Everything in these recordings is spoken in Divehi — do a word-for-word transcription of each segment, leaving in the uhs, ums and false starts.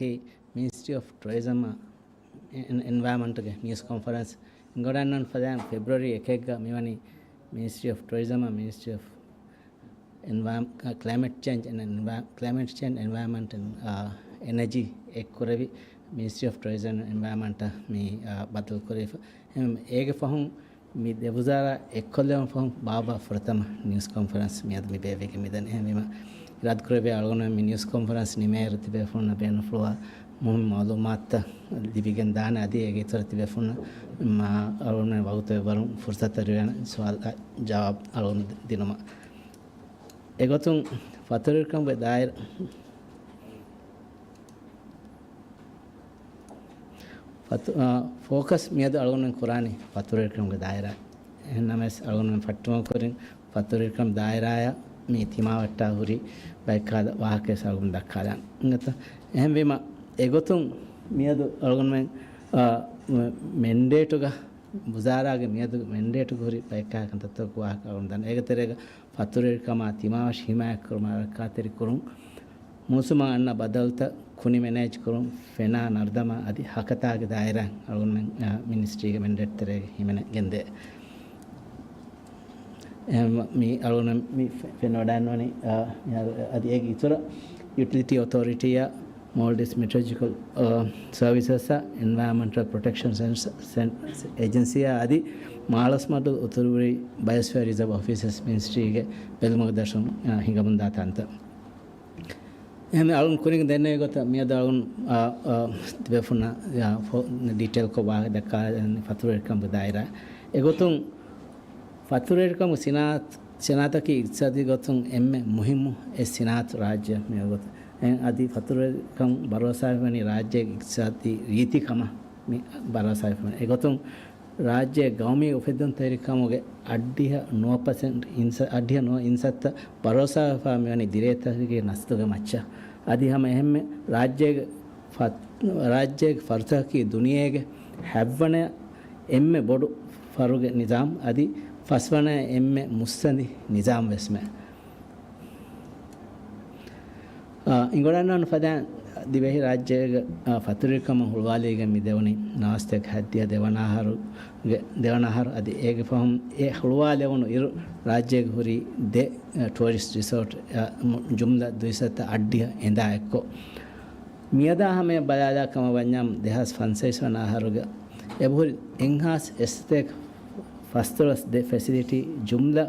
މިނިސްޓްރީ އޮފް ޓުރިޒަމް އެން، އެންވަޔަރމަންޓްގެ ނިއުސް ކޮންފަރެންސް އިނގޮޑަށް އަންނަން ފަދައިން ފެބްރުއަރީ އެކެއްގަ މިވަނީ މިނިސްޓްރީ އޮފް ޓުރިޒަމް އާ މިނިސްޓްރީ އޮފް އެންވަޔަރ-، ކްލައިމެޓް ޗޭންޖް އެންޑް އެންވަޔަރ-، ކްލައިމެޓް ޗޭންޖް، އެންވަޔަރމަންޓް އެންޑް، އާ، އެނަޖީ އެއްކުރެވި މިނިސްޓްރީ އޮފް ޓުރިޒަމް އެންވަޔަރމަންޓަށް މި، އާ، ބައްދަލުކުރެވިފަ. އެހެން އޭގެ ފަހުން މި ދެ ވުޒާރާ އެއްކޮށްލެވުނު ފަހުން ބާއްވާ ފުރަތަމަ ނިއުސް ކޮންފަރެންސް މިއަދު މި ބޭއްވިގެން މިދަނީ. އެހެންވީމަ، އިރާދަކުރެއްވިޔާ އަޅުގަނޑުމެން މި ނިއުސް ކޮންފަރެންސް ނިމޭއިރު ތިބޭފުޅުންނަށް ބޭނުންފުޅުވާ މުހިންމު މައުލޫމާތުތައް ލިބިގެން ދާނެ. އަދި އޭގެ އިތުރަށް ތިބޭފުޅުންނަށް މާ އަޅުގަނޑުމެން ވަގުތު އެއްވަރު ފުރުސަތު ދެވޭނެ ސުވާލު ޖަވާބު އަޅުގަނޑު ދިނުމަށް. އެގޮތުން ފަތުރުވެރިކަމުގެ ދާއިރާ ފަތު-، އާ، ފޯކަސް މިއަދު އަޅުގަނޑުމެން ކުރާނީ ފަތުރުވެރިކަމުގެ ދާއިރާ. އެހެންނަމަވެސް އަޅުގަނޑުމެން ފައްޓަމުން ކުރިން ފަތުރުވެރިކަމުގެ ދާއިރާއަށް މި ތިމާވެއްޓާ ހުރި ބައެއްކާލަ ވާހަކަވެސް އަޅުގަނޑު ދައްކާލާން. އިނގޭތަ؟ އެހެންވީމަ، އެގޮތުން މިއަދު އަޅުގަނޑުމެން، އާ، މެންޑޭޓުގަ، ވުޒާރާގެ މިއަދު މެންޑޭޓުގަ ހުރި ބައެއްކާ ކަންތައްތަކުގެ ވާހަކަ އަޅުގަނޑު ދަންނަ. އޭގެ ތެރޭގަ ފަތުރުވެރިކަމާ ތިމާވެށި ހިމާޔަތްކުރުމާ ރައްކާތެރިކުރުން، މޫސުމަށް އަންނަ ބަދަލުތައް، ކުނި މެނޭޖްކުރުން، ފެނާ ނަރުދަމާ އަދި ހަކަތާގެ ދާއިރާ އަޅުގަނޑުމެން، އާ، މިނިސްޓްރީގެ މެންޑޭޓް ތެރޭގަ ހިމެނެގެންދޭ. އެހެން މި އަޅުގަނޑު މި ފެ-، ފެންނަ ވަޑައިގަންނަވަނީ، އާ، މިހާރު އަދި އޭގެ އިތުރަށް ޔުޓިލިޓީ އޮތޯރިޓީއާ މޯލްޑިވްސް މެޓްރޮލޮޖިކަލް، އާ، ސަރވިސަސްއާ އެންވަޔަރމަންޓަލް ޕްރޮޓެކްޝަން ސެން-، ސެން-، އެޖެންސީއާ އަދި މާޅޮސްމަޑު އުތުރުވެރި ބަޔޮސްފިއަރ ރިޒާވް އޮފިސަރސް މިނިސްޓްރީގެ ބެލުމުގެ ދަށުން، އާ، ހިނގަމުންދާ ތަންތައް. އެހެން އަޅުން ކުރިން ދެންނެވި ގޮތަށް މިއަދު އަޅުން، އާ، އާ، ތިބޭފުންނަށް، އާ، ފޯ-، ޑީޓެއިލްކޮށް ވާހަކަ ދައްކާލަނީ ފަތުރުވެރިކަމުގެ ދާއިރާ. އެގޮތުން ފަތުރުވެރިކަމުގެ ސިނާއަތު، ސިނާއަތަކީ އިގްތިސާދީ ގޮތުން އެންމެ މުހިއްމު އެއް ސިނާއަތު ރާއްޖެއަށް މިވަގުތު. އެ، އަދި ފަތުރުވެރިކަން ބަރޯސާވެވަނީ ރާއްޖޭގެ އިގްތިސާދީ ރީތިކަމަށް މި ބަރޯސާވެފަ. އެގޮތުން ރާއްޖޭގެ ގައުމީ އުފެއްދުންތެރިކަމުގެ އަށްޑިހަ ނުވަ ޕަސެންޓް އިންސަ-، އަށްޑިހަ ނުވަ އިންސައްތަ ބަރޯސާވެފަ މިވަނީ ދިރޭތަކުގެ ނަސްލުގެ މައްޗަށް. އަދި ހަމަ އެހެންމެ ރާއްޖޭގެ ފަ-، ރާއްޖޭގެ ފަރުތަކަކީ ދުނިޔޭގެ ހަތްވަނަ އެންމެ ބޮޑު ފަރުގެ ނިޒާމް އަދި ފަސްވަނަ އެންމެ މުއްސަނދި ނިޒާމް ވެސްމެ. އާ، އިނގޮޑަށް އަންނަ ފަދައިން ދިވެހި ރާއްޖޭގެ، އާ، ފަތުރުވެރިކަމުން ހުޅުވާލައިގެން މި ދެވުނީ ނަވާސްތޭކަ ހަތްދިހަ ދެވަނަ އަހަރުގެ، ދެވަނަ އަހަރު އަދި އޭގެ ފަހުން އެ ހުޅުވާލެވުނު އިރު ރާއްޖޭގެ ހުރީ ދެ، އާ، ޓުއަރިސްޓް ރިސޯޓް، އާ، މު-، ޖުމްލަ ދުއިސައްތަ އަށްޑިހަ އެނދާ އެއްކޮށް. މިއަދާ ހަމަޔަށް ބަލާލާ ކަމަށް ވަންޏާ ދެހާސް ފަންސަވީސް ވަނަ އަހަރުގެ އެބަހުރި އެއްހާސް އެއްސަތޭކަ ފަސްދޮޅަސް ދެ ފެސިލިޓީ ޖުމްލަ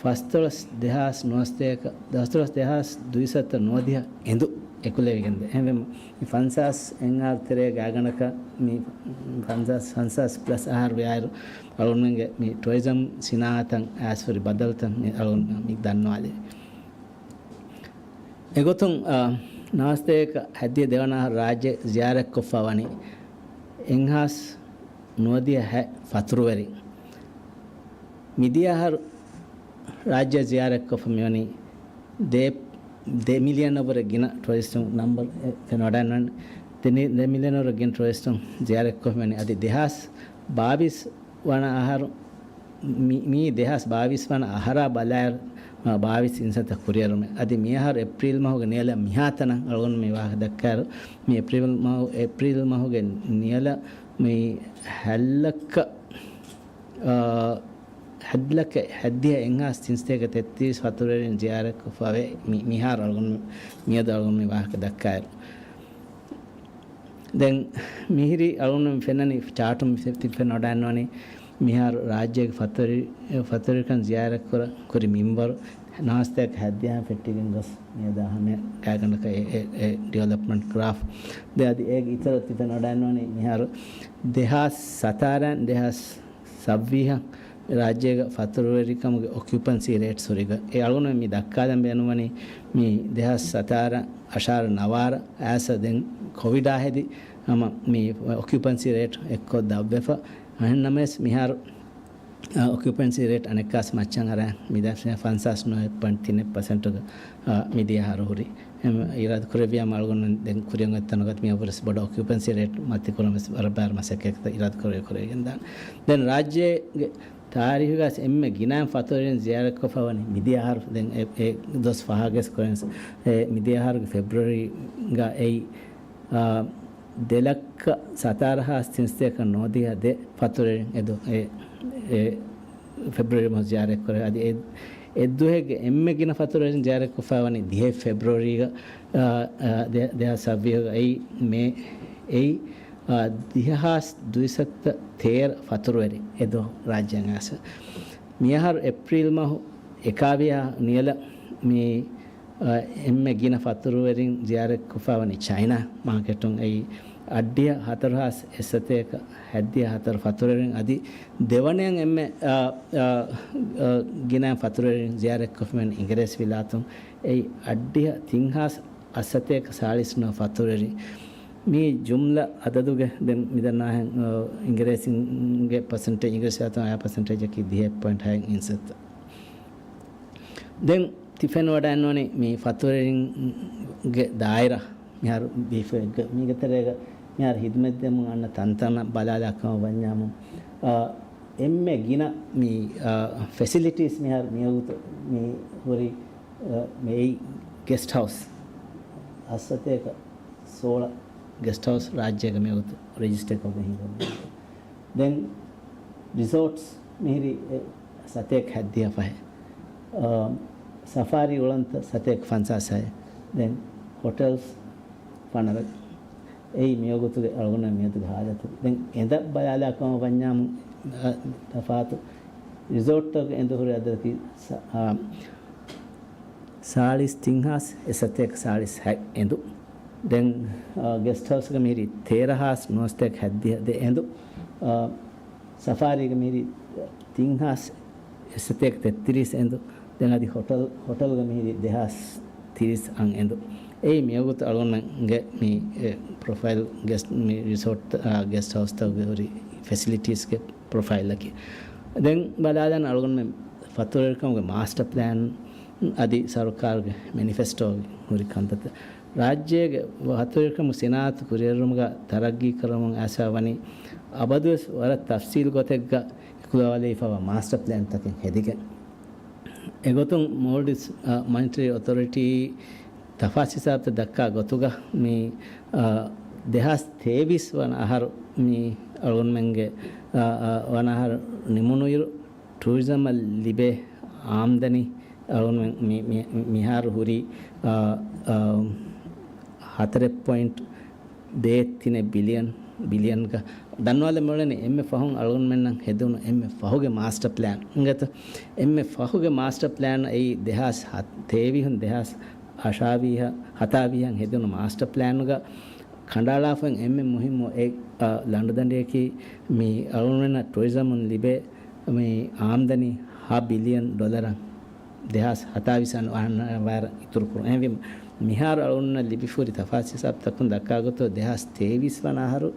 ފަސްދޮޅަސް ދެހާސް ނުވަސަތޭކަ، ދަސްދޮޅަސް ދެހާސް ދުއިސައްތަ ނުވަދިހަ އެނދު އެކުލެވިގެންދޭ. އެހެންވެ، މި ފަންސާސް އެއް އަހަރު ތެރޭ ގާތްގަނޑަކަށް މި ފަންސާސް، ފަންސާސް ޕްލަސް އަހަރު ވިޔާއިރު، އަޅުގަނޑުމެންގެ މި ޓުއަރިޒަމް ސިނާއަތަށް އައިސް ހުރި ބަދަލުތައް މި އަޅުގަނޑު މި ދަންނަވާލެވި. އެގޮތުން، އާ، ނަވާސްތޭކަ ހަތްދިހަ ދެވަނަ އަހަރު ރާއްޖެ ޒިޔާރަތްކޮށްފަ ވަނީ އެއްހާސް ނުވަދިހަ ހަ ފަތުރުވެރި. މިދިޔަ އަހަރު ރާއްޖެ ޒިޔާރަތްކޮށްފަ މިވަނީ ދެ، ދެ މިލިއަނަށްވުރެ ގިނަ ޓުއަރިސްޓުން ނަމްބަރު އެ ފެންނަވަޑައިގަންނަވަން. ދެ މި-، ދެ މިލިއަނަށްވުރެ ގިނަ ޓުއަރިސްޓުން ޒިޔާރަތްކޮށްފަ މިވަނީ. އަދި ދެހާސް ބާވީސް ވަނަ އަހަރު، މި، މި ދެހާސް ބާވީސް ވަނަ އަހަރާ ބަލާއިރު، އާ، ބާވީސް އިންސައްތަ ކުރިއެރުމެއް. އަދި މިއަހަރު އޭޕްރީލް މަހުގެ ނިޔަލަށް މިހާތަނަށް އަޅުގަނޑު މި ވާހަކަ ދައްކާއިރު، މި އޭޕްރީލް މަހު، އޭޕްރީލް މަހުގެ ނިޔަލަށް މި ހަތްލައްކަ، އާ، ހަތްލައްކަ ހަތްދިހަ އެއްހާސް ތިންސަތޭކަ ތެއްތިރީސް ފަތުރުވެރިން ޒިޔާރަތްކޮށްފަވޭ މި، މިހާރު އަޅުގަނޑު މިއަދު އަޅުގަނޑު މި ވާހަކަ ދައްކާއިރު. ދެން މިހިރީ އަޅުގަނޑު ފެންނަނީ ޗާޓުން ތި ފެންނަވަޑައިގަންނަވަނީ މިހާރު ރާއްޖޭގެ ފަތުރި-، ފަތުރިކަން ޒިޔާރަތްކުރަ-، ކުރި މިންވަރު ނަވާސްތޭކަ ހަތްދިހައިން ފެއްޓިގެން ގޮސް މިއަދާ ހަމަ ގާތްގަނޑަކަށް އެ، އެ، އެ ޑިވެލޮޕްމަންޓް ގްރާފް. ދެން އަދި އޭގެ އިތުރަށް ތި ފެންނަވަޑައިގަންނަވަނީ މިހާރު ދެހާސް ސަތާރައިން ދެހާސް ސައްވީހަށް ރާއްޖޭގަ ފަތުރުވެރިކަމުގެ އޮކިއުޕަންސީ ރޭޓް ހުރިގޮތް. އެ އަޅުގަނޑު މި ދައްކާލަން ބޭނުންވަނީ މި ދެހާސް ސަތާރަ އަށާރަ ނަވާރަ އައިސް ދެން ކޮވިޑާ ހެދި ހަމަ މި އޮކިއުޕަންސީ ރޭޓް އެއްކޮށް ދަށްވެފަ. އެހެންނަމަވެސް މިހާރު، އަ، އޮކިއުޕަންސީ ރޭޓް އަނެއްކާސް މައްޗަށް އަރާ މި ދަށް ފަންސާސް ނުވަ ޕޮއިންޓް ތިނެއް ޕަސެންޓުގަ، އަ، މިދިޔަ އަހަރު ހުރި. އެ، އިރާދަކުރެއްވިޔާ އަޅުގަނޑު ދެން ކުރިއަށް އޮތް ތަނުގަ މިއަށްވުރެސް ބޮޑަށް އޮކިއުޕަންސީ ރޭޓް މަތިކުރަން ވެސް ވަރަށް ބާރު މަސައްކަތްތައް އިރާދަކުރެވި ކުރެވިގެންދާނެ. ދެން ރާއްޖޭގެ ތާރީހުގަސް އެންމެ ގިނައިން ފަތުރިން ޒިޔާރަތްކޮށްފަވަނީ މިދިޔަ އަހަރު. ދެން އެ، އެ ދުވަސް ފަހަގެސް ކޮންސް، އެ، މިދިޔަ އަހަރުގެ ފެބްރުއަރީގަ އެއީ އާ، ދެ ލައްކަ ސަތާރަ ހާސް ތިންސަތޭކަ ނުވަދިހަ ދެ ފަތުރުވެރިން އެދު-، އެ، އެ ފެބްރުއަރީ މަހު ޒިޔާރަތްކުރޭ. އަދި އެ، އެއްދުވަހެއްގެ އެންމެ ގިނަ ފަތުރުވެރިން ޒިޔާރަތްކޮށްފައި ވަނީ ދިހަ ފެބްރުއަރީގަ، އާ، އާ، ދެ-، ދެހާސް ސައްބީސް އެއީ މޭ، އެއީ، އާ، ދިހަ ހާސް ދުއިސައްތަ ތޭރަ ފަތުރުވެރިން އެދު ރާއްޖޭން އައިސް. މިއަހަރު އޭޕްރީލް މަހު އެކާވިހާ ނިޔަލަށް މި، އާ، އެންމެ ގިނަ ފަތުރުވެރިން ޒިޔާރަތްކޮށްފައިވަނީ ޗައިނާ މާކެޓުން. އެއީ އަށްޑިހަ ހަތަރު ހާސް އެއްސަތޭކަ ހަތްދިހަ ހަތަރު ފަތުރުވެރިން. އަދި ދެވަނަޔަށް އެންމެ، އާ، އާ، އާ، ގިނަ ފަތުރުވެރިން ޒިޔާރަތްކޮށްފައިވަނީ އިނގިރޭސި ވިލާތުން. އެއީ އަށްޑިހަ ތިން ހާސް އަށްސަތޭކަ ސާޅީސް ނުވަ ފަތުރުވެރިން. މި ޖުމްލަ އަދަދުގެ ދެން މިދަންނާހެން، އާ، އިނގިރޭސިންގެ ޕަސެންޓޭޖް، އިނގިރޭސި ވިލާތުން އަޔާ ޕަސެންޓޭޖަކީ ދިހަ ޕޮއިންޓް ހައެއް އިންސައްތަ. ދެން ތި ފެންވަޑައިންވަނީ މި ފަތުރުވެރިންގެ ދާއިރާ މިހާރު ބީފްގެ މީގެ ތެރޭގަ މިހާރު ހިދުމަތްދެމުން އަންނަ ތަންތަނަށް ބަލާލާ ކަމަށް ވަންޏާމު، އާ، އެންމެ ގިނަ މި، އާ، ފެސިލިޓީސް މިހާރު މިވަގުތު މި ހުރި، އާ، މި ގެސްޓް ހައުސް އަށްސަތޭކަ ސޯޅަ ގެސްޓް ހައުސް ރާއްޖޭގަ މިވަގުތު ރެޖިސްޓަރ ކޮށްގެން ހިނގަމުން. ދެން ރިސޯޓްސް މިހިރީ ސަތޭކަ ހަތްދިހަ ފަހެއް. އާ، ސަފާރީ އުޅަނދުތައް ސަތޭކަ ފަންސާސް ހައެއް. ދެން ހޮޓެލްސް ފަނަރަ. އެއީ މިވަގުތުގެ އަޅުގަނޑު މިއަދުގެ ހާލަތު. ދެން އެނދަށް ބަލާލާ ކަމަށް ވަންޏާމު، އާ، ތަފާތު ރިސޯޓްތަކުގެ އެނދު ހުރި އަދަދަކީ ސަ-، އާ، ސާޅީސް ތިން ހާސް އެއްސަތޭކަ ސާޅީސް ހަތް އެނދު. ދެން، އާ، ގެސްޓް ހައުސްގެ މިހިރީ ތޭރަ ހާސް ނުވަސަތޭކަ ހަތްދިހަ ދެ އެނދު. އާ، ސަފާރީގެ މިހިރީ ތިން ހާސް އެއްސަތޭކަ ތެއްތިރީސް އެނދު. ދެން އަދި ހޮޓަލް، ހޮޓަލްގެ މިހިރީ ދެ ހާސް ތިރީސް އަށް އެނދު. އެއީ މިވަގުތު އަޅުގަނޑުމެންގެ މި، އެ، ޕްރޮފައިލް ގެސްޓް، މި ރިސޯޓް، އާ، ގެސްޓް ހައުސްތަކުގެ ހުރި ފެސިލިޓީސްގެ ޕްރޮފައިލަކީ. ދެން ބަލާލަން އަޅުގަނޑުމެން ފަތުރުވެރިކަމުގެ މާސްޓަ ޕްލޭން އަދި ސަރުކާރުގެ މެނިފެސްޓޯގެ ހުރި ކަންތައްތައް. ރާއްޖޭގެ ފަތުރުވެރިކަމުގެ ސިނާއަތު ކުރިއެރުމުގަ ތަރައްގީ ކުރަމުން އައިސްފައި ވަނީ އަބަދުވެސް ވަރަށް ތަފްސީލް ގޮތެއްގަ އެކުލަވާލެވިފައިވާ މާސްޓަ ޕްލޭންތަކެއް ހެދިގެން. އެގޮތުން މޯލްޑިވްސް، އަ، މޮނިޓަރީ އޮތޯރިޓީ ތަފާސް ހިސާބުތައް ދައްކާ ގޮތުގަ މި، އަ، ދެހާސް ތޭވީސް ވަނަ އަހަރު މި އަޅުގަނޑުމެންގެ، އަ، އަ، ވަނަ އަހަރު ނިމުނުއިރު، ޓޫރިޒަމަށް ލިބޭ އާމްދަނީ އަޅުގަނޑުމެން މި، މި، މިހާރު ހުރީ، އަ، އަ، ހަތަރެއް ޕޮއިންޓް ދޭއް ތިނެއް ބިލިއަން، ބިލިއަންގަ ދަންވާލަން މިއުޅެނީ އެންމެ ފަހުން އަޅުގަނޑުމެންނަށް ހެދުނު އެންމެ ފަހުގެ މާސްޓަ ޕްލޭން އިނގޭތަ؟ އެންމެ ފަހުގެ މާސްޓަ ޕްލޭން އެއީ ދެހާސް ހަ-، ތޭވީހުން ދެހާސް އަށާވީހަ-، ހަތާވީހަށް ހެދުނު މާސްޓަ ޕްލޭނުގަ ކަނޑައަޅާފައި އެންމެ މުހިއްމު އެއް، އަ، ލަނޑުދަނޑިއަކީ މި އަޅުގަނޑުމެންނަށް ޓުރިޒަމުން ލިބޭ މި އާމްދަނީ ހަ ބިލިއަން ޑޮލަރަށް ދެހާސް ހަތާވީސް އަން ވަނަ ވަރަށް އިތުރު ކުރުން. އެހެންވީމަ، މިހާރު އަޅުގަނޑުމެންނަށް ލިބިފަހުރި ތަފާސް ހިސާބުތަކުން ދައްކާ ގޮތުގަ ދެހާސް ތޭވީސް ވަނަ އަހަރު،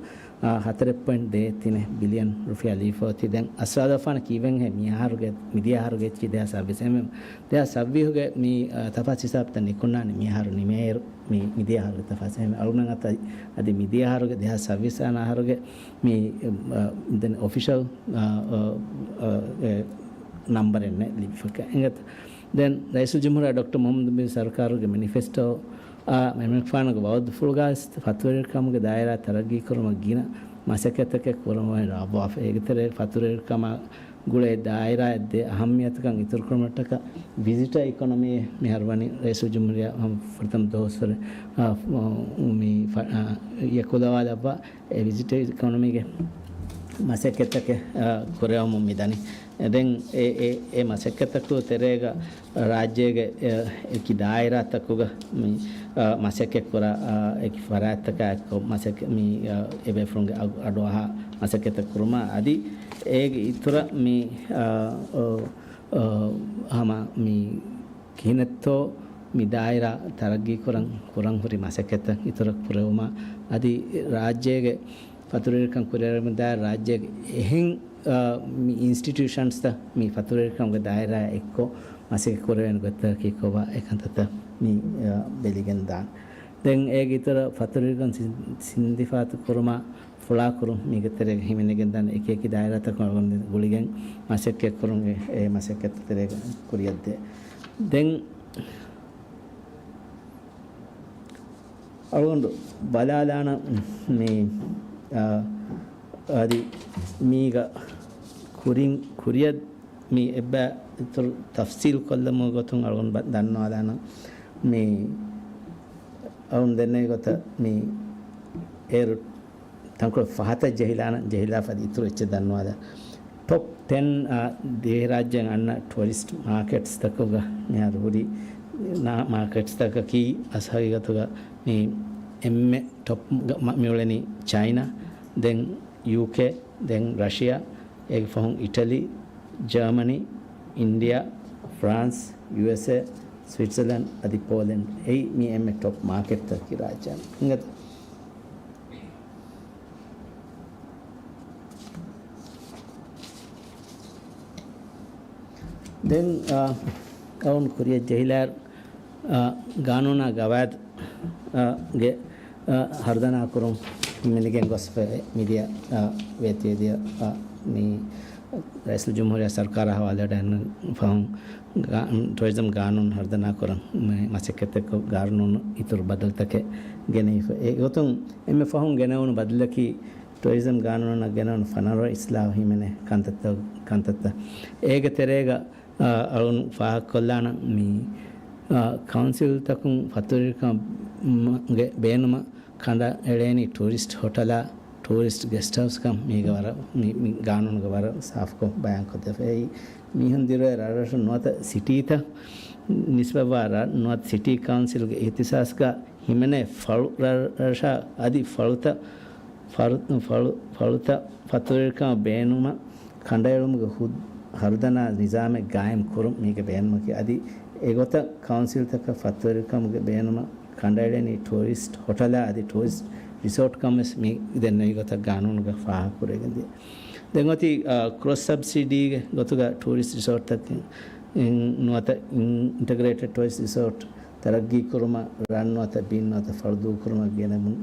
އާ، ހަތަރެއް ޕޮއިންޓް ދޭއް ތިނެއް ބިލިއަން ރުފިޔާ ލިބިފަހުރި. ދެން އަސްވާލު އަފާން ކީއްވެގެން މިއަހަރުގެ، މިދިޔަ އަހަރުގެ އެއްޗި ދެހާސް ސައްބީސް. އެހެންވީމަ، ދެހާސް ސައްބީހުގެ މި، އާ، ތަފާސް ހިސާބުތައް ނިކުންނާނީ މިއަހަރު ނިމޭއިރު، މި، މިދިޔަ އަހަރުގެ ތަފާސް. އެހެންވީމަ، އަޅުގަނޑުމެން އަތަށް އަދި މިދިޔަ އަހަރުގެ ދެހާސް ސައްބީސް ވަނަ އަހަރުގެ މި، އަ، ދެން އޮފިޝަލް، އަ، އަ، އަ، އެ، ނަމްބަރެއް ނެތް ލިބިފަކަ އިނގޭތަ؟ ދެން ރައީސުލްޖުމްހޫރިއްޔާ ޑޮކްޓަރ މުޙައްމަދު ބިން ސަރުކާރުގެ މެނިފެސްޓޯ އާ، އެމަނިކުފާނުގެ ވައުދުފުޅުގައި ފަތުރުވެރިކަމުގެ ދާއިރާ ތަރައްގީކުރުމަށް ގިނަ މަސައްކަތްތަކެއް ކުރަމުން ރާވާފަ. އޭގެ ތެރޭ ފަތުރުވެރިކަމާ ގުޅޭ ދާއިރާއަށް ދޭ އަހައްމިޔަތުކަން އިތުރުކުރުމަށްޓަކާ ވިޒިޓަރ އިކޮނޮމީ މިހާރު ވަނީ ރައީސުލްޖުމްހޫރިއްޔާ ހަމަ ފުރަތަމަ ދުވަސްވަރު، އާ، މި ފަ-، އާ، އެކުލަވާލައްވާ އެ ވިޒިޓަރ އިކޮނޮމީގެ މަސައްކަތްތަކެއް، އާ، ކުރެވެމުން މިދަނީ. ދެން އެ، އެ، އެ މަސައްކަތްތަކުގެ ތެރޭގަ ރާއްޖޭގެ، އެ، އެކި ދާއިރާތަކުގަ މި، އާ، މަސައްކަތްކުރާ، އާ، އެކި ފަރާތްތަކާ އެއްކޮށް މަސައްކަ-، މި، އާ، އެބޭފުޅުންގެ އަގު އަޑުއަހާ މަސައްކަތްތައް ކުރުމާ އަދި އޭގެ އިތުރަށް މި، އާ، އޯ، އާ، ހަމަ މި ކިހިނެއްތޯ މި ދާއިރާ ތަރައްގީކުރަން ކުރަން ހުރި މަސައްކަތްތައް އިތުރަށް ކުރެވުމާ އަދި ރާއްޖޭގެ ފަތުރުވެރިކަން ކުރިއަރުވުމުގެ ދާއިރާ ރާއްޖޭގެ އެހެން، އާ، މި އިންސްޓިޓިއުޝަންސްތައް މި ފަތުރުވެރިކަމުގެ ދާއިރާއާ އެއްކޮށް މަސައްކަތް ކުރެވޭނެ ގޮތްތަކަކީ ކޮބާ އެކަންތައްތައް މި، އާ، ބެލިގެން ދާން. ދެން އޭގެ އިތުރަށް ފަތުރުވެރިކަން ސި-، ސިންދިފާތު ކުރުމާ ފުޅާކުރުން މީގެ ތެރޭގަ ހިމެނިގެންދާނެ އެކި އެކި ދާއިރާތަކުން އަޅުގަނޑު ގުޅިގެން މަސައްކަތް ކުރުން އެ، އެ މަސައްކަތް ތެރޭގަ ކުރިއަށްދޭ. ދެން އަޅުގަނޑު ބަލާލާނަން މި، އާ، އަދި މީގަ ކުރިން ކުރިއަށް މި އެއްބަ އިތުރު ތަފްސީލް ކޮށްލަމުގެ ގޮތުން އަޅުގަނޑު ބަ-، ދަންނަވާލާނަން މި އަޅުން ދެންނެވި ގޮތަށް މި އޭރު ތަންކޮޅެއް ފަހަތަށް ޖެހިލާނަން، ޖެހިލާފަ އަދި އިތުރު އެއްޗެއް ދަންނަވާލާ. ޓޮޕް ޓެން، އާ، ދިވެހިރާއްޖޭން އަންނަ ޓުއަރިސްޓް މާކެޓްސްތަކުގަ މިހާރު ހުރި ނާ-، މާކެޓްސްތަކަކީ އަސް ހަގީގަތުގަ މި އެންމެ ޓޮޕް ގަ-، މަ-، މިއުޅެނީ ޗައިނާ، ދެން ޔޫކޭ، ދެން ރަޝިޔާ، އޭގެ ފަހުން އިޓަލީ، ޖާމަނީ، އިންޑިޔާ، ފްރާންސް، ޔޫއެސްއޭ، ސްވިޓްޒަލަންޑް އަދި ޕޯލެންޑް. އެއީ މި އެންމެ ޓޮޕް މާކެޓްތަކަކީ ރާއްޖޭން. އިނގޭތަ؟ ދެން، އާ، އަޅުން ކުރިއަށް ޖެހިލާއިރު، އާ، ގާނޫނާ ގަވާއިދު، އާ، ގެ، އާ، ހަރުދަނާ ކުރުން ހިމެނިގެން ގޮސްފައި މިދިޔަ، އާ، ވޭތުވެދިޔަ، އާ، މި ރައީސުލްޖުމްހޫރިއްޔާ ސަރުކާރާ ހަވާލުވެވަޑައިގެން ފަހުން ގާ-، ޓުއަރިޒަމް ގާނޫނު ހަރުދަނާ ކުރަން މަ-، މަސައްކަތްތަކަށް ގާނޫނު އިތުރު ބަދަލުތަކެއް ގެނެވިފަ. އެގޮތުން އެންމެ ފަހުން ގެނެވުނު ބަދަލަކީ ޓުއަރިޒަމް ގާނޫނަށް ގެނެވުނު ފަނަރަ އިސްލާހު ހިމެނޭ ކަންތައްތައް، ކަންތައްތައް. އޭގެ ތެރޭގަ، އާ، އަޅުން ފާހަގަކޮށްލާނަން މި، އާ، ކައުންސިލްތަކުން ފަތުރިކަމުގެ ބޭނުމަށް ކަނޑައެޅޭނީ ޓޫރިސްޓް ހޮޓަލާ، ޓޫރިސްޓް ގެސްޓް ހައުސްކަން މީގަ ވަރަށް، މި، މި ގާނޫނުގަ ވަރަށް ސާފުކޮށް ބަޔާންކޮށްދެފަ. އެއީ މީހުން ދިރުވެ ރަށްރަށުން ނުވަތަ ސިޓީތައް ނިސްބަތްވާ ރަށް ނުވަތަ ސިޓީ ކައުންސިލްގެ އިހްތިސާސްގަ ހިމެނޭ ފަޅު ރަށް، ރަށާ އަދި ފަޅުތައް، ފަޅު، ފަޅު، ފަޅުތައް ފަތުރިކަމަށް ބޭނުމަށް ކަނޑައެޅުމުގެ ހު-، ހަރުދަނާ ނިޒާމެއް ގާއިމް ކުރުން މީގެ ބޭނުމަކީ. އަދި އެގޮތަށް ކައުންސިލްތަކަށް ފަތުރިކަމުގެ ބޭނުމަށް ކަނޑައެޅެނީ ޓޫރިސްޓް ހޮޓަލާ އަދި ޓޫރިސްޓް ރިސޯޓް ކަމެސް މި ދެންނެވި ގޮތަށް ގާނޫނުގަ ފާހަގަކުރެވިގެންދިޔަ. ދެން އޮތީ، އާ، ކްރޮސް ސަބްސިޑީގެ ގޮތުގަ ޓޫރިސްޓް ރިސޯޓްތަކެއް، އިން-، ނުވަތަ އިން-، އިންޓަގްރޭޓެޑް ޓޫރިސްޓް ރިސޯޓް ތަރައްގީ ކުރުމަށް ރަށް ނުވަތަ ބިން ނުވަތަ ފަޅު ދޫކުރުމަށް ގެނެމުން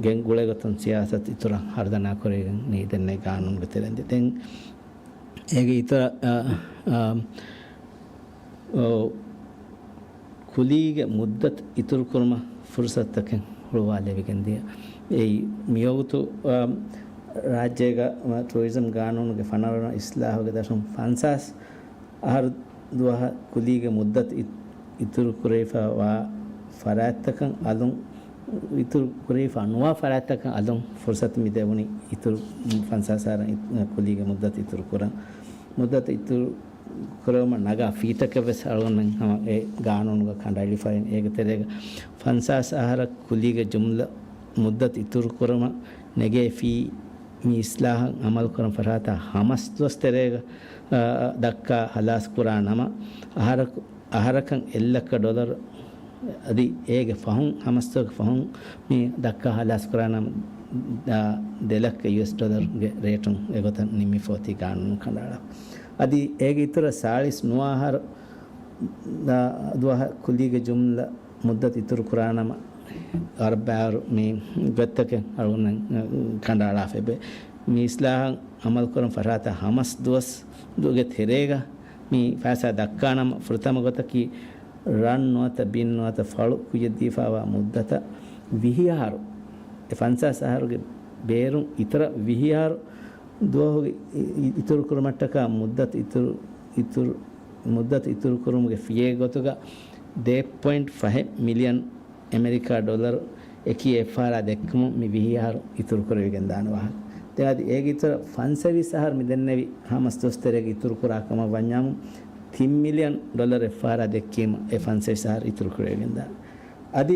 ގެން ގުޅޭ ގޮތުން ސިޔާސަތު އިތުރަށް ހަރުދަނާ ކުރެވިގެން މި ދެންނެވި ގާނޫނުގެ ތެރެއިން. ދެން އޭގެ އިތުރަށް، އާ، އާ، އޯ، ކުލީގެ މުއްދަތު އިތުރުކުރުމަށް ފުރުސަތުތަކެއް ހުޅުވާލެވިގެންދިޔަ. އެއީ މިވަގުތު، އާ، ރާއްޖޭގަ ޓޫރިޒަމް ގާނޫނުގެ ފަނަރަ އިސްލާހުގެ ދަށުން ފަންސާސް އަހަރު ދުވަހަށް ކުލީގެ މުއްދަތު އި-، އިތުރު ކުރެވިފައިވާ ފަރާތްތަކަށް އަލުން، އިތުރު ކުރެވިފަ ނުވާ ފަރާތްތަކަށް އަލުން ފުރުސަތު މި ދެވުނީ އިތުރު ފަންސާސް އަހަރަށް އި-، ކުލީގެ މުއްދަތު އިތުރު ކުރަން. މުއްދަތު އިތުރު ކުރެވުމަށް ނަގާ ފީތަކެއް ވެސް އަޅުގަނޑުމެން ހަމަ އެ ގާނޫނުގަ ކަނޑައެޅިފައި. އޭގެ ތެރޭގަ ފަންސާސް އަހަރަށް ކުލީގެ ޖުމްލަ މުއްދަތު އިތުރު ކުރުމަށް ނެގޭ ފީ މި އިސްލާހަށް އަމަލުކުރަން ފަށާތާ ހަމަސް ދުވަސް ތެރޭގަ، އާ، ދައްކާ ހަލާސް ކުރާ ނަމަ، އަހަރަކު، އަހަރަކަށް އެއްލައްކަ ޑޮލަރު އަދި އޭގެ ފަހުން، ހަމަސް ދުވަސް ފަހުން މި ދައްކާ ހަލާސް ކުރާ ނަމަ، އާ، ދެލައްކަ ޔޫއެސް ޑޮލަރުގެ ރޭޓުން އެގޮތަށް ނިންމިފަ އޮތީ ގާނޫނު ކަނޑައަޅާ. އަދި އޭގެ އިތުރަށް ސާޅީސް ނުވަ އަހަރު، އާ، ދުވަހަށް ކުލީގެ ޖުމްލަ މުއްދަތު އިތުރު ކުރާނަމަ، އަރަބައިވަރު މި ގޮތްތަކެއް އަޅުގަނޑުމެން ކަނޑައަޅާފައި ވޭ. މި އިސްލާހަށް އަމަލުކުރަން ފަށާތާ ހަމަސް ދުވަސް ދުވަހުގެ ތެރޭގަ މި ފައިސާ ދައްކާނަމަ، ފުރަތަމަ ގޮތަކީ ރަން ނުވަތަ ބިން ނުވަތަ ފަޅު ކުއްޔަށް ދީފައިވާ މުއްދަތަށް ވިހި އަހަރު، އެ ފަންސާސް އަހަރުގެ ބޭރުން އިތުރަށް ވިހި އަހަރު ދުވަހުގެ އި-، އި-، އިތުރު ކުރުމަށްޓަކާ މުއްދަތު އިތުރު، އިތުރު، މުއްދަތު އިތުރު ކުރުމުގެ ފިޔައިގެ ގޮތުގަ ދެ ޕޮއިންޓް ފަހެއް މިލިއަން އެމެރިކާ ޑޮލަރު އެކީ އެއްފަހަރާ ދެއްކުމުން މި ވިހި އަހަރު އިތުރު ކުރެވިގެން ދާނެ ވާހަކަ. ދެން އަދި އޭގެ އިތުރަށް ފަންސަވީސް އަހަރު މި ދެންނެވި ހަމަސް ދުވަސް ތެރޭގަ އިތުރު ކުރާ ކަމަށް ވަންޏާމު، ތިން މިލިއަން ޑޮލަރު އެއްފަހަރާ ދެއްކީމަ އެ ފަންސަވީސް އަހަރު އިތުރު ކުރެވިގެން ދާނެ. އަދި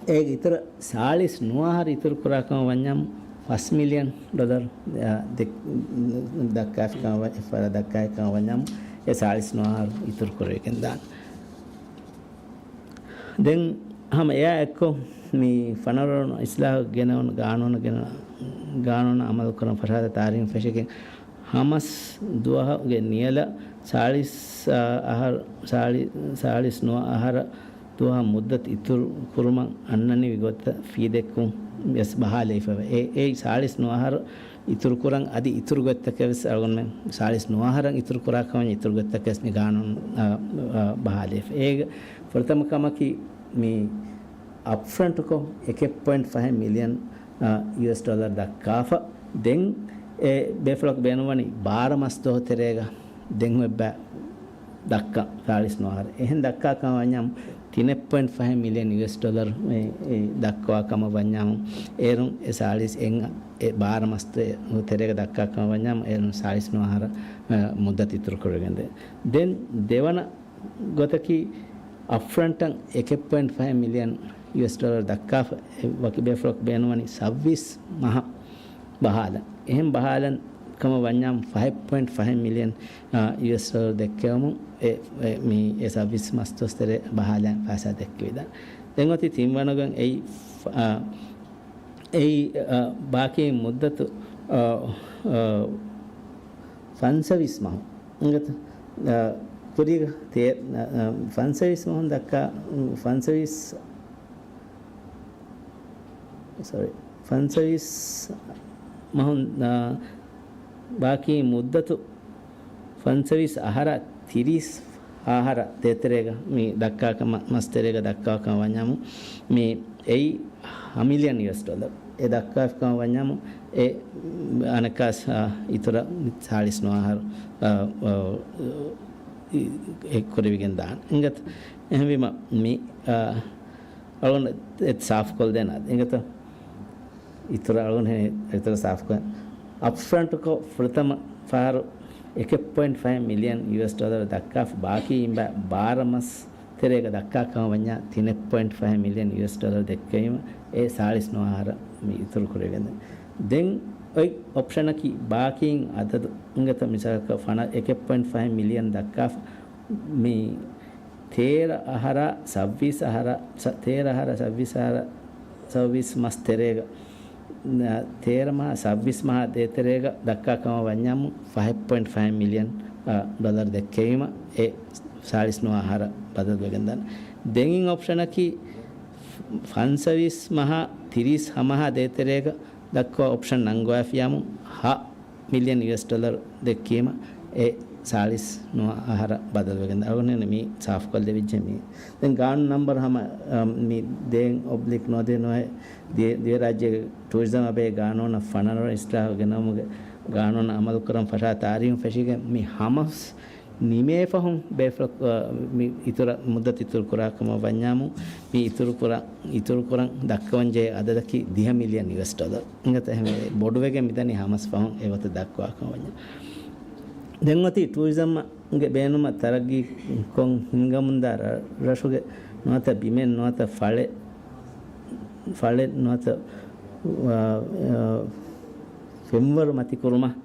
އޭގެ އިތުރަށް ސާޅީސް ނުވަ އަހަރު އިތުރު ކުރާ ކަމަށް ވަންޏާމު، ފަސް މިލިއަން ޑޮލަރު، އާ، ދެ-، ދައްކާފި ކަމަށް ވަ-، އެއްފަހަރާ ދައްކާފި ކަމަށް ވަންޏާމު، އެ ސާޅީސް ނުވަ އަހަރު އިތުރު ކުރެވިގެން ދާނެ. ދެން ހަމަ އެއާ އެއްކޮށް، މި ފަނަރަ ވަނަ އިސްލާހު ގެނައުނު ގާނޫނު ގެނަ-، ގާނޫނު އަމަލު ކުރަން ފަށާތާ ތާރީހުން ފެށިގެން، ހަމަސް ދުވަހުގެ ނިޔަލަށް ސާޅީސް، އާ، އަހަރު، ސާޅީ-، ސާޅީސް ނުވަ އަހަރަށް ދުވަހަށް މުއްދަތު އިތުރު ކުރުމަށް އަންނަނިވި ގޮތަށް ފީ ދެއްކުން ވެސް ބަހާލައިފައެވެ. އެ، އެ ސާޅީސް ނުވަ އަހަރު އިތުރު ކުރަން އަދި އިތުރު ގޮތްތަކެއް ވެސް އަޅުގަނޑުމެން ސާޅީސް ނުވަ އަހަރަށް އިތުރު ކުރާ ކަމަށް އިތުރު ގޮތްތަކެއް ވެސް މި ގާނޫނު، އާ، އާ، ބަހާލައިފަ. އޭގެ ފުރަތަމަ ކަމަކީ މި އަޕްފްރަންޓްކޮށް އެކެއް ޕޮއިންޓް ފަހެއް މިލިއަން، އާ، ޔޫއެސް ޑޮލަރ ދައްކާފަ. ދެން އެ ބޭފުޅަކު ބޭނުންވަނީ ބާރަ މަސް ދުވަހު ތެރޭގަ ދެން އޮތް ބައި ދައްކާ ސާޅީސް ނުވަ އަހަރަށް. އެހެން ދައްކާ ކަމަށް ވަންޏާމު ތިނެއް ޕޮއިންޓް ފަހެއް މިލިއަން ޔޫއެސް ޑޮލަރ އެ، އެ ދައްކާ ކަމަށް ވަންޏާމު އޭރުން އެ ސާޅީސް އެއް، އެ ބާރަ މަސް ތެ-، ތެރޭގަ ދައްކާ ކަމަށް ވަންޏާމު އޭރުން ސާޅީސް ނުވަ އަހަރަށް، އަ، މުއްދަތު އިތުރު ކުރެވިގެންދޭ. ދެން ދެވަނަ ގޮތަކީ އަޕްފްރަންޓަށް އެކެއް ޕޮއިންޓް ފަހެއް މިލިއަން ޔޫއެސް ޑޮލަރ ދައްކާފަ، އެ ވަކި ބޭފުޅަކު ބޭނުންވަނީ ސައްވީސް މަހަށް ބަހާލަން. އެހެން ބަހާލަން ކަމަށް ވަންޏާމު ފަހެއް ޕޮއިންޓް ފަހެއް މިލިއަން، އާ، ޔޫއެސް ޑޮލަރ ދެއްކެވުމުން އެ، އެ، މި އެ ސައްވީސް މަސް ދުވަސް ތެރޭ ބަހާލަން ފައިސާ ދެއްކެވިދާނެ. ދެން އޮތީ ތިންވަނަގަން އެއީ، އާ، އެއީ، އަ، ބާކީ މުއްދަތު، އަ، އަ، ފަންސަވީސް މަހު. އިނގޭތަ؟ އަ، ކުރީގަ ތޭ-، އަ، އަ، ފަންސަވީސް މަހުން ދައްކާ، ފަންސަވީސް، ސޮރީ، ފަންސަވީސް މަހުން، އަ، ބާކީ މުއްދަތު ފަންސަވީސް އަހަރާ ތިރީސް އަހަރާ ދޭތެރޭގަ މި ދައްކާ ކަމަށް، މަސް ތެރޭގަ ދައްކާ ކަމަށް ވަންޏާމު، މި އެއީ ހަ މިލިއަން ޔޫއެސް ޑޮލަރ. އެ ދައްކާ ކަމަށް ވަންޏާމު، އެ އަނެއްކާސް، އާ، އިތުރަށް ސާޅީސް ނުވަ އަހަރު، އާ، އާ، އެ ކުރެވިގެން ދާނެ. އިނގޭތަ؟ އެހެންވީމަ، މި، އާ، އަޅުގަނޑު އެ ސާފުކޮށްދޭނަ އިނގޭތަ؟ އިތުރަށް އަޅުގަނޑު އިތުރަށް ސާފުކޮށް، އަޕްފްރަންޓްކޮށް ފުރަތަމަ ފަހަރު އެކެއް ޕޮއިންޓް ފަހެއް މިލިއަން ޔޫއެސް ޑޮލަރ ދައްކާފަ، ބާކީ އިން ބާ-، ބާރަ މަސް ތެރޭގަ ދައްކާ ކަމަށް ވަންޏާ ތިނެއް ޕޮއިންޓް ފަހެއް މިލިއަން ޔޫއެސް ޑޮލަރ ދެއްކެވީމަ، އެ ސާޅީސް ނުވަ އަހަރަށް މި އިތުރު ކުރެވިގެން. ދެން އޮތް އޮޕްޝަނަކީ ބާކީން އަދަދު އިނގޭތަ، މިސާލަކަށް ފަނަ އެކެއް ޕޮއިންޓް ފަހެއް މިލިއަން ދައްކާފަ، މި ތޭރަ އަހަރާ ސައްވީސް އަހަރާ، ސަ-، ތޭރަ އަހަރާ ސައްވީސް އަހަރާ، ސައްވީސް މަސް ތެރޭގަ، ނަ-، ތޭރަ މަހާ ސައްވީސް މަހާ ދޭތެރޭގަ ދައްކާ ކަމަށް ވަންޏާމު ފަހެއް ޕޮއިންޓް ފަހެއް މިލިއަން، އަ، ޑޮލަރ ދެއްކެވީމަ އެ ސާޅީސް ނުވަ އަހަރަށް ބަދަލުވެގެން ދާނެ. ދެން އޮޕްޝަނަކީ ފަންސަވީސް މަހާ ތިރީސް ހަ މަހާ ދޭތެރޭގަ ދައްކާ އޮޕްޝަން ނަންގަވާފިޔާމު ހަ މިލިއަން ޔޫއެސް ޑޮލަރ ދެއްކީމަ، އެ ސާޅީސް ނުވަ އަހަރަށް ބަދަލުވެގެން އަޅުގަނޑު މި ސާފުކޮށްލެވިއްޖެ މި. ދެން ގާނޫނު ނަންބަރު ހަމަ، އަ، މި ދޭއް އޮބްލިކް ނުވަދިހަ ނުވަ ދި-، ދިވެހިރާއްޖޭގެ ޓޫރިޒަމް އަބޭ ގާނޫނަށް ފަނަރަ އިސްލާހު ގެނައުމުގެ ގާނޫނު އަމަލުކުރަން ފަށާ ތާރީހުން ފެށިގެން މި ހަމަސް ނިމޭ ފަހުން ބޭފުޅަކު، އަ، މި އިތުރަށް މުއްދަތު އިތުރު ކުރާ ކަމަށް ވަންޏާމު، މި އިތުރު ކުރަން، އިތުރު ކުރަން ދައްކަވަން ޖެހޭ އަދަދަކީ ދިހަ މިލިއަން ޔޫއެސް ޑޮލަރ. އިނގޭތަ؟ އެހެންވެ ބޮޑުވެގެން މިދަނީ ހަމަސް ފަހުން އެގޮތަށް ދައްކާ ކަމަށް ވަންޏާ. ދެން އޮތީ ޓޫރިޒަމްގެ ބޭނުމަށް ތަރައްގީ ކޮށް ހިންގަމުންދާ ރަށް-، ރަށުގެ ނުވަތަ ބިމެއް ނުވަތަ ފަޅެއް، ފަޅެއް ނުވަތަ، އާ، އާ، ފެންވަރު މަތިކުރުމަށް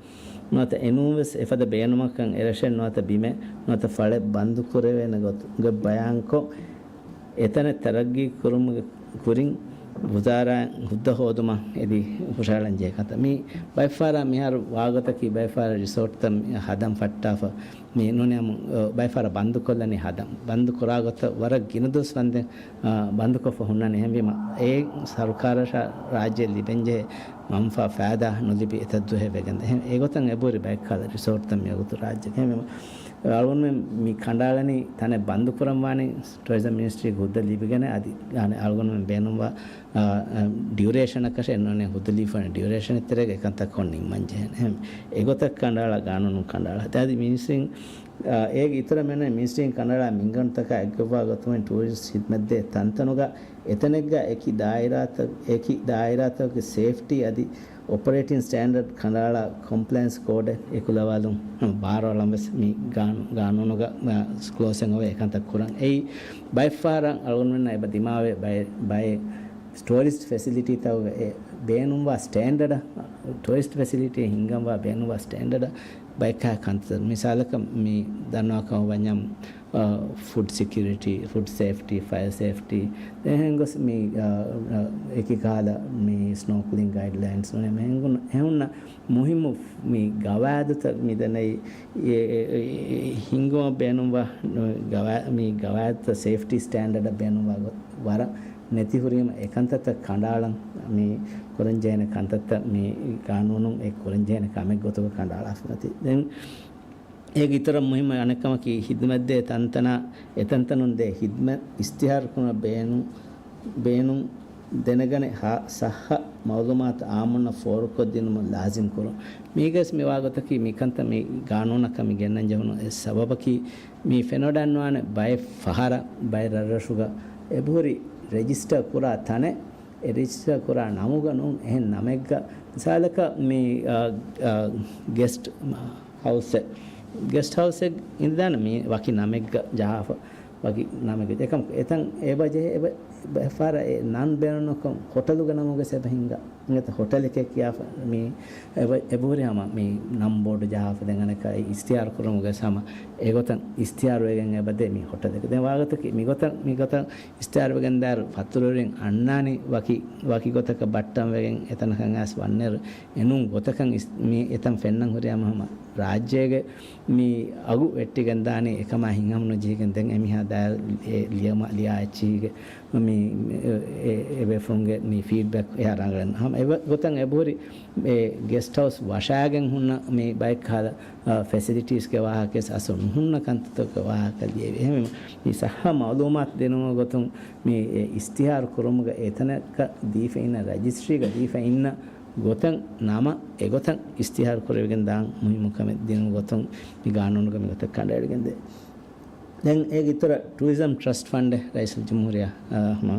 ނުވަތަ އެނޫންވެސް އެފަދަ ބޭނުމަކަށް އެރަށެއް ނުވަތަ ބިމެއް ނުވަތަ ފަޅެއް ބަންދު ކުރެވޭނެ ގޮތުގެ ބަޔާންކޮށް، އެތަނެއް ތަރައްގީ ކުރުމުގެ ކުރިން ވުޒާރާއިން ހުއްދަ ހޯދުމަށް އެދި ހުށަހަޅަން ޖެހޭ ކަންތައް. މި ބައެއްފަހަރަށް މިހާރު ވާގޮތަކީ ބައެއްފަހަރަށް ރިސޯޓްތައް ހަދަން ފައްޓާފަ މި ނޫނީ އަމު، އަ، ބައެއްފަހަރަށް ބަންދުކޮށްލަނީ ހަދަން. ބަންދު ކުރާ ގޮތަށް ވަރަށް ގިނަ ދުވަސް ވަންދެން، އަ، ބަންދުކޮށްފަ ހުންނަނީ. އެހެންވީމަ އެ ސަރުކާރަށާ ރާއްޖެ ލިބެންޖެހޭ މަންފާ ފައިދާ ނުލިބި އެތައް ދުވަހެއް ވެގެންދާ. އެހެން އެގޮތަށް އެބަހުރި ބައެއްކަހަލަ ރިސޯޓްތައް މިވަގުތު ރާއްޖޭގަ. އެހެންވީމަ އަޅުގަނޑުމެން މި ކަނޑައަޅަނީ ތަނެއް ބަންދު ކުރަން ވާނީ ޓޫރިޒަމް މިނިސްޓްރީގެ ހުއްދަ ލިބިގެން އަދި އަޅުގަނޑުމެން ބޭނުންވާ، އާ، އާ، ޑިއުރޭޝަނަކަށެއް ނޫނީ ހުއްދަ ލިބިފައި ޑިއުރޭޝަނެއް ތެރޭގަ އެކަންތައް ކޮށް ނިންމަން ޖެހޭނެ. އެހެން އެގޮތަށް ކަނޑައަޅާ ގާނޫނުން ކަނޑައަޅާ. އަދި މިނިސްޓްރީން، އާ، އޭގެ އިތުރަށް މެން މިނިސްޓްރީން ކަނޑައަޅާ މިންގަނޑުތަކާ އެއްގޮތްވާ ގޮތުން ޓޫރިސްޓް ހިދްމަތްދޭ ތަންތަނުގަ އެތަނެއްގަ އެކި ދާއިރާތައް، އެކި ދާއިރާތަކުގެ ސޭފްޓީ އަދި އޮޕަރޭޓިން ސްޓޭންޑަޑް ކަނޑައަޅާ ކޮމްޕްލަޔަންސް ކޯޑެއް އެކުލަވާލުން ބާރުއަޅަން ވެސް މި ގާނޫ-، ގާނޫނުގަ، އަ، ކްލޯސެއް އޮވެ އެކަންތައް ކުރަން. އެއީ ބައެއްފަހަރަށް އަޅުގަނޑުމެންނަށް އެބަ ދިމާވޭ ބައެއް، ބައެއް ޓޫރިސްޓް ފެސިލިޓީތަކުގެ އެ ބޭނުންވާ ސްޓޭންޑަޑަށް، ޓޫރިސްޓް ފެސިލިޓީ ހިންގަންވާ ބޭނުންވާ ސްޓޭންޑަޑަށް ބައެއްކާ ކަންތައް. މިސާލަކަށް މި ދަންނަވާ ކަމަށް ވަންޏާ، އާ، ފުޑް ސެކިއުރިޓީ، ފުޑް ސޭފްޓީ، ފަޔަރ ސޭފްޓީ، އެހެން ގޮސް މި، އާ، އާ، އެކި ކަހަލަ މި ސްނޯކްލިން ގައިޑްލައިންސް ނޫނީ މިހެން ގުނަ-، އެހުންނަ މުހިއްމު މި ގަވާއިދުތައް މިދަނީ އެ، އެ، އެ، އެ، ހިންގުމަށް ބޭނުންވާ ގަވާ-، މި ގަވާއިދުތައް ސޭފްޓީ ސްޓޭންޑަޑަށް ބޭނުންވާ ގޮ-، ވަރަށް ނެތި ހުރީމަ އެކަންތައްތައް ކަނޑައަޅަން މި ކުރަންޖެހޭނެ ކަންތައްތައް މި ގާނޫނުން އެ ކުރަންޖެހޭނެ ކަމެއް ގޮތުގަ ކަނޑައަޅާފަ އޮތީ. ދެން އޭގެ އިތުރަށް މުހިއްމު އަނެއްކަމަކީ ހިދުމަތްދޭ ތަންތަނާ އެތަންތަނުން ދޭ ހިދުމަތް އިސްތިހާރުކުރުމަށް ބޭނުން ބޭނުން ދެނެގަނެ ހާ ސައްހަ މައުލޫމާތު އާއްމުންނަށް ފޯރުކޮށްދިނުމަށް ލާޒިމް ކުރުން. މީގެސް މި ވާގޮތަކީ މިކަންތައް މި ގާނޫނަކަށް މި ގެންނަން ޖެހުނު އެއް ސަބަބަކީ، މި ފެނޮޑަންވާނެ ބައެއް ފަހަރަށް ބައެއް ރަށްރަށުގަ އެބަހުރި ރެޖިސްޓަރ ކުރާ ތަނެއް، އެ ރެޖިސްޓަރ ކުރާ ނަމުގަ ނޫން އެހެން ނަމެއްގަ، މިސާލަކަށް މި، އާ، އާ، ގެސްޓް ހައުސްއެއް، ގެސްޓް ހައުސްއެއް އިންދާނެ މި ވަކި ނަމެއްގަ ޖަހާފަ، ވަކި ނަމެއްގަ. އެކަމަކު އެތަން އެބަ ޖެހޭ އެބަ، އެބަ ފަހަރަށް އެ ނަން ބޭނުންކޮށް ހޮޓަލުގެ ނަމުގަ އެބަ ހިންގާ. އިނގޭތަ ހޮޓަލެކޭ ކިޔާފަ މި އެބަ، އެބަހުރި ހަމަ މި ނަން ބޯޑު ޖަހާފަ ދެން އަނެއްކާ އިސްތިހާރު ކުރުމުގެ ހަމަ އެގޮތަށް އިސްތިހާރު ވެގެން އެބަދޭ މި ހޮޓަލެއްގަ. ދެން ވާގޮތަކީ މިގޮތަށް، މިގޮތަށް އިސްތިހާރުވެގެންދާއިރު ފަތުރުވެރިން އަންނާނީ ވަކި، ވަކި ގޮތަކަށް ބައްޓަންވެގެން އެތަނަކަށް އައިސް ވަންނައިރު، އެނޫން ގޮތަކަށް އިސް-، މި އެތަން ފެންނަން ހުރި ހަމަ ހަމަ ރާއްޖޭގެ މި އަގު ވެއްޓިގެންދާނީ އެކަމާ ހިތްހަމަނުޖެހިގެން. ދެން އެމީހާ ދާއިރު އެ ލިޔަމަ-، ލިޔާ އެއްޗިހިގެ މި، އެ، އެ ބޭފުޅުންގެ މި ފީޑްބެކް އެހާ ރަނގަޅެއް. ހަމަ އެ ގޮތަށް އެބަހުރި އެ ގެސްޓް ހައުސް ވަށާގެން ހުންނަ މި ބައެއް ކަހަލަ، އަ، ފެސިލިޓީސްގެ ވާހަކަވެސް އަސްލު ނުހުންނަ ކަންތައްތަކުގެ ވާހަކަ ލިޔެވި. އެހެންވީމަ، މި ސައްހަ މައުލޫމާތު ދިނުމުގެ ގޮތުން މި އެ އިސްތިހާރު ކުރުމުގަ އެތަނަކަށް ދީފަ އިންނަ ރަޖިސްޓްރީގަ ދީފަ އިންނަ ގޮތަށް ނަމަ އެގޮތަށް އިސްތިހާރު ކުރެވިގެން ދާން މުހިއްމު ކަމެއް ދިނުމުގެ ގޮތުން މި ގާނޫނުގަ މިގޮތަށް ކަނޑައެޅިގެންދޭ. ދެން އޭގެ އިތުރަށް ޓޫރިޒަމް ޓްރަސްޓް ފަންޑެއް ރައީސުލްޖުމްހޫރިއްޔާ، އާ، ހަމަ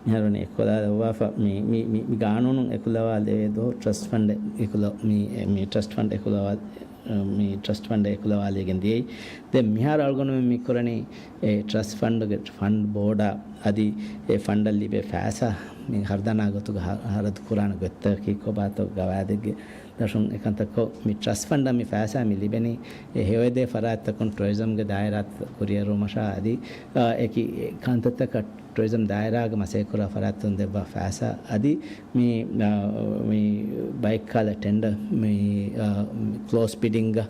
މިހާރު ވަނީ އެކުލަވާލައްވާފަ މި، މި، މި، މި ގާނޫނުން އެކުލަވާލެވޭ ދޯ ޓްރަސްޓް ފަންޑެއް އެކުލަ-، މި، މި ޓްރަސްޓް ފަންޑް އެކުލަވާ-، މި ޓްރަސްޓް ފަންޑެއް އެކުލަވާލެވިގެން ދިޔައީ. ދެން މިހާރު އަޅުގަނޑުމެން މި ކުރަނީ އެ ޓްރަސްޓް ފަންޑުގެ ފަންޑް ބޯޑާ އަދި އެ ފަންޑަށް ލިބޭ ފައިސާ މި ހަރުދަނާ ގޮތުގަ ހަ-، ހަރަދު ކުރާނެ ގޮތްތަކަކީ ކޮބާތޯ ގަވާއިދެއްގެ ދަށުން އެކަންތައްކޮށް، މި ޓްރަސްޓް ފަންޑަށް މި ފައިސާ މި ލިބެނީ އެ ހެޔޮއެދޭ ފަރާތްތަކުން ޓުރިޒަމްގެ ދާއިރާތައް ކުރިއެރުވުމަށާ އަދި، އާ، އެކި ކަންތައްތަކަށް ޓުރިޒަމް ދާއިރާގެ މަސައްކަތްކުރާ ފަރާތްތަކުން ދެއްވާ ފައިސާ އަދި މި، އާ، މި ބައެއްކަހަލަ ޓެންޑަރ މި، އާ، ކްލޯސް ބިޑިންގ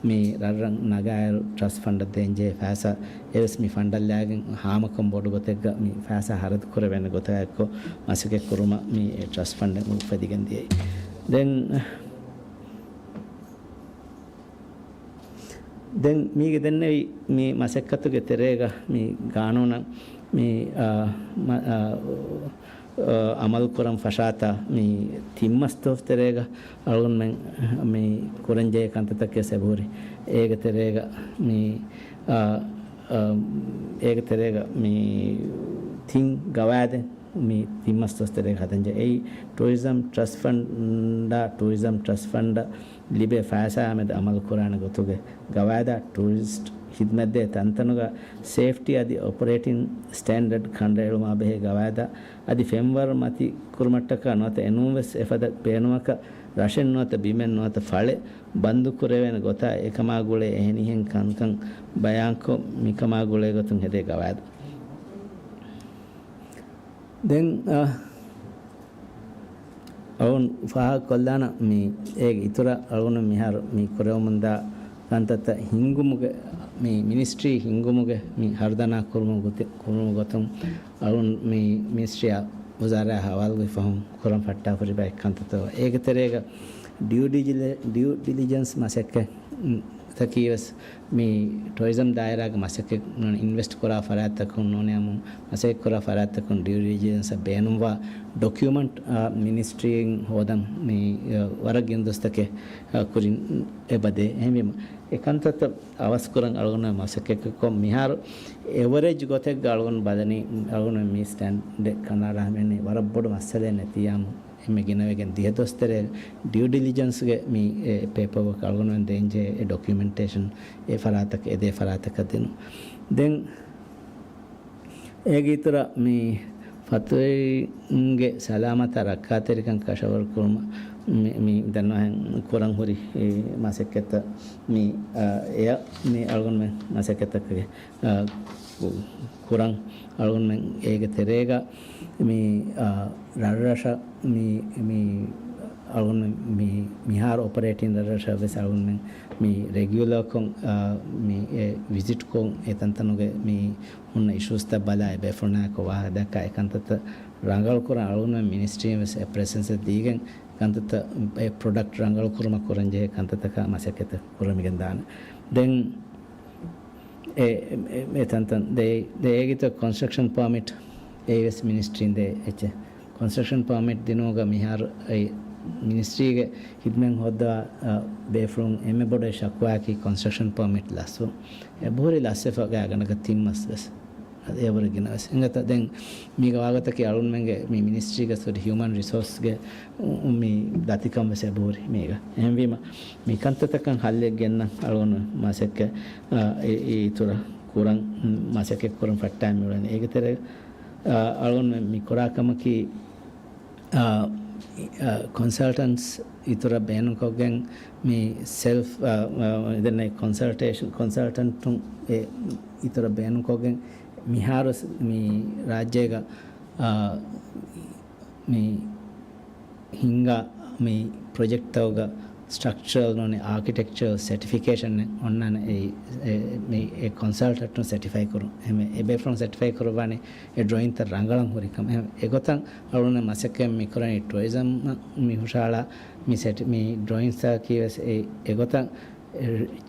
މި ރަށްރަށް ނަގާއިރު ޓްރަސްޓް ފަންޑަށް ދޭންޖެހޭ ފައިސާ އެވެސް މި ފަންޑަށް ލާގެން ހާމަކޮށް ބޮޑު ގޮތެއްގަ މި ފައިސާ ހަރަދު ކުރެވޭނެ ގޮތާއެއްކޮށް މަސައްކަތް ކުރުމަށް މި ޓްރަސްޓް ފަންޑެއް އުފެދިގެން ދިޔައީ. ދެން، ދެން މީގެ ދެންނެވި މި މަސައްކަތުގެ ތެރޭގަ މި ގާނޫނަށް މި، އާ، މަ-، އާ، އާ، އަމަލު ކުރަން ފަށާތާ މި ތިން މަސް ދުވަސް ތެރޭގަ އަޅުގަނޑުމެން މި ކުރަންޖެހޭ ކަންތައްތަކެއް އެބަހުރި. އޭގެ ތެރޭގަ މި، އާ، އާ، އޭގެ ތެރޭގަ މި ތިން ގަވާއިދެއް މި ތިން މަސް ދުވަސް ތެރޭގަ ހަދަންޖެހޭ. އެއީ ޓޫރިޒަމް ޓްރަސްޓް ފަންޑާ، ޓޫރިޒަމް ޓްރަސްޓް ފަންޑަށް ލިބޭ ފައިސާއާމެދު އަމަލު ކުރާނެ ގޮތުގެ ގަވާއިދާ، ޓޫރިސްޓް ހިދުމަތްދޭ ތަންތަނުގަ ސޭފްޓީ އަދި އޮޕަރޭޓިން ސްޓޭންޑަޑް ކަނޑައެޅުމާ ބެހޭ ގަވާއިދާ އަދި ފެންވަރު މަތި ކުރުމަށްޓަކާ ނުވަތަ އެނޫންވެސް އެފަދަ ބޭނުމަކަށް ރަށެއް ނުވަތަ ބިމެއް ނުވަތަ ފަޅެއް ބަންދު ކުރެވޭނެ ގޮތާ އެކަމާ ގުޅޭ އެހެނިހެން ކަންކަން ބަޔާންކޮށް، މިކަމާ ގުޅޭ ގޮތުން ހެދޭ ގަވާއިދު. ދެން، އަ، އަޅުން ފާހަގަކޮށްލާނަ މި އޭގެ އިތުރަށް އަޅުގަނޑު މިހާރު މި ކުރެވެމުންދާ ކަންތައްތައް ހިންގުމުގެ، މި މިނިސްޓްރީ ހިންގުމުގެ މި ހަރުދަނާ ކުރުމު ގޮތެ-، ކުރުމު ގޮތުން އަޅުން މި މިނިސްޓްރީއާ ވުޒާރާ ހަވާލުގައި ފަހުން ކުރަން ފައްޓާފަ ހުރި ބައެއް ކަންތައްތައް. އޭގެ ތެރޭގަ ޑިއު ޑިލި-، ޑިއު ޑިލިޖެންސް މަސައްކަތް ތަކީވެސް މި ޓުރިޒަމް ދާއިރާގެ މަސައްކަތް ނޫން އިންވެސްޓް ކުރާ ފަރާތްތަކުން ނޫނީ އަމު މަސައްކަތް ކުރާ ފަރާތްތަކުން ޑިއު ޑިލިޖެންސަށް ބޭނުންވާ ޑޮކިއުމަންޓް، އާ، މިނިސްޓްރީއިން ހޯދަން މި، އާ، ވަރަށް ގިނަ ދުވަސްތަކެއް، އާ، ކުރިން އެބަދޭ. އެހެންވީމަ އެ ކަންތައްތައް އަވަސްކުރަން އަޅުގަނޑު މަސައްކަތްކޮށް މިހާރު އެވަރޭޖް ގޮތެއްގަ އަޅުގަނޑު ބަލަނީ އަޅުގަނޑު މި ސްޓޭންޑަޑް ކަނޑައަޅާ ހިމެނޭ ވަރަށް ބޮޑު މައްސަލައެއް ނެތިއްޔާމު އެންމެ ގިނަވެގެން ދިހަ ދުވަސް ތެރޭ ޑިއު ޑިލިޖެންސްގެ މި، އެ، ޕޭޕަވަކް އަޅުގަނޑުމެން ދޭންޖެހޭ އެ ޑޮކިއުމެންޓޭޝަން އެ ފަރާތަކަށް އެދޭ ފަރާތަކަށް ދިނުން. ދެން އޭގެ އިތުރަށް މި ފަތުރުވެރިންގެ ސަލާމަތާ ރައްކާތެރިކަން ކަށަވަރު ކުރުމަށް މި، މި ދަންނަވާހެން ކުރަން ހުރި މަސައްކަތްތައް މި، އަ، އެއަށް މި އަޅުގަނޑުމެން މަސައްކަތްތަކުގެ އަ، ކު-، ކުރަން އަޅުގަނޑުމެން އޭގެ ތެރޭގަ މި، އަ، ރަށްރަށަށް މި، މި އަޅުގަނޑުމެން މި، މިހާރު އޮޕަރޭޓިން ރަށްރަށަށް ވެސް އަޅުގަނޑުމެން މި ރެގިއުލަރކޮށް، އަ، މި އެ ވިޒިޓްކޮށް އެ ތަންތަނުގެ މި ހުންނަ އިޝޫސްތައް ބަލާ އެ ބޭފުޅުންނާއެކު ވާހަކަ ދައްކާ އެ ކަންތައްތައް ރަނގަޅުކުރަން އަޅުގަނޑުމެން މިނިސްޓްރީން ވެސް އެ ޕްރެސެންސެއް ދީގެން ކަންތައްތައް އެ ޕްރޮޑަކްޓް ރަނގަޅުކުރުމަށް ކުރަންޖެހޭ ކަންތައްތަކާ މަސައްކަތްތައް ކުރަމިގެން ދާނެ. ދެން އެ، އެ، އެ ތަންތަން ދެ، ދެ އޭގެތަ ކޮންސްޓްރަކްޝަން ޕާމިޓް އެއީވެސް މިނިސްޓްރީން ދޭ އެއްޗެއް. ކޮންސްޓްރަކްޝަން ޕަރމިޓް ދިނުމުގަ މިހާރު އެ މިނިސްޓްރީގެ ހިދުމަތް ހޯއްދަވާ، އަ، ބޭފުޅުން އެންމެ ބޮޑު ޝަކުވާއަކީ ކޮންސްޓްރަކްޝަން ޕަރމިޓް ލަސްވުން. އެބަހުރި ލަސްވެފަ ގާތްގަނޑަކަށް ތިން މަސް ވެސް. އެވަރު ގިނަވެސް. އެނގޭތަ ދެން މީގެ ވާގޮތަކީ އަޅުންމެންގެ މި މިނިސްޓްރީގެ ސޮރި ހިއުމަން ރިސޯސްގެ މި ދަތިކަން ވެސް އެބަހުރި މީގަ. އެހެންވީމަ މި ކަންތައްތަކަށް ހައްލެއް ގެންނަން އަޅުގަނޑު މަސައްކަތް، އާ، އެ، އެ އިތުރަށް ކުރަން، މަސައްކަތް ކުރަން ފައްޓާ މިއުޅެނީ. އޭގެ ތެރޭ، އާ، އަޅުގަނޑު މި ކުރާ ކަމަކީ، އާ، އާ، ކޮންސަލްޓަންޓްސް އިތުރަށް ބޭނުންކޮށްގެން މި ސެލްފް، އާ، އާ، ދެން ކޮންސަލްޓޭޝަން، ކޮންސަލްޓަންޓުން އެ އިތުރަށް ބޭނުންކޮށްގެން މިހާރު މި ރާއްޖޭގަ، އާ، މި ހިންގާ މި ޕްރޮޖެކްޓްތަކުގަ ސްޓްރަކްޗަރަލް ނޫނީ އާކިޓެކްޗަރ ސެޓިފިކޭޝަން އޮންނާނެ އެ، އެ، މި އެ ކޮންސަލްޓަންޓުން ސެޓިފައި ކުރުން. އެ، އެ ބޭފުޅުން ސެޓިފައި ކުރައްވާނީ އެ ޑްރޮއިންތައް ރަނގަޅަށް ހުރިކަމަށް. އެ، އެގޮތަށް އަޅުގަނޑު މަސައްކަތް މި ކުރަނީ ޓުއިޒަމް މި ހުށަހަޅާ މި ސެޓި، މި ޑްރޮއިންސްތަކަކީ ވެސް އެ، އެގޮތަށް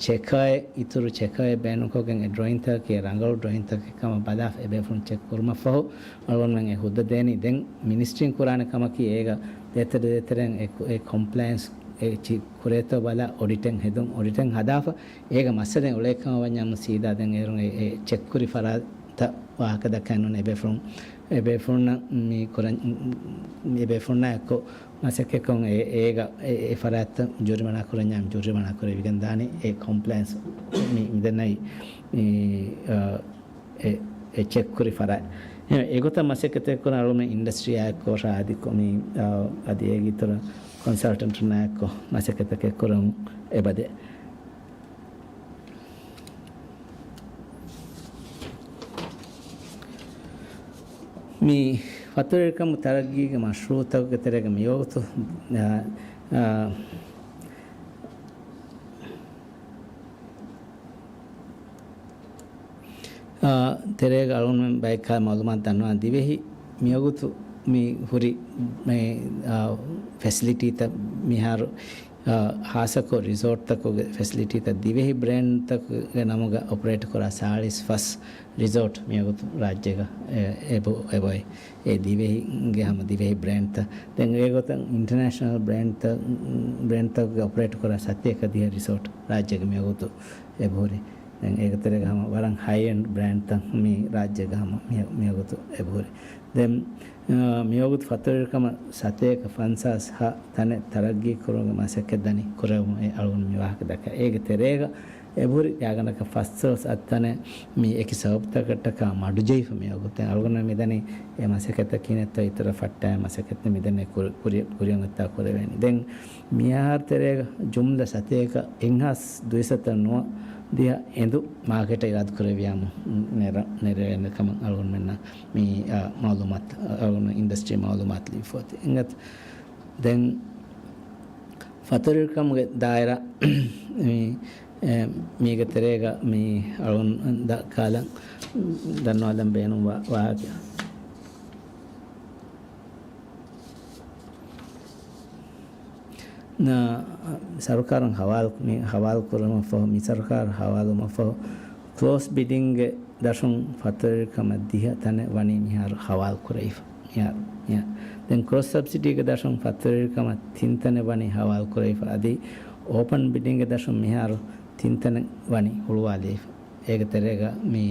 ޗެކައެއް، އިތުރު ޗެކައެއް ބޭނުންކޮށްގެން އެ ޑްރޮއިންތަކަކީ ރަނގަޅު ޑްރޮއިންތަކެއް ކަމަށް ބަލާފަ އެބޭފުޅުން ޗެކް ކުރުމަށްފަހު އަޅުގަނޑުމެން އެ ހުއްދަ ދޭނީ. ދެން މިނިސްޓްރީން ކުރާނެ ކަމަކީ އޭގަ ދޭތެރެ ދޭތެރެއިން އެ، އެ ކޮމްޕްލަޔަންސް އެ ޗި ކުރޭތޯ ބަލާ އޮޑިޓެއް ހެދުން. އޮޑިޓެއް ހަދާފަ އޭގަ މައްސަލައެއް އުޅޭ ކަމަށް ވަންޏާ ސީދާ ދެން އޭރުން އެ، އެ ޗެކް ކުރި ފަރާތްތައް ވާހަކަ ދައްކައި ނޫން އެބޭފުޅުން، އެބޭފުޅުންނަށް މި ކުރަން، އެބޭފުޅުންނާ އެއްކޮށް މަސައްކަތްކޮށް އެ، އޭގަ އެ، އެ ފަރާތްތައް ޖުރިމަނާ ކުރަންޏާ ޖުރިމަނާ ކުރެވިގެން ދާނީ. އެ ކޮމްޕްލަޔަންސް މި، މިދެންނައި މި، އާ، އެ، އެ ޗެކް ކުރި ފަރާތް. އެ، އެގޮތަށް މަސައްކަތެއް ކުރަން އަޅުމެން އިންޑަސްޓްރީއާ އެއްކޮށް އަދި ކޮ-، މި، އާ، އަދި އޭގެ އިތުރަށް ކޮންސަލްޓަންޓުންނާ އެއްކޮށް މަސައްކަތަކެއް ކުރަމުން އެބަދޭ. މި ފަތުރުވެރިކަމު ތަރައްގީގެ މަޝްރޫއުތަކުގެ ތެރޭގަ މިވަގުތު، އާ، އާ، އާ، ތެރޭގަ އަޅުގަނޑުމެން ބައެއްކާ މައުލޫމާތު ދަންނަވާ ދިވެހި މިވަގުތު މި ހުރި، މެ، އާ، ފެސިލިޓީތައް މިހާރު، އާ، ހާއްސަކޮށް ރިސޯޓްތަކުގެ ފެސިލިޓީތައް ދިވެހި ބްރޭންޑްތަކުގެ ނަމުގަ އޮޕަރޭޓް ކުރާ ސާޅީސް ފަސް ރިސޯޓް މިވަގުތު ރާއްޖޭގަ އެ، އެބަ-، އެބައޮތް. އެ ދިވެހިގެ ހަމަ ދިވެހި ބްރޭންޑްތައް. ދެން އެގޮތަށް އިންޓަރނޭޝަނަލް ބްރޭންޑްތައް، ބްރޭންޑްތަކުގެ އޮޕަރޭޓް ކުރާ ސަތޭކަ ދިހަ ރިސޯޓް ރާއްޖޭގަ މިވަގުތު އެބަހުރި. ދެން އޭގެ ތެރޭގަ ހަމަ ވަރަށް ހައި އެންޑް ބްރޭންޑްތައް މި ރާއްޖޭގަ ހަމަ މި-، މިވަގުތު އެބަހުރި. ދެން، އާ، މިވަގުތު ފަތުރުވެރިކަމަށް ސަތޭކަ ފަންސާސް ހަ ތަނެއް ތަރައްގީ ކުރުމުގެ މަސައްކަތް ދަނީ ކުރެވުމުން އެ އަޅުގަނޑު މި ވާހަކަ ދައްކާ. އޭގެ ތެރޭގަ އެބަހުރި ގާތްގަނޑަކަށް ފަސް ސަތޭކަ ތަނެއް މި އެކި ސަބަބުތަކަށްޓަކާ މަޑުޖެހިފަ މިވަގުތެއް އަޅުގަނޑު މިދަނީ އެ މަސައްކަތަށް ކިހިނެއްތޯ އިތުރަށް ފައްޓާ މަސައްކަތް މިދެންނެ ކުރި-، ކުރި-، ކުރިއަށް އޮތްތާ ކުރެވޭނެ. ދެން މިހާރު ތެރޭގަ ޖުމްލަ ސަތޭކަ އެއްހާސް ދުއިސައްތަ ނުވަ ދިހަ އެނދު މާކެޓަށް އިރާދަ ކުރެވިޔާމު ނެރ-، ނެރެވޭނެ ކަމަށް އަޅުގަނޑުމެންނަށް މި، އާ، މައުލޫމާތު، އަޅުގަނޑު އިންޑަސްޓްރީ މައުލޫމާތު ލިބިފަ އޮތީ. އެނގޭތަ؟ ދެން ފަތުރުވެރިކަމުގެ ދާއިރާ މި، އެ، މީގެ ތެރޭގަ މި އަޅުން ދަ-، ކާލަން ދަންނަވާލަން ބޭނުންވާ ވާހަކަ. ނަ-، ސަރުކާރުން ހަވާލު، މި ހަވާލު ކުރުމަށްފަހު، މި ސަރުކާރު ހަވާލުވުމަށްފަހު، ކްލޯސް ބިޑިންގެ ދަށުން ފަތުރުވެރިކަމަށް ދިހަ ތަނެއް ވަނީ މިހާރު ހަވާލު ކުރެވިފަ. މިހާރު، މިހާރު. ދެން ކްރޮސް ސަބްސިޑީގެ ދަށުން ފަތުރުވެރިކަމަށް ތިން ތަނެއް ވަނީ ހަވާލު ކުރެވިފަ. އަދި އޯޕަން ބިޑިންގެ ދަށުން މިހާރު ތިން ތަނެއް ވަނީ ހުޅުވާލެވިފަ. އޭގެ ތެރޭގަ މި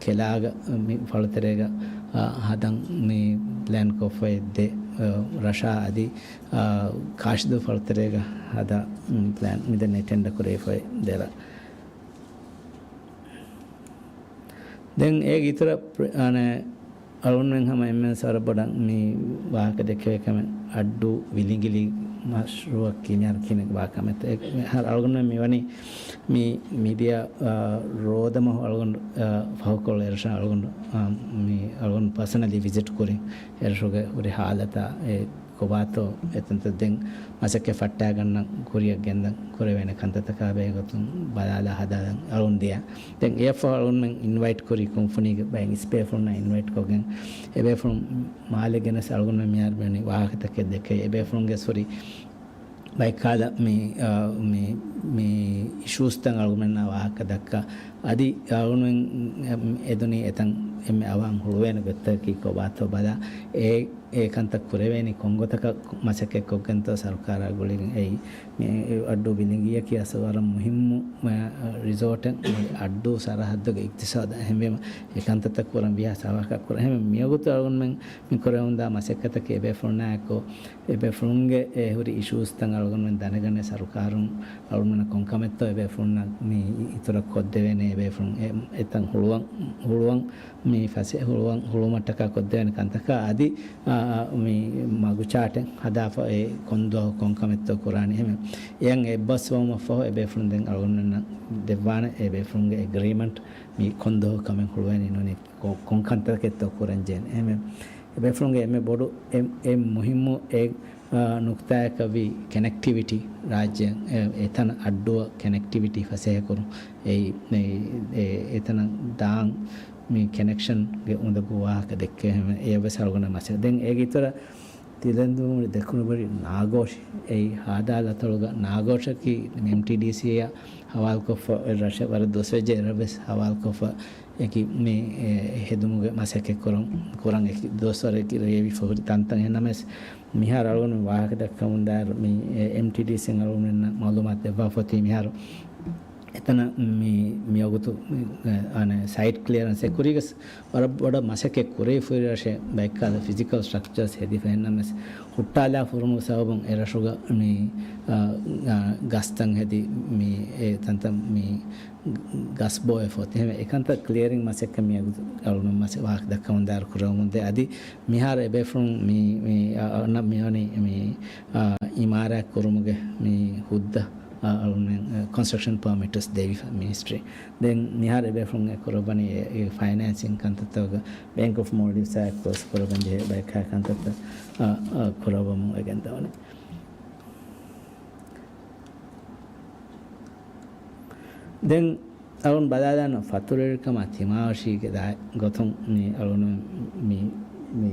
ކެލާގަ މި ފަޅުތެރޭގަ، އާ، ހަދަން މި ޕްލޭން ކޮށްފައި ދެ، އާ، ރަށާ އަދި، އާ، ކާށިދޫ ފަޅުތެރޭގަ ހަދާ، މި ޕްލޭން މިދެންނެ ޓެންޑަ ކުރެވިފައި ދެ ރަށް. ދެން އޭގެ އިތުރަށް ޕްރ-، އަނެ، އަޅުންމެން ހަމަ އެންމެން ސަރަ ބޮޑަށް މި ވާހަކަ ދެކެވޭ ކަމެއް އައްޑޫ ވިލިނގިލި މަޝްރޫއަކީ މިހާރު ކިހިނެއް ވާ ކަމެއްތަ؟ އެ، އަޅުގަނޑުމެން މި ވަނީ މި މިދިޔަ، އާ، ރޯދަމަހު އަޅުގަނޑު، އާ، ފަހުކޮޅު އެރަށަށް އަޅުގަނޑު، އާ، މި އަޅުގަނޑު ޕާސަނަލީ ވިޒިޓް ކުރިން އެރަށުގެ ހުރި ހާލަތާ އެ ކޮބާތޯ އެތަންތަން ދެން މަސައްކަތް ފައްޓާގަންނަން ކުރިއަށް ގެންދަން ކުރެވޭނެ ކަންތައްތަކާ ބެހޭގޮތުން ބަލާލާ ހަދާލަން އަޅުން ދިޔަ. ދެން އެއަށްފަހު އަޅުންމެން އިންވައިޓް ކުރީ ކުންފުނީގެ ބައެއް އިސްބޭފުޅުންނާ އިންވައިޓް ކޮށްގެން އެބޭފުޅުން މާލެ ގެނެސް އަޅުގަނޑުމެން މިހާރު މިވަނީ ވާހަކަތަކެއް ދެކެ އެބޭފުޅުންގެ ސޮރީ ބައެއްކާލަ މި، އާ، މި، މި އިޝޫސްތައް އަޅުގަނޑުމެންނާ ވާހަކަ ދައްކާ. އަދި އަޅުގަނޑުމެން އެދުނީ އެތަން އެންމެ އަވަހަށް ހުޅުވޭނެ ގޮތަކީ ކޮބާތޯ ބަލާ، އެ، އެ ކަންތައް ކުރެވޭނީ ކޮންގޮތަކަށް މަސައްކަތްކޮށްގެންތޯ ސަރުކާރާ ގުޅިގެން. އެއީ، މި އައްޑޫ ބިލިނގިއަކީ އަސްލު ވަރަށް މުހިއްމު، މަ، ރިސޯޓެއް މުޅި އައްޑޫ ސަރަހައްދުގެ އިގްތިސާދަށް. އެހެންވީމަ، އެ ކަންތައްތައް ކުރަން ވީހާ ސަވާކަށް ކުރަން. އެހެން މިވަގުތު އަޅުގަނޑުމެން މި ކުރެވުންދާ މަސައްކަތަކީ އެބޭފުޅުންނާއެކު، އެބޭފުޅުންގެ އެ ހުރި އިޝޫސްތައް އަޅުގަނޑުމެން ދަނެގަނެ ސަރުކާރުން އަޅުގަނޑުމެންނަށް ކޮންކަމެއްތޯ އެބޭފުޅުންނަށް މި އިތުރަށް ކޮށްދެވޭނެ، އެބޭފުޅުން އެ، އެތަން ހުޅުވަން، ހުޅުވަން މި ފަސޭ-، ހުޅުވަން، ހުޅުވުމަށްޓަކާ ކޮށްދެވޭނެ ކަންތަކާ އަދި، އާ، އާ، މި މަގުޗާޓެއް ހަދާފަ އެ ކޮންދުވަހު ކޮންކަމެއްތޯ ކުރާނީ. އެހެން އެއަށް އެއްބަސްވުމަށްފަހު އެބޭފުޅުން ދެން އަޅުގަނޑުމެންނަށް ދެއްވާނެ އެބޭފުޅުންގެ އެގްރީމަންޓް މި ކޮންދުވަހު ކަމެއް ހުޅުވޭނީ ނޫނީ ކޮ-، ކޮން ކަންތަކެއްތޯ ކުރަންޖެހޭނެ. އެހެން އެބޭފުޅުންގެ އެންމެ ބޮޑު، އެ، އެ މުހިއްމު އެ، އާ، ނުކުތާއަކަށްވީ ކަނެކްޓިވިޓީ ރާއްޖެ، އެ، އެތަނަށް އައްޑުއަށް ކަނެކްޓިވިޓީ ފަސޭހަކުރުން. އެ، އެ، އެ، އެތަނަށް ދާން މި ކަނެކްޝަންގެ އުނދަގޫ ވާހަކަ ދެއްކެވެ. އެއަށްވެސް އަޅުގަނޑަށް މަސައްކަތް. ދެން އޭގެ އިތުރަށް ތިލަންދޫނު ދެކުނުބަރި ނާގޯށި، އެއީ ހާދާލް އަތޮޅުގަ ނާގޯށަކީ އެމްޓީޑީސީއަށް ހަވާލުކޮށްފަ، އެ ރަށަށް ވަރަށް ދުވަސްވެއްޖެ އެރަށްވެސް ހަވާލުކޮށްފަ އެކި މި، އެ، ހެދުމުގެ މަސައްކަތް ކުރަން، ކުރަން އެކި ދުވަސްވަރަކީ ރޭވިފަ ހުރި ތަންތަން. އެހެންނަމަވެސް، މިހާރު އަޅުގަނޑު ވާހަކަ ދައްކަމުން ދާއިރު، މި، އެ، އެމްޓީޑީސީން އަޅުގަނޑުމެންނަށް މައުލޫމާތު ދެއްވާފަ އޮތީ މިހާރު އެތަނަށް މި، މިވަގުތު، އަނެ، ސައިޓް ކްލިއަރެންސް އެ ކުރީގަސް ވަރަށް ބޮޑަށް މަސައްކަތް ކުރެވިފައި ރަށެއް ބައެއްކާލަ ފިޒިކަލް ސްޓްރަކްޗާސް ހެދިފަ. އެހެންނަމަވެސް ހުއްޓާލާ ފުރުމުގެ ސަބަބުން އެ ރަށުގަ މި، އާ، އާ، ގަސްތައް ހެދި މި އެ ތަންތަން މި ގަސް ބޯވެފަ އޮތީ. އެހެންވެ އެކަންތައް ކްލިއަރިން މަސައްކަތް މިވަގުތު އަޅުގަނޑު މަސަ-، ވާހަކަ ދައްކަމުން ދާއިރު ކުރަމުންދޭ. އަދި މިހާރު އެބޭފުޅުން މި، މި، އަ، އަ، އަންނަ މިވަނީ މި، އާ، އިމާރާތް ކުރުމުގެ މި ހުއްދަ، އަ، އަޅުގަނޑުމެން، އަ، ކޮންސްޓްރަކްޝަން ޕަރމިޓްސް ދެވިފަ މިނިސްޓްރީ. ދެން މިހާރު އެބޭފުޅުން އެ ކުރައްވަނީ އެ، އެ ފައިނޭންސިން ކަންތައްތަކުގަ ބޭންކް އޮފް މޯލްޑިވްސް އާއެކު ކްލޯސް ކުރައްވަން ޖެހޭ ބަޔަކާ ކަންތައްތައް، އަ، އަ، ކުރައްވަމުން ވެގެންދަވަނީ. ދެން އަޅުން ބަލާލާނަ ފަތުރުވެރިކަމާ ތިމާވަށީގެ ދާ-، ގޮތުން މި އަޅުން މި، މި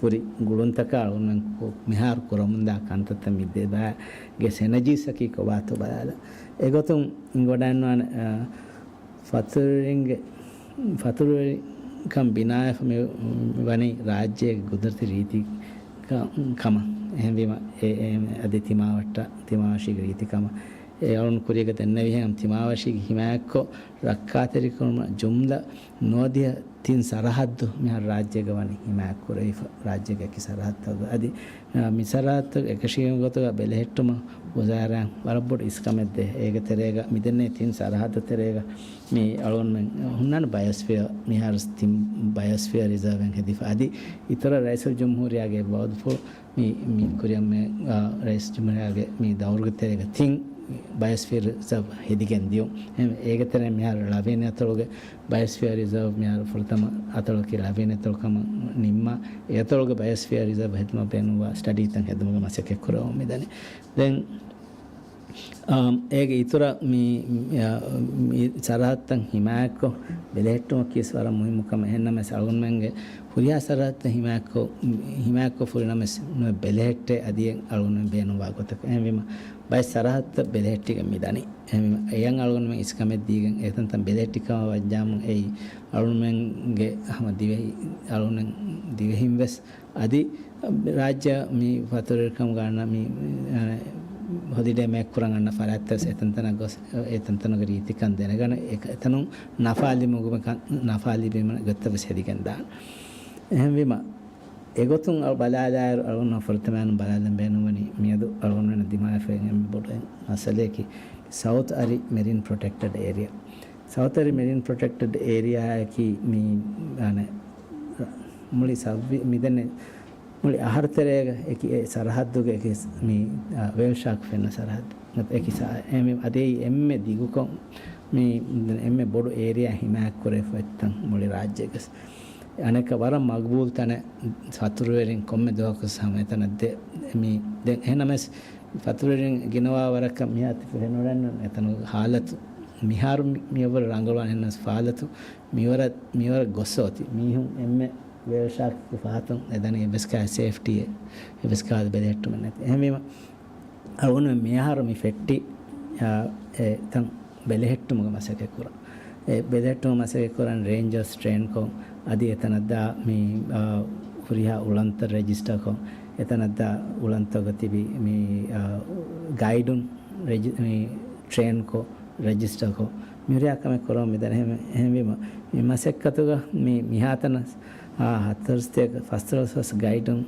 ހުރި ގުޅުންތަކާ އަޅުން ކު-، މިހާރު ކުރަމުންދާ ކަންތައްތައް މި ދެބާގެ ސެނަޖީސްއަކީ ކޮބާތޯ ބަލާލަ. އެގޮތުން އިނގޮޑައިންވާނެ، އަ، ފަތުރުވެރިންގެ، ފަތުރުވެރިކަން ބިނާވެފަ މި ވަނީ ރާއްޖޭގެ ގުދުރަތީ ރީތި ކަ-، ކަމަށް. އެހެންވީމަ، އެ، އެ، އަދި ތިމާވައްޓަ-، ތިމާވަށީގެ ރީތި ކަމަށް. އެ އަޅުން ކުރީގަ ދެންނެވިހެން ތިމާވަށީގެ ހިމާޔަތްކޮށް، ރައްކާތެރިކުރުމަށް ޖުމްލަ ނުވަދިހަ ތިން ސަރަހައްދު މިހާރު ރާއްޖޭގަ ވަނީ ހިމާޔަތްކުރެވިފަ، ރާއްޖޭގެ އެކި ސަރަހައްދުތަކުގަ. އަދި، އަ، މި ސަރަހައްދު އެކަށީގެން ގޮތުގަ ބެލެހެއްޓުމަށް ވުޒާރާއިން ވަރަށް ބޮޑު އިސްކަމެއް ދޭ. އޭގެ ތެރޭގަ މިދެންނެވި ތިން ސަރަހައްދު ތެރޭގަ މި އަޅުންމެން ހުންނާނެ ބަޔޮސްފިއަރ، މިހާރު ތިން ބަޔޮސްފިއަރ ރިޒާވެއް ހެދިފަ. އަދި އިތުރަށް ރައީސުލްޖުމްހޫރިއްޔާގެ ވައުދުފުޅު މި، މި ކުރިއަށް މި، އާ، ރައީސް ޖުމްހޫރިއްޔާގެ މި ދައުރުގެ ތެރޭގަ ތިން ބަޔޮސްފިއަރ ރިޒާވް ހެދިގެން ދިޔުން. އެހެން އޭގެ ތެރެއިން މިހާރު ޅަވިން އަތޮޅުގެ ބަޔޮސްފިއަރ ރިޒާވް މިހާރު ފުރަތަމަ އަތޮޅަކީ ޅަވިން އަތޮޅު ކަމަށް ނިންމާ، އެ އަތޮޅުގެ ބަޔޮސްފިއަރ ރިޒާވް ހެދުމަށް ބޭނުންވާ ސްޓަޑީތައް ހެދުމުގެ މަސައްކަތް ކުރަމުން މިދަނީ. ދެން، އާ، އޭގެ އިތުރަށް މި، މި، އާ، މި ސަރަހައްދުތައް ހިމާޔަތްކޮށް ބެލެހެއްޓުމަކީ ވަރަށް މުހިއްމު ކަމެއް. އެހެންނަމަވެސް އަޅުގަނޑުމެންގެ ހުރިހާ ސަރަހައްދުތައް ހިމާޔަތްކޮށް، ހިމާޔަތްކޮށް ފުރިނަމަވެސް ނުވެ ބެލެހެއްޓޭ އަދި އަޅުގަނޑުމެން ބޭނުންވާ ގޮތަކަށް. އެހެންވީމަ ބައެއް ސަރަހައްދުތައް ބެލެހެއްޓިގެން މިދަނީ. އެހެންވީމަ އެޔަން އަޅުގަނޑުމެން އިސްކަމެއް ދީގެން އެތަންތަން ބެލެހެއްޓި ކަމަށް ވައްޖާމުން އެއީ އަޅުގަނޑުމެންގެ ހަމަ ދިވެހި، އަޅުގަނޑުމެން ދިވެހިން ވެސް އަދި ރާއްޖެ މި ފަތުރުވެރިކަމުގަ އަންނަ މި، އަ، ހޮލިޑޭ މޭކް ކުރަން އަންނަ ފަރާތްތައް ވެސް އެތަންތަނަށް ގޮސް، އެތަންތަނުގެ ރީތިކަން ދެނެގަނެ، އެ، އެތަނުން ނަފާ ލިބުމަކަށް، ނަފާ ލިބޭ ގޮތަށް ވެސް ހެދިގެން ދާނެ. އެހެންވީމަ، އެގޮތުން އަޅު ބަލާލާއިރު، އަޅުގަނޑު ފުރަތަމައިން ބަލާލަން ބޭނުންވަނީ، މިއަދު އަޅުގަނޑުމެންނަށް ދިމާވެފައި އެންމެ ބޮޑު މައްސަލައަކީ، ސައުތު އަރި މެރިން ޕްރޮޓެކްޓެޑް އޭރިއާ. ސައުތު އަރި މެރިން ޕްރޮޓެކްޓެޑް އޭރިއާއަކީ މި، އަނެ، މުޅި ސައްވި-، މިދެންނެ މުޅި އަހަރު ތެރޭގަ އެކި އެ ސަރަހައްދުގެ އެކި ސް-، މި، އާ، ވޭލް ޝާކް ފެންނަ ސަރަހައްދު. އެކި ސާ-، އެ-، މި އަދި އެންމެ ދިގުކޮށް، މި އެންމެ ބޮޑު އޭރިއާ ހިމާޔަތްކުރެވިފަ އޮތްތަން މުޅި ރާއްޖޭގަ. އަނެއްކާ ވަރަށް މަގުބޫލު ތަނެއް ފަތުރުވެރިން ކޮންމެ ދުވަހަކުވެސް ހަމަ އެތަނަށް ދޭ. މި ދެން އެހެންނަމަވެސް ފަތުރުވެރިން ގިނަވާ ވަރަކަށް މިހާ ތި ފެނުނަން އެތަނުގެ ހާލަތު މިހާރު މި-، މިއަށްވުރެ ރަނގަޅުވާނެ. އެހެންނަމަވެސް ފާލަތު މިވަރަށް، މިވަރަށް ގޮސް އޮތީ. މީހުން އެންމެ ވޭލް ޝާކްގެ ފަހަތުން އެދަނީ އެއްވެސް ކަހަލަ ސޭފްޓީއެއް، އެއްވެސް ކަހަލަ ބެލެހެއްޓުމެއް ނެތި. އެހެންވީމަ، އަޅުގަނޑު މިއަހަރު މި ފެއްޓި، އާ، އެ ތަން ބެލެހެއްޓުމުގެ މަސައްކަތް ކުރަން. އެ ބެލެހެއްޓުމުގެ މަސައްކަތް ކުރަން ރޭންޖާސް ޓްރޭންކޮށް، އަދި އެތަނަށްދާ މި، އާ، ހުރިހާ އުޅަނދުތައް ރެޖިސްޓަރކޮށް، އެތަނަށްދާ އުޅަނދުތަކުގަ ތިބި މި، އާ، ގައިޑުން ރެޖި-، މި ޓްރޭންކޮށް، ރެޖިސްޓަރކޮށް، މި ހުރިހާ ކަމެއް ކުރަމުން މިދަނީ. އެހެން-، އެހެންވީމަ، މި މަސައްކަތުގަ މި މިހާތަނަށް، އާ، ހަތަރުސަތޭކަ ފަސްދޮޅަސް ވަސް ގައިޑުން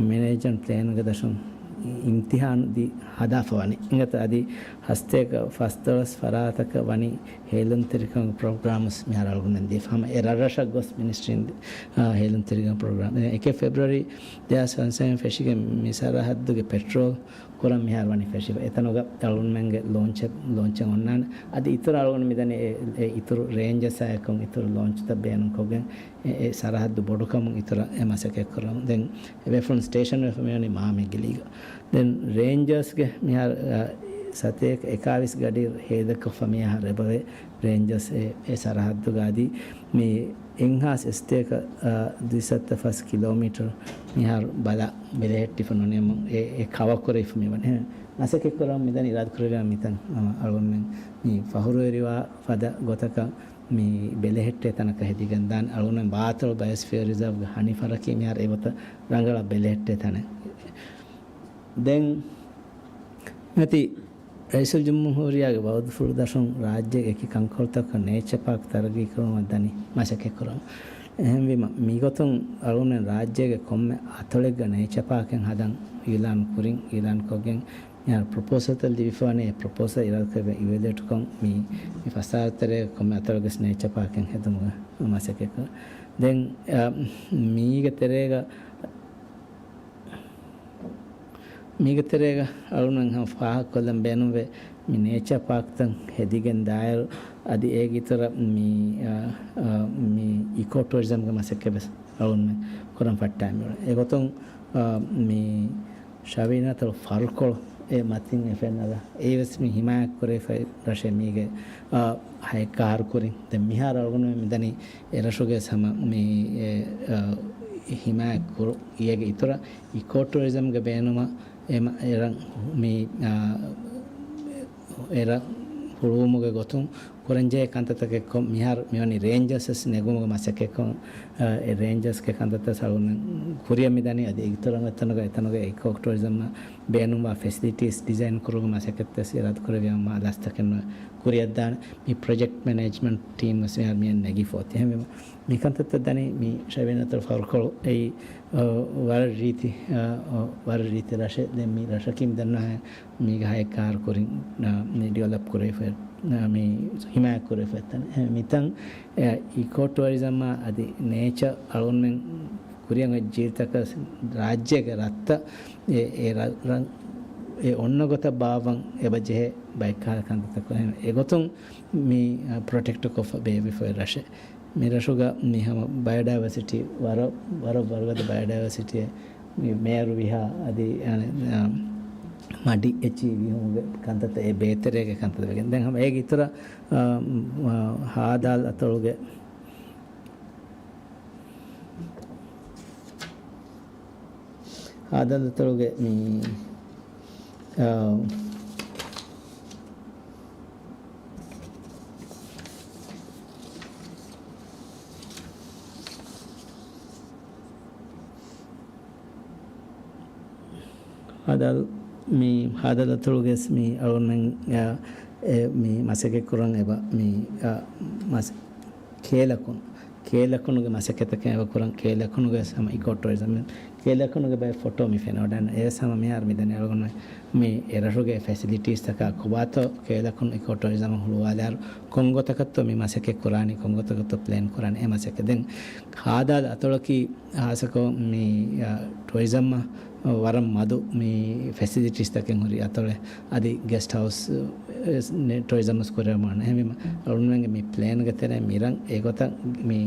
މެނޭޖްމަންޓް ޕްލޭންގެ ދަށުން އި-، އިމްތިހާނު ދީ ހަދާފަ ވަނީ. އިނގޭތަ އަދި ހަސަތޭކަ ފަސްދޮޅަސް ފަރާތަކަށް ވަނީ ހޭލުންތެރިކަމުގެ ޕްރޮގްރާމްސް މިހާރު އަޅުގަނޑުމެން ދީފަ. ހަމަ އެ ރަށްރަށަށް ގޮސް މިނިސްޓްރީން ދި-، އާ، ހޭލުންތެރިކަމުގެ ޕްރޮގްރާމް. އެ، އެކެއް ފެބްރުއަރީ ދެހާސް ފަންސާހިން ފެށިގެން މި ސަރަހައްދުގެ ޕެޓްރޯލް ކުރަން މިހާރު ވަނީ ފެށިފަ. އެތަނުގަ އަޅުގަނޑުމެންގެ ލޯންޗެއް، ލޯންޗެއް އޮންނާނެ. އަދި އިތުރަށް އަޅުގަނޑު މިދަނީ އެ، އެ އިތުރު ރޭންޖަސްއާއެކު އިތުރު ލޯންޗުތައް ބޭނުންކޮށްގެން އެ، އެ ސަރަހައްދު ބޮޑުކަމުން އިތުރަށް އެ މަސައްކަތް ކުރަމުން. ދެން އެ ވެފަ ސްޓޭޝަން ވެފަ މިވަނީ މާމެންގެ ލީގަ. ދެން ރޭންޖަސްގެ މިހާރު، އަ، ސަތޭކަ އެކާވީސް ގަޑި ހޭދަކޮށްފަ މިހާރު އެބަވޭ ރޭންޖަސް އެ، އެ ސަރަހައްދުގަ އަދި މި އެއްހާސް އެއްސަތޭކަ، އަ، ދުއިސައްތަ ފަސް ކިލޯމީޓަރު މިހާރު ބަލާ ބެލެހެއްޓިފަ ނުނިމުން އެ، އެ ކަވަރ ކުރެވިފަ މިވަނީ. އެހެން މަސައްކަތް ކުރަމުން މިދަނީ އިރާދަ ކުރެވި މިތަން، އަ، އަޅުގަނޑުމެން މި ފަހުރުވެރިވާ ފަދަ ގޮތަކަށް މި ބެލެހެއްޓޭ ތަނަކަށް ހެދިގެން ދާން. އަޅުގަނޑުމެން ބާތޮޅު ބަޔޮސްފިއަރ ރިޒާވްގެ ހަނިފަރަކީ މިހާރު އެގޮތަށް ރަނގަޅަށް ބެލެހެއްޓޭ ތަނެއް. ދެން މަތި ރައީސުލްޖުމްހޫރިއްޔާގެ ވައުދުފުޅު ދަށުން ރާއްޖޭގެ އެކި ކަންކޮޅުތަކަށް ނޭޗަރ ޕާކް ތަރައްގީކުރުމަށް ދަނީ މަސައްކަތްކުރަން. އެހެންވީމަ، މިގޮތުން އަޅުގަނޑުމެން ރާއްޖޭގެ ކޮންމެ އަތޮޅެއްގަ ނޭޗަރ ޕާކެއް ހަދަން އިއުލާން ކުރިން، އިއުލާންކޮށްގެން މިހާރު ޕްރޮޕޯސަލްތައް ލިބިފަވަނީ. އެ ޕްރޮޕޯސަލް އިރާދަކުރެއްވި އިވެލުއޭޓްކޮށް މި، މި ފަސާރަތެރޭގަ ކޮންމެ އަތޮޅެއްގަސް ނޭޗަރ ޕާކެއް ހެދުމުގެ މަސައްކަތްކުރަން. ދެން، އަ، މީގެ ތެރޭގަ މީގެ ތެރޭގަ އަޅުގަނޑު ހަމަ ފާހަގަކޮށްލަން ބޭނުންވޭ، މި ނޭޗަރ ޕާކްތައް ހެދިގެން ދާއިރު، އަދި އޭގެ އިތުރަށް މި، އާ، އާ، މި އިކޯ ޓުއަރިޒަމްގެ މަސައްކަތް ވެސް އަޅުގަނޑުމެން ކުރަން ފައްޓާ މިއުޅެނީ. އެގޮތުން، އާ، މި ޝަވީނާތޮޅު ފަރުކޮޅު އެ މަތިން އެ ފެންނަ ރަށް، އެއީވެސް މި ހިމާޔަތްކުރެވިފައި ރަށެއް މީގެ، އާ، ހައެއް އަހަރު ކުރިން. ދެން މިހާރު އަޅުގަނޑުމެން މިދަނީ އެ ރަށުގެ ހަމަ މި، އެ، އާ، ހިމާޔަތް ކުރު އޭގެ އިތުރަށް އިކޯ ޓުއަރިޒަމްގެ ބޭނުމަށް އެ މަ-، އެ ރަށް މި، އާ، އެ ރަށް ހުޅުވުމުގެ ގޮތުން ކުރަންޖެހޭ ކަންތައްތަކެއްކޮށް، މިހާރު މިވަނީ ރޭންޖަސް ވެސް ނެގުމުގެ މަސައްކަތްކޮށް، އާ، އެ ރޭންޖަސްގެ ކަންތައްތައް ސަޅުން ކުރިއަށް މިދަނީ. އަދި އެގިތަރަށް އެތަނުގަ، އެތަނުގެ އިކޯ ޓުއަރިޒަމްއަށް ބޭނުންވާ ފެސިލިޓީސް ޑިޒައިން ކުރުމުގެ މަސައްކަތްތައް އިރާދަކުރެއްވި އަމާ ލަސްތަކެއް ނުވެ ކުރިއަށްދާނެ. މި ޕްރޮޖެކްޓް މެނޭޖްމަންޓް ޓީމް ވެސް މިހާރު މިއަށް ނެގިފަ އޮތީ. އެހެންވީމަ، މި ކަންތައްތައް ދަނީ މި ޝަވީނާތޮޅު ފަރުކޮޅު އެއީ، އަ، ވަރަށް ރީތި، އަ، އަ، ވަރަށް ރީތި ރަށެއް. ދެން މި ރަށަކީ މި ދަންނަވާ މީގެ ހައެއް އަހަރު ކުރިން، އަ، މި ޑިވެލޮޕް ކުރެވިފަ، އަ، މި ހިމާޔަތް ކުރެވިފަ އޮތް ތަނެއް. އެ، މިތަން، އެ، އިކޯ ޓުއަރިޒަމްއާ އަދި ނޭޗަރ އަޅުގަނޑުމެން ކުރިއަށް އޮތް ޖީލްތަކަށް ރާއްޖޭގެ ރަށްތައް އެ، އެ ރަށް، ރަށް، އެ އޮންނަ ގޮތަށް ބާއްވަން އެބަ ޖެހޭ ބައެއް ކަހަލަ ކަންތައްތަކުން. އެހެން އެގޮތުން މި، އަ، ޕްރޮޓެކްޓް ކޮށްފަ ބޭއްވިފައި ރަށެއް. މި ރަށުގަ މި ހަމަ ބަޔޮޑައިވަރސިޓީ ވަރަށް، ވަރަށް ވަރުގަދަ ބަޔޮޑައިވަރސިޓީއެއް މި މޭރު ވިހާ އަދި، އަ، މަޑި އެއްޗިހި ވިހުމުގެ ކަންތައްތައް އެ ބޭތެރޭގެ ކަންތައްތައް ވެގެން. ދެން ހަމަ އޭގެ އިތުރަށް، އަ، އަ، ހާދާލް އަތޮޅުގެ ހާދާލް އަތޮޅުގެ މި، އާ، ހާދާލް، މި ހާދާލް އަތޮޅުގެ މި އަޅުގަނޑުމެން، އާ، އެ، މި މަސައްކަތް ކުރަން އެބަ މި، އާ، މަސް-، ކޭލަކުން، ކޭލަކުނުގެ މަސައްކަތްތަކެއް އެބަ ކުރަން، ކޭލަކުނުގެ ހަމަ އިކޯ ޓުއަރިޒަމް، ކޭލަކުނުގެ ބައެއް ފޮޓޯ މި ފެނިވަޑައިގަންނަ. އެވެސް ހަމަ މިހާރު މިދަނީ އަޅުގަނޑު މި އެރަށުގެ ފެސިލިޓީސްތަކާ ކޮބާތޯ ކޭލަކުނު އިކޯ ޓުއަރިޒަމަށް ހުޅުވާލާއިރު، ކޮންގޮތަކަށްތޯ މި މަސައްކަތް ކުރާނީ، ކޮންގޮތަކަށްތޯ ޕްލޭން ކުރާނީ، އެ މަސައްކަތް. ދެން ހާދާލް އަތޮޅަކީ ހާއްސަކޮށް މި، އަ، ޓުއަރިޒަމްއަށް ވަރަށް މަދު މި ފެސިލިޓީސްތަކެއް ހުރި އަތޮޅެއް. އަދި ގެސްޓް ހައުސް، އެ، ޓުއަރިޒަމް ވެސް ކުރެވުމާ އެހެންވީމަ، އަޅުގަނޑުމެންގެ މި ޕްލޭންގެ ތެރޭ މިރަށް އެގޮތަށް މި،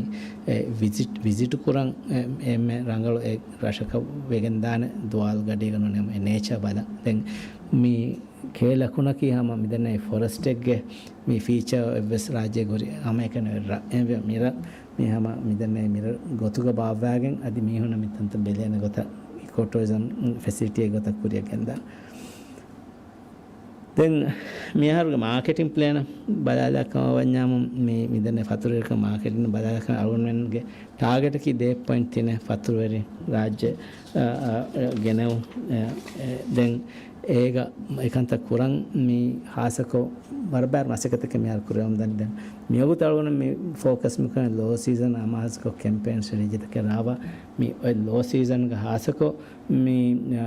އެ، ވިޒިޓް، ވިޒިޓް ކުރަން އެ، އެންމެ ރަނގަޅު އެ ރަށަކަށް ވެގެންދާނެ ދުވާލު ގަޑީގަ ނޫނީ އެ ނޭޗާ ބަލަން. ދެން މި ކޭލަކުނަކީ ހަމަ މިދެންނެވި ފޮރެސްޓެއްގެ މި ފީޗާ އެއްވެސް ރާއްޖޭގަ ހުރި ހަމައެކަނި ރަށް. އެހެންވެ މިރަށް މި ހަމަ މިދެންނެވި މިރަށް ގޮތުގަ ބާއްވާގެން އަދި މީހުންނަށް މިތަންތަން ބެލޭނެ ގޮތަށް އިކޯ ޓުއަރިޒަމް ފެސިލިޓީއެއް ގޮތަށް ކުރިއަށް ގެންދާނެ. ދެން މިއަހަރުގެ މާކެޓިން ޕްލޭނަށް ބަލާލާ ކަމަށް ވަންޏާމު، މި، މިދެންނެ ފަތުރުވެރިކަން މާކެޓިން ބަލާލާ ކަމަށް އަޅުގަނޑުމެންގެ ޓާގެޓަކީ ދޭއް ޕޮއިންޓް ތިނެއް ފަތުރުވެރި ރާއްޖެ، އަ، އަ، ގެނެވުން. އެ، އެ، ދެން އޭގަ އެކަންތައް ކުރަން މި ހާއްސަކޮށް ވަރަށް ބާރު މަސައްކަތަކެއް މިހާރު ކުރެވެމުން ދަނީ. ދެން މިވަގުތު އަޅުގަނޑު މި ފޯކަސް މިކުރަނީ ލޯ ސީޒަން އަމާޒުކޮށް ކެމްޕޭން ސްޓްރެޓެޖީތަކެއް ރާވާ، މި އޮތް ލޯ ސީޒަންގަ ހާއްސަކޮށް މި، އަ،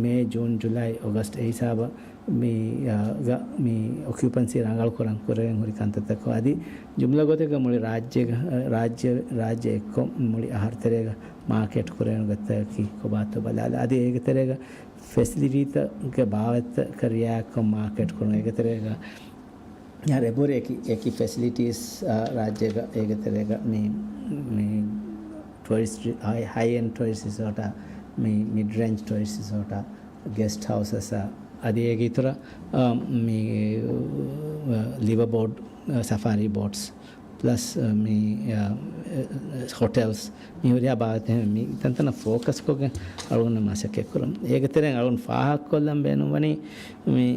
މޭ، ޖޫން، ޖުލައި، އޮގަސްޓް އެ ހިސާބަށް މި، އަ، ގަ، މި އޮކިއުޕަންސީ ރަނގަޅު ކުރަން ކުރެވެން ހުރި ކަންތައްތަކު އަދި ޖުމްލަ ގޮތެއްގަ މުޅި ރާއްޖޭގަ، އަ، ރާއްޖެ، ރާއްޖެ އެއްކޮށް މުޅި އަހަރު ތެރޭގަ މާކެޓް ކުރެވެން ގޮތަކީ ކޮބާތޯ ބަލާލާ. އަދި އޭގެ ތެރޭގަ ފެސިލިޓީތަކުގެ ބާވަތްތައް ރިއާކޮށް މާކެޓް ކުރުން. އޭގެ ތެރޭގަ އަހަރެން އެބަހުރި އެކި، އެކި ފެސިލިޓީސް، އާ، ރާއްޖޭގަ އޭގެ ތެރޭގަ މި، މި ޓުއަރިސްޓް، ހައި، ހައި އެންޑް ޓުއަރިސްޓް ރިސޯޓާ، މި މިޑް ރޭންޖް ޓުއަރިސްޓް ރިސޯޓާ، ގެސްޓް ހައުސަސް އާ، އަދި އޭގެ އިތުރަށް، އާ، މި، އާ، ލިވަ ބޯޑް، އާ، ސަފާރީ ބޯޓްސް، ޕްލަސް، އާ، މި، އާ، އެ، އެ، ހޮޓެލްސް، މި ހުރިހާ ބާވަތެއް މި ތަންތަނަށް ފޯކަސް ކޮށްގެން އަޅުގަނޑު މަސައްކަތް ކުރަން. އޭގެ ތެރެއިން އަޅުގަނޑު ފާހަގަކޮށްލަން ބޭނުންވަނީ މި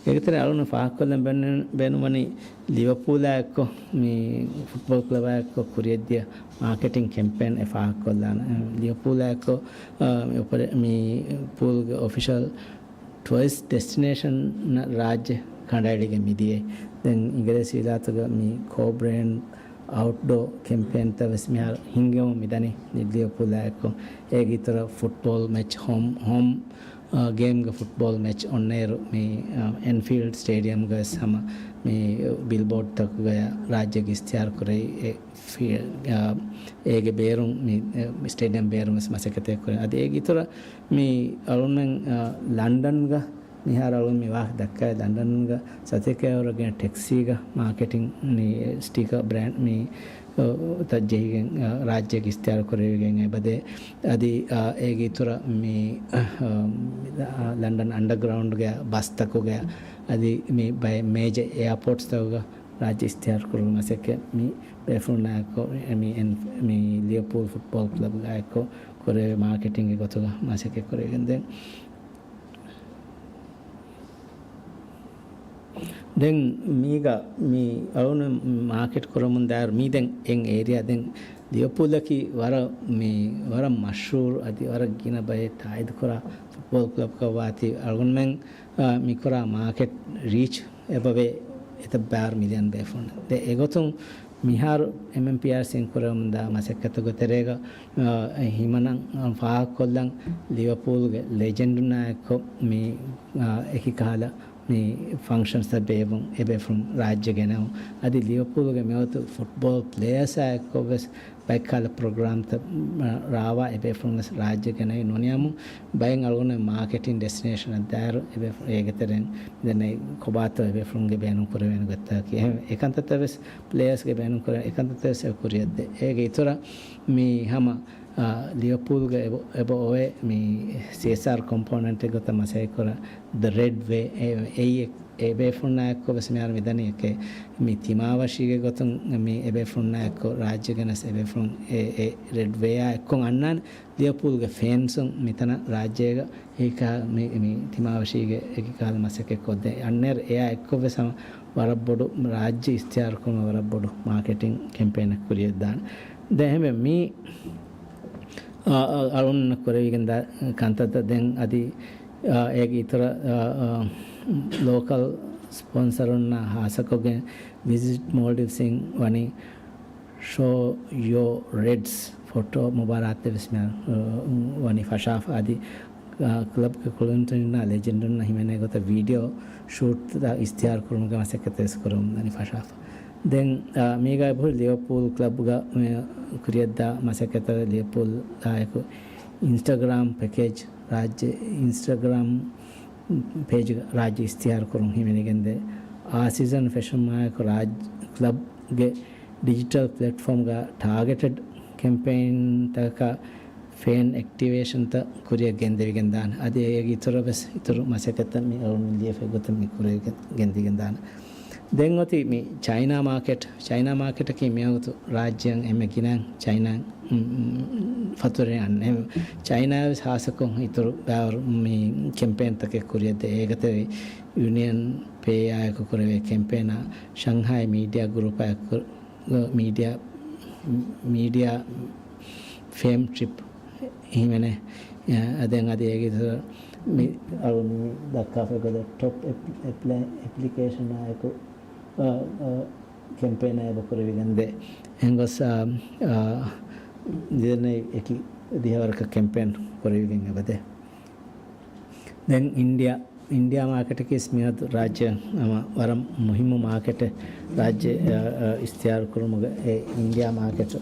އޭގެތެރޭ އަޅުގަނޑު ފާހަގަކޮށްލަން ބޭނު-، ބޭނުންވަނީ ލިވަޕޫލާ އެއްކޮށް، މި ފުޓްބޯލް ކްލަބާ އެއްކޮށް ކުރިޔަށްދިޔަ މާކެޓިން ކެމްޕޭން އެއް ފާހަގަކޮށްލާނަން. ލިވަޕޫލާ އެއްކޮށް، އާ، މި އޮޕަރޭ-، މި ޕޫލްގެ އޮފިޝަލް ޓުއަރިސްޓް ޑެސްޓިނޭޝަން ރާއްޖެ ކަނޑައެޅިގެން މިދިޔައީ. ދެން އިނގިރޭސި ވިލާތުގަ މި ކޯ ބްރޭންޑް އައުޓްޑޯ ކެމްޕޭންތައް ވެސް މިހާރު ހިންގެވުން މިދަނީ ލިވަޕޫލާ އެއްކޮށް. އޭގެ އިތުރަށް ފުޓްބޯލް މެޗް ހޯމް، ހޯމް، އާ، ގޭމްގެ ފުޓްބޯލް މެޗް އޮންނައިރު މި، އާ، އެންފީލްޑް ސްޓޭޑިއަމްގަ ވެސް ހަމަ މި ބިލްބޯޑްތަކުގަޔަށް ރާއްޖޭގެ އިސްތިހާރު ކުރެވި އެ ފި-، އާ، އޭގެ ބޭރުން މި، އެ، ސްޓޭޑިއަމް ބޭރުން ވެސް މަސައްކަތެއް ކުރެވި. އަދި އޭގެ އިތުރަށް މި އަޅުންމެން، އާ، ލަންޑަންގަ މިހާރު އަޅުން މި ވާހަކަ ދައްކާ ލަންޑަންގަ ސަތޭކަ އެކަރުގެ ޓެކްސީގަ މާކެޓިން މި ސްޓީކަ ބްރޭންޑް މި، އަ، ތައް ޖެހިގެން، އަ، ރާއްޖޭގެ އިސްތިހާރު ކުރެވިގެން އެބަދޭ. އަދި، އަ، އޭގެ އިތުރަށް މި، އަ، އަ، ލަންޑަން އަންޑަގްރައުންޑްގެ ބަސްތަކުގެ އަދި މި ބައެއް މޭޖަ އެއާޕޯޓްސްތަކުގަ ރާއްޖެ އިސްތިހާރު ކުރުމުގެ މަސައްކަތް މި ބޭފުޅުންނާއެކު މި އެން-، މި ލިވަޕޫލް ފުޓްބޯލް ކްލަބްގައި އެއްކޮށް ކުރެވޭ މާކެޓިންގެ ގޮތުގަ މަސައްކަތް ކުރެވިގެން ދެން. ދެން މީގަ މި އަޅުގަނޑު މާކެޓް ކުރަމުން ދާއިރު މީ ދެން އެން އޭރިއާ ދެން ލިވަޕޫލަކީ ވަރަށް މި ވަރަށް މަޝްހޫރު އަދި ވަރަށް ގިނަ ބައެއް ތާއީދު ކުރާ ފުޓްބޯލް ކްލަބްކަށް ވާތީ އަޅުގަނޑުމެން، އާ، މި ކުރާ މާކެޓް ރީޗް އެބަވޭ އެތައް ބާރު މިލިއަން ބޭފުޅުން. ދެ އެގޮތުން މިހާރު އެމްއެމްޕީއާރްސީން ކުރަމުންދާ މަސައްކަތުގެ ތެރޭގަ، އާ، ހިމަނަން، އާ، ފާހަގަކޮށްލަން ލިވަޕޫލްގެ ލެޖެންޑުންނާއެއްކޮށް މި، އާ، އެކި ކަހަލަ މި ފަންކްޝަންސްތައް ބޭއްވުން އެބޭފުޅުން ރާއްޖެ ގެނައުން. އަދި ލިވަޕޫލްގެ މިވަގުތު ފުޓްބޯލް ޕްލޭޔާސްއާ އެއްކޮށް ވެސް ބައެއްކަހަލަ ޕްރޮގްރާމްތައް، އާ، ރާވާ އެބޭފުޅުން ވެސް ރާއްޖެ ގެނައި ނޫނީ އަމު ބައެއް އަޅުގަނޑު މާކެޓިން ޑެސްޓިނޭޝަނަށް ދާއިރު އެބޭފުޅުން އޭގެ ތެރެއިން މިދެންނެވި ކޮބާތޯ އެބޭފުޅުންގެ ބޭނުން ކުރެވޭނެ ގޮތްތަކަކީ. އެހެން އެކަންތައްތައް ވެސް ޕްލޭޔާސްގެ ބޭނުން ކުރެވޭ އެކަންތައްތައް ވެސް އެ ކުރިޔަށްދޭ. އޭގެ އިތުރަށް މި ހަމަ، އާ، ލިވަޕޫލްގެ އެބަ، އެބަ އޮވޭ މި ސީއެސްއާރް ކޮމްޕޯނެންޓެއް ގޮތަށް މަސައްކަތް ކުރާ ދަ ރެޑް ވޭ އެ، އެއީ އެ ބޭފުޅުންނާއެކު ވެސް މިހާރު މިދަނީ އެކޭ. މި ތިމާވަށީގެ ގޮތުން މި އެބޭފުޅުންނާއެކު ރާއްޖެ ގެނެސް އެބޭފުޅުން އެ، އެ ރެޑް ވޭއާ އެއްކޮށް އަންނާނެ. ލިވަޕޫލްގެ ފޭންސުން މިތަނަށް ރާއްޖޭގަ އެކިކަހަލަ މި، މި ތިމާވަށީގެ އެކިކަހަލަ މަސައްކަތް ކޮށްދޭ. އަންނައިރު އެއާ އެއްކޮށް ވެސް ހަމަ ވަރަށް ބޮޑު ރާއްޖެ އިސްތިހާރު ކުރުމަށް ވަރަށް ބޮޑު މާކެޓިން ކެމްޕޭނެއް ކުރިޔަށްދާނެ. ދެން އެހެންވެ މި، އާ، އާ، އަޅުންނަށް ކުރެވިގެން ދާ ކަންތައްތައް ދެން އަދި، އާ، އޭގެ އިތުރަށް، އާ، އާ، ލޯކަލް ސްޕޮންސަރުންނާ ހާއްސަކޮށްގެން ވިޒިޓް މޯލްޑިވްސް އިން ވަނީ ޝޯ ޔޯ ރެޑްސް ފޮޓޯ މުބާރާތެއް ވެސް މި، އާ، ވަނީ ފަށާފަ. އަދި، އާ، ކްލަބްގެ ކުޅުންތެރިންނާ ލެޖެންޑުންނަށް ހިމެނޭ ގޮތަށް ވީޑިއޯ ޝޫޓްތައް އިސްތިހާރު ކުރުމުގެ މަސައްކަތެއް ވެސް ކުރަމުން ދަނީ ފަށާފަ. ދެން، އާ، މީގަ އެބަހުރި ލިވަޕޫލް ކްލަބްގަ މި ކުރިޔަށްދާ މަސައްކަތަށް ލިވަޕޫލްއާއެކު އިންސްޓަގްރާމް ޕެކޭޖް ރާއްޖެ، އިންސްޓަގްރާމް ޕޭޖްގަ ރާއްޖެ އިސްތިހާރު ކުރުން ހިމެނިގެންދޭ. އާ ސީޒަން ފެށުމާއެކު ރާއްޖެ ކްލަބްގެ ޑިޖިޓަލް ޕްލެޓްފޯމްގަ ޓާގެޓެޑް ކެމްޕެއިންތަކަކާ ފޭން އެކްޓިވޭޝަންތައް ކުރިޔަށް ގެންދެވިގެންދާނެ. އަދި އޭގެ އިތުރަށް ވެސް އިތުރު މަސައްކަތްތައް މި އަޅުގަނޑު ލިޔެފައި ގޮތަށް މި ކުރެވިގެން ގެންދިގެންދާނެ. ދެން އޮތީ މި ޗައިނާ މާކެޓް. ޗައިނާ މާކެޓަކީ މިވަގުތު ރާއްޖޭން އެންމެ ގިނައިން ޗައިނާ، މް، މް، ފަތުރެއް އަންނަ. އެހެން ޗައިނާ ވެސް ހާއްސަކޮށް އިތުރު ބައިވަރު މި ކެމްޕޭންތަކެއް ކުރިއަށްދޭ. އޭގަ ތެރޭ ޔޫނިއަން ޕޭއާއެކު ކުރެވޭ ކެމްޕޭނާ، ޝަންހާއި މީޑިއާ ގްރޫޕާއެކު، މީޑިއާ، މީޑިއާ ފޭމް ޓްރިޕް ހިމެނޭ. އަ، ދެން އަދި އޭގެ މި އަޅު މި ދައްކާފަ ގޮތަށް ޓޮޕް އެޕް-، އެޕްލަ-، އެޕްލިކޭޝަނާއެކު، އަ، އަ، ކެމްޕޭނާ އެބަ ކުރެވިގެންދޭ. އެހެންގޮސް، އަ، އަ، ދެންނެވި އެކި ދިހަވަރަކަށް ކެމްޕޭން ކުރެވިގެން އެބަދޭ. ދެން އިންޑިއާ، އިންޑިއާ މާކެޓަކީ މިއަދު ރާއްޖެ ހަމަ ވަރަށް މުހިއްމު މާކެޓެއް. ރާއްޖެ، އަ، އަ، އިސްތިހާރު ކުރުމުގެ އެ އިންޑިއާ މާކެޓް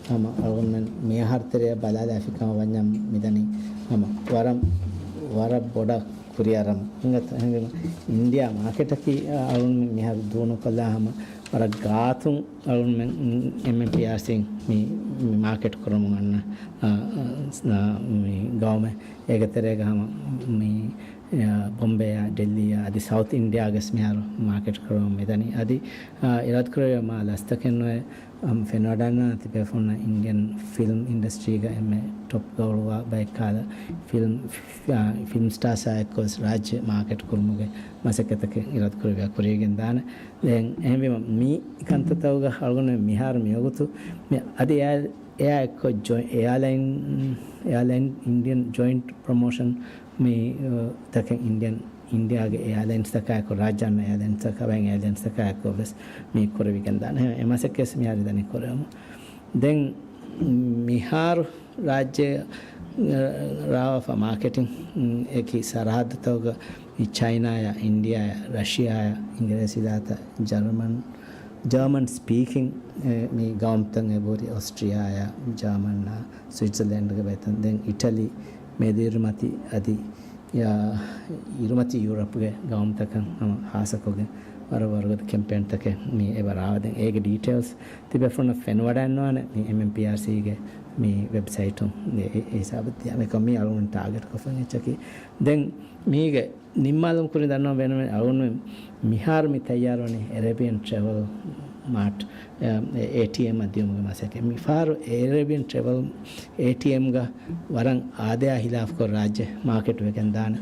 ހަމަ އަޅުންމެން މިއަހަރު ތެރެއަށް ބަލާލާފި ކަމަށް ވަންޏާ މިދަނީ ހަމަ ވަރަށް، ވަރަށް ބޮޑަށް ކުރިއަރަމު. އެހެންވީމަ އިންޑިއާ މާކެޓަކީ އަޅުން މިހާރު ދޫނުކޮށްލާ ހަމަ ވަރަށް ގާތުން އަޅުންމެން އެމްއެމްޕީއާރްސީން މި، މި މާކެޓް ކުރަމުން އަންނަ، އަ، އަ، މި ގައުމެއް. އޭގެ ތެރޭގަ ހަމަ މި، އަ، ބޮމްބޭއާ، ޑެއްލީއާ، އަދި ސައުތް އިންޑިއާގަސް މިހާރު މާކެޓް ކުރަމުން މިދަނީ. އަދި، އަ، އިރާދަކުރެއްވިޔާ މާ ލަސްތަކެއް ނުވެ، އަމް ފެންވަޑަންނާ ތިބޭފުޅުންނަށް އިންޑިއަން ފިލްމް އިންޑަސްޓްރީގަ އެންމެ ޓޮޕް ގައުޅުވާ ބައެއް ކަހަލަ ފިލްމް، ފި-، ފިލްމް ސްޓާސް އާއެއްކޮސް ރާއްޖެ މާކެޓް ކުރުމުގެ މަސައްކަތަކެއް އިރާދަކުރެއްވިޔާ ކުރިޔަށް ގެންދާނެ. ދެން އެހެންވީމަ މި ކަންތައްތަކުގަ އަޅުގަނޑު މިހާރު މިވަގުތު މި އަދި އެއާ، އެއާ އެއްކޮށް ޖޮ-، އެއާލައިން، އެއާލައިން އިންޑިއަން ޖޮއިންޓް ޕްރޮމޯޝަން މި، އަ، ތަކެއް އިންޑިއަން، އިންޑިއާގެ އެއާލައިންސްތަކާއެކު، ރާއްޖެ އަންނަ އެއާލައިންސްތަކާ، ވައިން އެއާލައިންސްތަކާއެކު ވެސް މި ކުރެވިގެންދާނެ. އެ މަސައްކަތް މިހާރު ދަނީ ކުރެވުމު. ދެން މިހާރު ރާއްޖެ ރާވާފަ މާކެޓިން އެކި ސަރަހައްދުތަކުގަ މި ޗައިނާޔާ، އިންޑިއާޔާ، ރަޝިޔާޔާ، އިނގިރޭސި ވިލާތަށް، ޖަރމަން، ޖާމަން ސްޕީކިން މި ގައުމުތައް އެބަހުރި އޮސްޓްރިޔާޔާ، ޖާމަންއާ، ސްވިޓްޒަލޭންޑްގެ ބައިތައް، ދެން އިޓަލީ، މެދުއިރުމަތި އަދި އިރުމަތި ޔޫރަޕްގެ ގައުމުތަކަށް ހަމަ ހާއްސަކޮށްގެން ވަރަށް ވަރުގަދަ ކެމްޕޭންތަކެއް މި އެބަ ރާވަދެން. އޭގެ ޑީޓެއިލްސް ތިބޭފުޅުންނަށް ފެންވަޑައިންނަވާނެ މި އެމްއެމްޕީއާރްސީގެ މި ވެބްސައިޓުން އެ، އެ، އެ ހިސާބަށް ދިޔަ. މިކަން މީ އަޅުގަނޑު ޓާގެޓް ކޮށްފައި އެއްޗަކީ. ދެން މީގެ ނިންމާލުމުގެ ކުރިން ދަންނަވަން ބޭނުމެއް އަޅުގަނޑުމެން މިހާރު މި ތައްޔާރުވަނީ އެރޭބިއަން ޓްރެވެލް މާޓް، އެ، އެ، އޭޓީއެމް އަށް ދިޔުމުގެ މަސައްކަތް. މިފަހަރު އެރޭބިއަން ޓްރެވެލް އޭޓީއެމްގަ ވަރަށް އާދަޔާ ހިލާފްކޮށް ރާއްޖެ މާކެޓް ވެގެންދާނެ.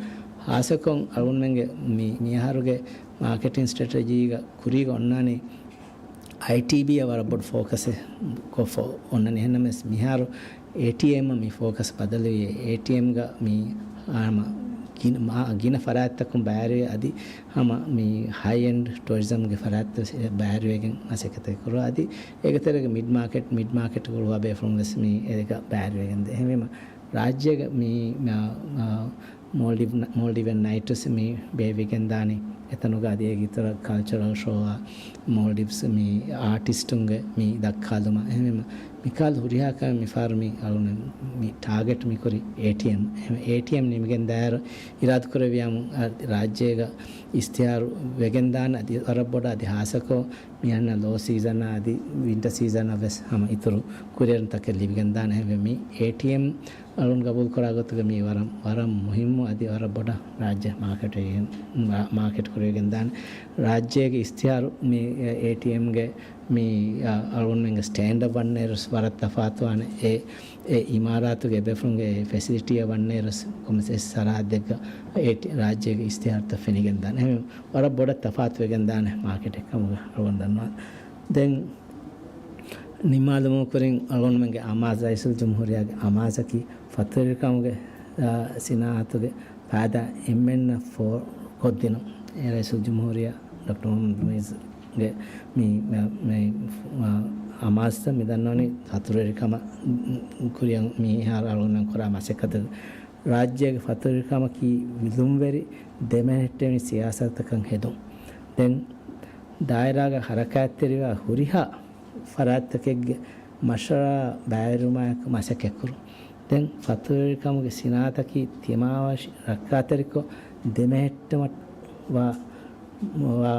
ހާއްސަކޮށް އަޅުގަނޑުމެންގެ މި، މިއަހަރުގެ މާކެޓިން ސްޓްރެޓެޖީގަ ކުރީގަ އޮންނާނީ އައިޓީބީއަށް ވަރަށް ބޮޑު ފޯކަސެއް ކޮށްފަ އޮންނަނީ. އެހެންނަމަވެސް މިހާރު އޭޓީއެމް މި ފޯކަސް ބަދަލުވި. އޭޓީއެމްގަ މި ހަމަ ގިނަ، މާ ގިނަ ފަރާތްތަކުން ބައިވެރިވެ އަދި ހަމަ މި ހައި އެންޑް ޓުއަރިޒަމްގެ ފަރާތްތައް ބައިވެރިވެގެން މަސައްކަތެއް ކުރުވާ އަދި އޭގެ ތެރޭގަ މިޑް މާކެޓް، މިޑް މާކެޓް ގުޅުވާ ބޭފުޅުން ވެސް މި އޭގަ ބައިވެރިވެގެން ދޭ. އެހެންވީމަ ރާއްޖޭގަ މި، މާ، މާ، މޯލްޑިވް، މޯލްޑިވިއަން ނައިޓްސް މި ބޭއްވިގެންދާނީ. އެތަނުގަ އަދި އޭގެ އިތުރަށް ކަލްޗަރަލް ޝޯއާ، މޯލްޑިވްސް މި އާޓިސްޓުންގެ މި ދައްކާލުމަށް. އެހެންވީމަ، މިކަހަލަ ހުރިހާ ކަމެއް މިފަހަރު މި އަޅުގަނޑު މި ޓާގެޓް މި ކުރީ އޭޓީއެމް. އެހެން އޭޓީއެމް ނިމިގެން ދާއިރު އިރާދަކުރެއްވިޔާމު، އަ، ރާއްޖޭގަ އިސްތިހާރު ވެގެންދާނެ އަދި ވަރަށް ބޮޑަށް އަދި ހާއްސަކޮށް މި އަންނަ ލޯ ސީޒަނާ އަދި ވިންޓަ ސީޒަނަށް ވެސް ހަމަ އިތުރު ކުރިއެރުންތަކެއް ލިބިގެންދާނެ. އެހެންވެ، މި އޭޓީއެމް އަޅުން ގަބޫލުކުރާ ގޮތުގަ މީ ވަރަށް، ވަރަށް މުހިއްމު އަދި ވަރަށް ބޮޑަށް ރާއްޖެ މާކެޓް، މާ-، މާކެޓް ކުރެވިގެން ދާނެ. ރާއްޖޭގެ އިސްތިހާރު މި އޭޓީއެމްގެ މި، އަ، އަޅުގަނޑުމެންގެ ސްޓޭންޑަށް ވަންނައިރުސް ވަރަށް ތަފާތުވާނެ. އެ، އެ އިމާރާތުގެ ބޭފުޅުންގެ އެ ފެސިލިޓީއަށް ވަންނައިރުސް ކޮންމެސް އެއް ސަރަހައްދެއްގަ އޭޓީ-، ރާއްޖޭގެ އިސްތިހާރުތައް ފެނިގެން ދާނެ. އެހެން ވަރަށް ބޮޑަށް ތަފާތުވެގެން ދާނެ މާކެޓެއް ކަމުގަ އަޅުގަނޑު ދަންނަވާނެ. ދެން ނިންމާލުމުގެ ކުރިން އަޅުގަނޑުމެންގެ އަމާޒު، ރައީސުލްޖުމްހޫރިއްޔާގެ އަމާޒަކީ ފަތުރުވެރިކަމުގެ، އާ، ސިނާއަތުގެ ފައިދާ އެންމެންނަށް ފޯރުކޮށްދިނުން. އެ ރައީސުލްޖުމްހޫރިއްޔާ ޑޮކްޓަރ މުހައްމަދު މުއިއްޒުގެ މި، މި، މި، އާ، އަމާޒުތައް މި ދަންނަވަނީ ފަތުރުވެރިކަމަށް ކުރިއަށް މިހާރު އަޅުގަނޑުމެން ކުރާ މަސައްކަތުގެ ރާއްޖޭގެ ފަތުރުވެރިކަމަކީ ވިލުންވެރި ދެމެހެއްޓެވި ސިޔާސަތަކަށް ހެދުން. ދެން ދާއިރާގަ ހަރަކާތްތެރިވާ ހުރިހާ ފަރާތްތަކެއްގެ މަޝްވަރާ ބައިވެރިވުމާއެކު މަސައްކަތްކުރުން. ދެން ފަތުރުވެރިކަމުގެ ސިނާއަތަކީ ތިމާވެށި ރައްކާތެރިކޮށް ދެމެހެއްޓުމަށް ވާ، ވާ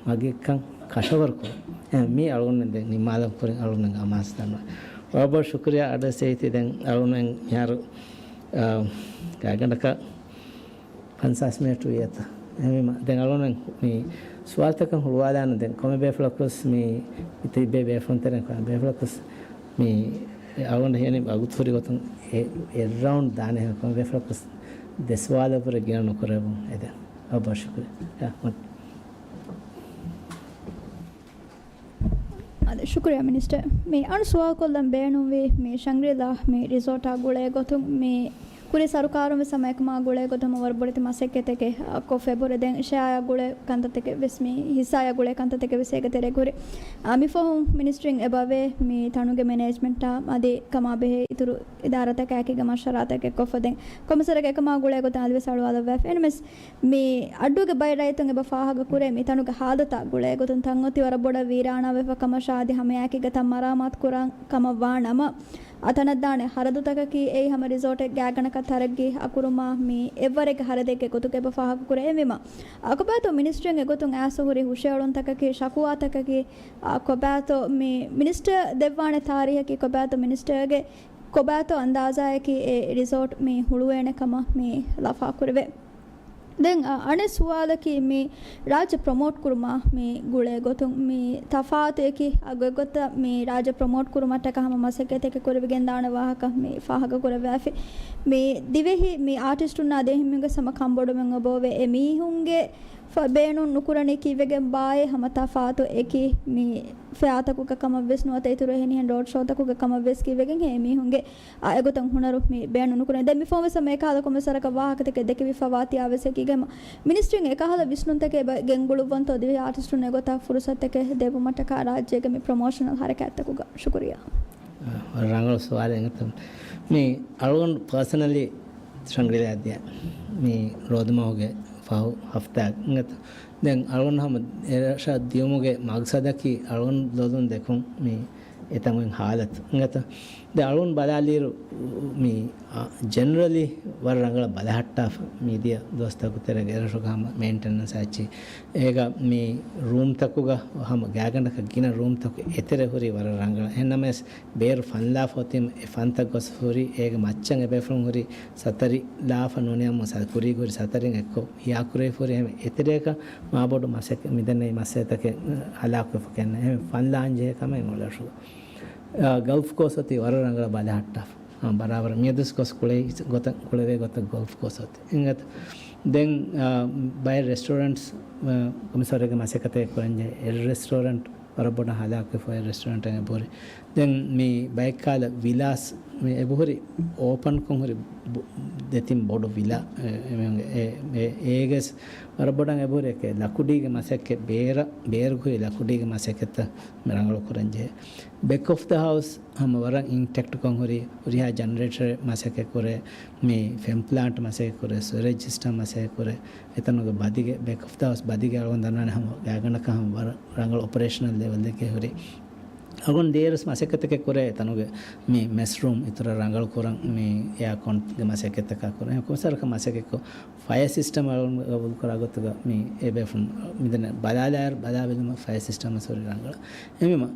މަގެއްކަން ކަށަވަރުކުރުން. އެ، މީ އަޅުގަނޑުމެން ދެން ނިންމާލަން ކުރިން އަޅުގަނޑުމެން އަމާޒު ދަންނަވަން. ވަރަށް ބޮޑަށް ޝުކުރިއްޔާ އަޑުއެއްސެވިތީ. ދެން އަޅުގަނޑުމެން މިހާރު، އާ، ގާތްގަނޑަކަށް ފަންސާސް މިނެޓް ވީ އެތަ. އެހެންވީމަ، ދެން އަޅުގަނޑުމެން މި ސުވާލުތަކަށް ހުޅުވާލާނަ ދެން ކޮންމެ ބޭފުޅަކުވެސް މި ތިބޭ ބޭފުޅުންތެރެއިން ކޮންމެ ބޭފުޅަކުވެސް މި އަޅުގަނޑަށް ހިޔަނީ ވަގުތު ހުރި ގޮތުން އެ، އެ ރައުންޑް ދާނެ ހެން ކޮންމެ ބޭފުޅަކުވެސް ދެ ސުވާލަށްވުރެ ގިނަ ނުކުރެވުން އެދެން. އަ، ބޮޑަށް ޝުކުރިއްޔާ. އާ، މަ- އާދެ، ޝުކުރިއްޔާ މިނިސްޓަރ. މި އަން ސުވާލުކޮށްލަން ބޭނުންވީ މި ޝަންގްރިލާ މި ރިސޯޓާ ގުޅޭ ގޮތުން މި ކުރި ސަރުކާރުން ވެސް ހަމަ އެކަމާ ގުޅޭ ގޮތަށް ވަރަށް ބޮޑެތި މަސައްކަތެކެއް، އާ، ކޮށްފައި ބުރެ. ދެން ޝެއާއާ ގުޅޭ ކަންތައްތަކެއް ވެސް މި ހިއްސާއާ ގުޅޭ ކަންތައްތަކެއް ވެސް އޭގެ ތެރޭ ހުރި. އާ، މި ފަހުން މިނިސްޓްރީން އެބަވޭ މި ތަނުގެ މެނޭޖްމަންޓާ އަދި ކަމާ ބެހޭ އިތުރު އިދާރާތަކާއެކީގަ މަޝްވަރާތަކެއް ކޮށްފަ ދެން ކޮމިސަރަކަށް އެކަމާ ގުޅޭ ގޮތަށް އަދިވެސް އަޅުވާލައްވާފަ. އެހެންވެސް މި އައްޑޫގެ ބައެއް ރައްޔިތުން އެބަ ފާހަގަކުރޭ މި ތަނުގެ ހާލަތާ ގުޅޭ ގޮތުން ތަން އޮތީ ވަރަށް ބޮޑަށް ވީރާނާވެފަ ކަމަށާ އަދި ހަމައެކީގަ ތަން މަރާމާތު ކުރާ ކަމަށް ވާ ނަމަ، އަ، ތަނަށްދާނެ ހަރަދުތަކަކީ އެއީ ހަމަ ރިސޯޓެއް ގާތްގަނޑަކަށް ތަރައްގީ އަކުރުމާ މި އެއްވަރެއްގެ ހަރަދެއްގެ ގޮތުގަ އެބަ ފާހަގަކުރޭ. އެހެންވީމަ، އަ، ކޮބާތޯ މިނިސްޓްރީން އެގޮތުން އައިސް ހުރި ހުށައެޅުންތަކަކީ، ޝަކުވާތަކަކީ، އަ، ކޮބާތޯ މި މިނިސްޓަރ ދެއްވާނެ ތާރީހަކީ ކޮބާތޯ މިނިސްޓަރގެ ކޮބާތޯ އަންދާޒާއަކީ އެ ރިސޯޓް މި ހުޅުވޭނެ ކަމަށް މި ލަފާކުރެވޭ. ދެން، އަ، އަނެއް ސުވާލަކީ މި ރާއްޖެ ޕްރޮމޯޓް ކުރުމާ މި ގުޅޭ ގޮތުން މި ތަފާތު އެކި އަގު ގޮތަށް މި ރާއްޖެ ޕްރޮމޯޓް ކުރުމަށްޓަކާ ހަމަ މަސައްކަތެއް ކުރެވިގެންދާނެ ވާހަކަ މި ފާހަގަ ކުރެވިފި. މި ދިވެހި މި އާޓިސްޓުންނާ ދިވެހި މީހުންގެ ހަމަ ކަންބޮޑުވެގެން އެބައޮވޭ އެ މީހުންގެ ފަ-، ބޭނުން ނުކުރަނީ ކީއްވެގެން ބާއޭ ހަމަ ތަފާތު އެކި މި ފެއާތަކުގެ ކަމަށް ވެސް ނުވަތަ އިތުރު އެހެނިހެން ރޯޑް ޝޯތަކުގެ ކަމަށް ވެސް ކީއްވެގެން ހޭ މީހުންގެ އާ، އެގޮތަށް ހުނަރު މި ބޭނުން ނުކުރޭ. ދެން މި ފަހުން ވެސް ހަމަ އެކަހަލަ ކޮމިސަރަކަށް ވާހަކަތަކެއް ދެކެވިފަވާތީ އާވެސް އެކީގަ މިނިސްޓްރީން އެކަހަލަ ވިސްނުންތަކެއް ގެންގުޅުއްވަންތޯ ދިވެހި އާޓިސްޓުން އެގޮތަށް ފުރުސަތެކެއް ދެއްވުމަށްޓަކާ ރާއްޖޭގެ މި ޕްރޮމޯޝަނަލް ހަރަކާތްތަކުގަ. ޝުކުރިއްޔާ. ރަނގަޅު ސުވާލެއް އިނގޭތޯ. މި އަޅުގަނޑު ޕާސަނަލީ ޝަންގްރިލާ ދިޔަ މި ރޯދަމަހުގެ ފަހު ހަފްތާ އިނގޭތޯ. ދެން އަޅުގަނޑު ހަމަ އެރަށަށް ދިޔުމުގެ މަގްސަދަކީ އަޅުގަނޑު ލޮލުން ދެކުން މި އެތަނުގެ ހާލަތު އިނގޭތޯ. ދެން އަޅުން ބަލާލިއިރު މި، އަ، ޖެނެރަލީ ވަރަށް ރަނގަޅަށް ބަލަހައްޓާފަ މިދިޔަ ދުވަސްތަކު ތެރޭގަ އެރަށުގަ ހަމަ މެއިންޓެނަންސް އައްޗި. އޭގަ މި ރޫމްތަކުގަ ހަމަ ގާތްގަނޑަކަށް ގިނަ ރޫމްތަކު އެތެރެ ހުރީ ވަރަށް ރަނގަޅަށް. އެހެންނަމަވެސް ބޭރު ފަންލާފަ އޮތީމަ އެ ފަންތައް ގޮސް ހުރީ އޭގެ މައްޗަށް އެބޭފުޅުން ހުރީ ސަތަރި ލާފަ ނޫނީ ހަމަ ކުރީގަ ހުރި ސަތަރިން އެއްކޮށް ހިޔާކުރެވިފަ ހުރީ ހަމަ އެތެރޭގަ މާބޮޑު މަސައްކަ-، މިދެންނެވި މައްސަލަތަކެއް ހަލާކުވެފަ ކެންނެ. އެހެން ފަންލާން ޖެހޭ ކަމެއް އުޅެށު. އާ، ގަލްފް ކޯސްޓް އޮތީ ވަރަށް ރަނގަޅަށް ބަލަހައްޓާފަ. އާ، ބަރާބަރަށް މިއަދުސް ގޮސް ކުޅެވި ގޮތަށް، ކުޅެވޭ ގޮތަށް ގަލްފް ކޯސްޓް އޮތީ. އިނގޭތަ؟ ދެން، އާ، ބައެއް ރެސްޓޯރެންޓްސް، އާ، ކޮމިސަރގެ މަސައްކަތެއް ކުރަންޖެހޭ އެއް ރެސްޓޯރެންޓް ވަރަށް ބޮޑަށް ހަލާކުވެފަ އޮތް ރެސްޓޯރެންޓެއް އެބަހުރި. ދެން މި ބައެއްކާލަ ވިލާސް މި އެބަހުރި އޯޕަންކޮށް ހުރި ބު-، ދެތިން ބޮޑު ވިލާ، އެ، އެ، އެ، އޭގެސް ވަރަށް ބޮޑަށް އެބަހުރި އެކެއް ލަކުޑީގެ މަސައްކަތް ބޭރަށް، ބޭރުގަ ހުރި ލަކުޑީގެ މަސައްކަތްތައް މި ރަނގަޅު ކުރަންޖެހޭ. ބެކް އޮފް ދަ ހައުސް ހަމަ ވަރަށް އިންޓެކްޓްކޮށް ހުރި، ހުރިހާ ޖަނަރޭޓަރެއް މަސައްކަތް ކުރޭ، މި ފެން ޕްލާންޓް މަސައްކަތް ކުރޭ، ސުވެރޭޖް ސިސްޓަމް މަސައްކަތް ކުރޭ، އެތަނުގެ ބަދިގެ، ބެކް އޮފް ދަ ހައުސް ބަދިގެ އަޅުގަނޑު ދަންނާނެ ހަމަ ގާތްގަނޑަކަށް ހަމަ ވަރަށް ރަނގަޅު އޮޕަރޭޝަނަލް ލެވެލްއެކޭ ހުރީ. އަޅުގަނޑު ދިޔައިރުސް މަސައްކަތެކެއް ކުރޭ އެތަނުގެ މި މެސް ރޫމް އިތުރަށް ރަނގަޅު ކުރަން މި އެއާކޮންގެ މަސައްކަތްތަކާ ކުރަން. ކޮމިސަރަކަށް މަސައްކަތްކޮށް ފަޔަ ސިސްޓަމް އަޅުގަނޑު ގަބޫލު ކުރާ ގޮތުގަ މި އެބޭފުން މިދެންނެ ބަލާލާއިރު ބަލާ ބެލުމަށް ފަޔަ ސިސްޓަމް ވެސް ހުރީ ރަނގަޅަށް. އެހެންވީމަ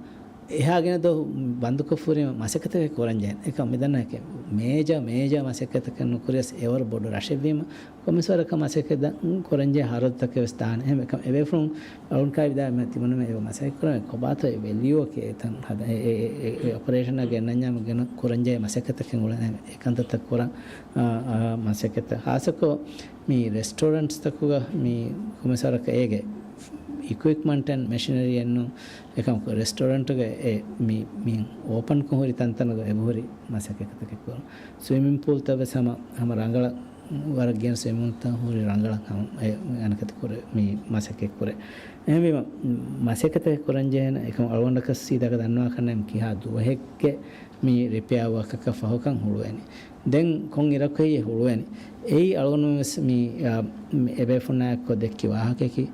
އެހާ ގިނަ ދުވަހު ބަންދުކޮށްފަ ހުރީމަ މަސައްކަތެއް ކުރަން ޖެހޭނެ. އެކަމް މިދަންނަ އެކެއް މޭޖާ، މޭޖާ މަސައްކަތަކެއް ނުކުރިޔަސް އެވަރު ބޮޑު ރަށެއްވީމަ، ކޮމިސަރަކަށް މަސައްކަތް ކުރަންޖެހޭ ހަރަދުތަކެއް ވެސް ދާނެ. އެހެން އެކަމް އެބޭފުޅުން އަޅުން ކާވިދާ ތިމަންނަމެން އެބަ މަސައްކަތް ކުރަން ކޮބާތޯ އެ ވެލިއުއަކީ އެތަން ހަދަ-، އެ، އެ، އެ، އެ، އެ އޮޕަރޭޝަނަށް ގެންނަންޏާމަ ގެނަ ކުރަންޖެހޭ މަސައްކަތަކެއް އުޅެން އެކަންތައްތައް ކުރަން، އާ، އާ، މަސައްކަތް. ހާއްސަކޮށް މި ރެސްޓޯރެންޓްސްތަކުގަ މި ކޮމިސަރަކަށް އޭގެ އިކުއިޕްމަންޓް އެންޑް މެޝިނަރީއެއްނު އެކަމަކު ރެސްޓޯރެންޓުގެ އެ މި، މި އޯޕަންކޮށް ހުރި ތަންތަނުގަ އެބަހުރި މަސައްކަތްތަކެއް ކުރުން. ސްވިމިން ޕޫލްތައް ވެސް ހަމަ، ހަމަ ރަނގަޅަށް ވަރަށް ގިނަ ސްވިމިން ޕޫލްތައް ހުރި ރަނގަޅަށް ހަމަ އެ އަނެކަތި ކުރެ-، މި މަސައްކަތް ކުރޭ. އެހެންވީމަ، މަސައްކަތެއް ކުރަންޖެހޭނެ އެކަމް އަޅުގަނޑަކަށް ސީދާގަ ދަންނަވާކަށް ނައި ކިހާ ދުވަހެއްގެ މި ރިޕެއާ ވާކަކަށް ފަހުކަން ހުޅުވޭނެ. ދެން ކޮން އިރަކު ހެއްޔޭ ހުޅުވޭނެ؟ އެއީ އަޅުގަނޑު ވެސް މި، އާ، މި އެބޭފުންނާއެކު ދެއްކި ވާހަކައަކީ،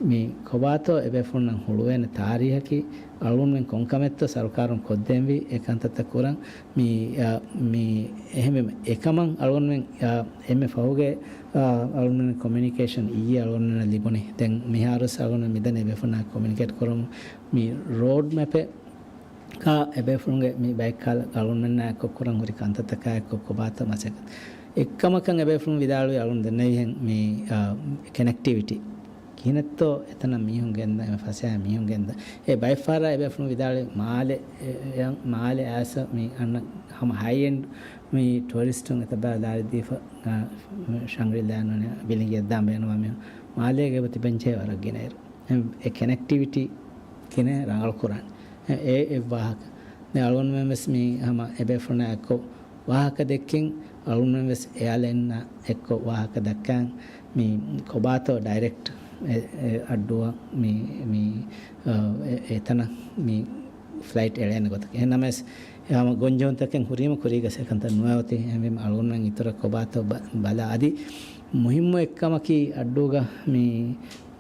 މި ކޮބާތޯ އެބޭފުންނަށް ހުޅުވޭނެ ތާރީހަކީ، އަޅުގަނޑުމެން ކޮންކަމެއްތޯ ސަރުކާރުން ކޮށްދޭންވީ އެ ކަންތައްތައް ކުރަން. މި، އާ، މި އެހެންވީމަ އެކަމަށް އަޅުގަނޑުމެން، އާ، އެންމެ ފަހުގެ، އާ، އަޅުގަނޑުމެން ކޮމިއުނިކޭޝަން އިއްޔެ އަޅުގަނޑުމެންނަށް ލިބުނީ. ދެން މިހާރުވެސް އަޅުގަނޑު މިދަނީ އެބޭފުންނާ ކޮމިއުނިކޭޓް ކުރަމުން މި ރޯޑް މެޕެއް ކާ އެބޭފުޅުންގެ މި ބައެއްކާލަ އަޅުގަނޑުމެންނާ އެއްކޮށް ކުރަން ހުރި ކަންތައްތަކާ އެއްކޮށް ކޮބާތޯ މަސައްކަތް. އެއްކަމަކަށް އެބޭފުޅުން ވިދާޅުވި އަޅުން ދެންނެވިހެން މި، އާ، ކަނެކްޓިވިޓީ. ކިހިނެއްތޯ އެތަނަށް މީހުން ގެންދަން، އެ ފަސޭހަ މީހުން ގެންދަން. އެ ބައެއް ފަހަރަށް އެބޭފުޅުން ވިދާޅުވި މާލެ، އެ، އެ، މާލެ އައިސް މި އަންނަ ހަމަ ހައި އެންޑް މި ޓުއަރިސްޓުން އެތައް ބައި ލާރި ދީފަ، އާ، ޝަންގްރިލާ ނޫނީ ބިލިނގިއެއް ދާން ބޭނުންވާ މީހުން މާލޭގަ އެބަ ތިބެންޖެހޭ ވަރަށް ގިނައިރު. އެ، އެ ކަނެކްޓިވިޓީ ގިނަ ރަނގަޅު ކުރާނެ. އެ، އެ، އެއް ވާހަކަ. ދެން އަޅުގަނޑުމެން ވެސް މި ހަމަ އެބޭފުޅުންނާ އެއްކޮށް ވާހަކަ ދެއްކިން، އަޅުގަނޑުމެން ވެސް އެއާލައިންނާ އެއްކޮށް ވާހަކަ ދައްކާން މި ކޮބާތޯ ޑައިރެކްޓް އެ، އެ އައްޑުއަށް މި، މި، އަ، އެ، އެތަނަށް މި ފްލައިޓް އެޅޭނެ ގޮތަކަށް. އެހެން ނަމަވެސް، އެ ހަމަ ގޮންޖެހުންތަކެއް ހުރީމަ ކުރީގަ އެކަންތައް ނުވެ އޮތީ. އެހެންވީމަ އަޅުގަނޑުމެން އިތުރަށް ކޮބާތޯ ބަ-، ބަލާ. އަދި މުހިއްމު އެއްކަމަކީ އައްޑޫގަ މި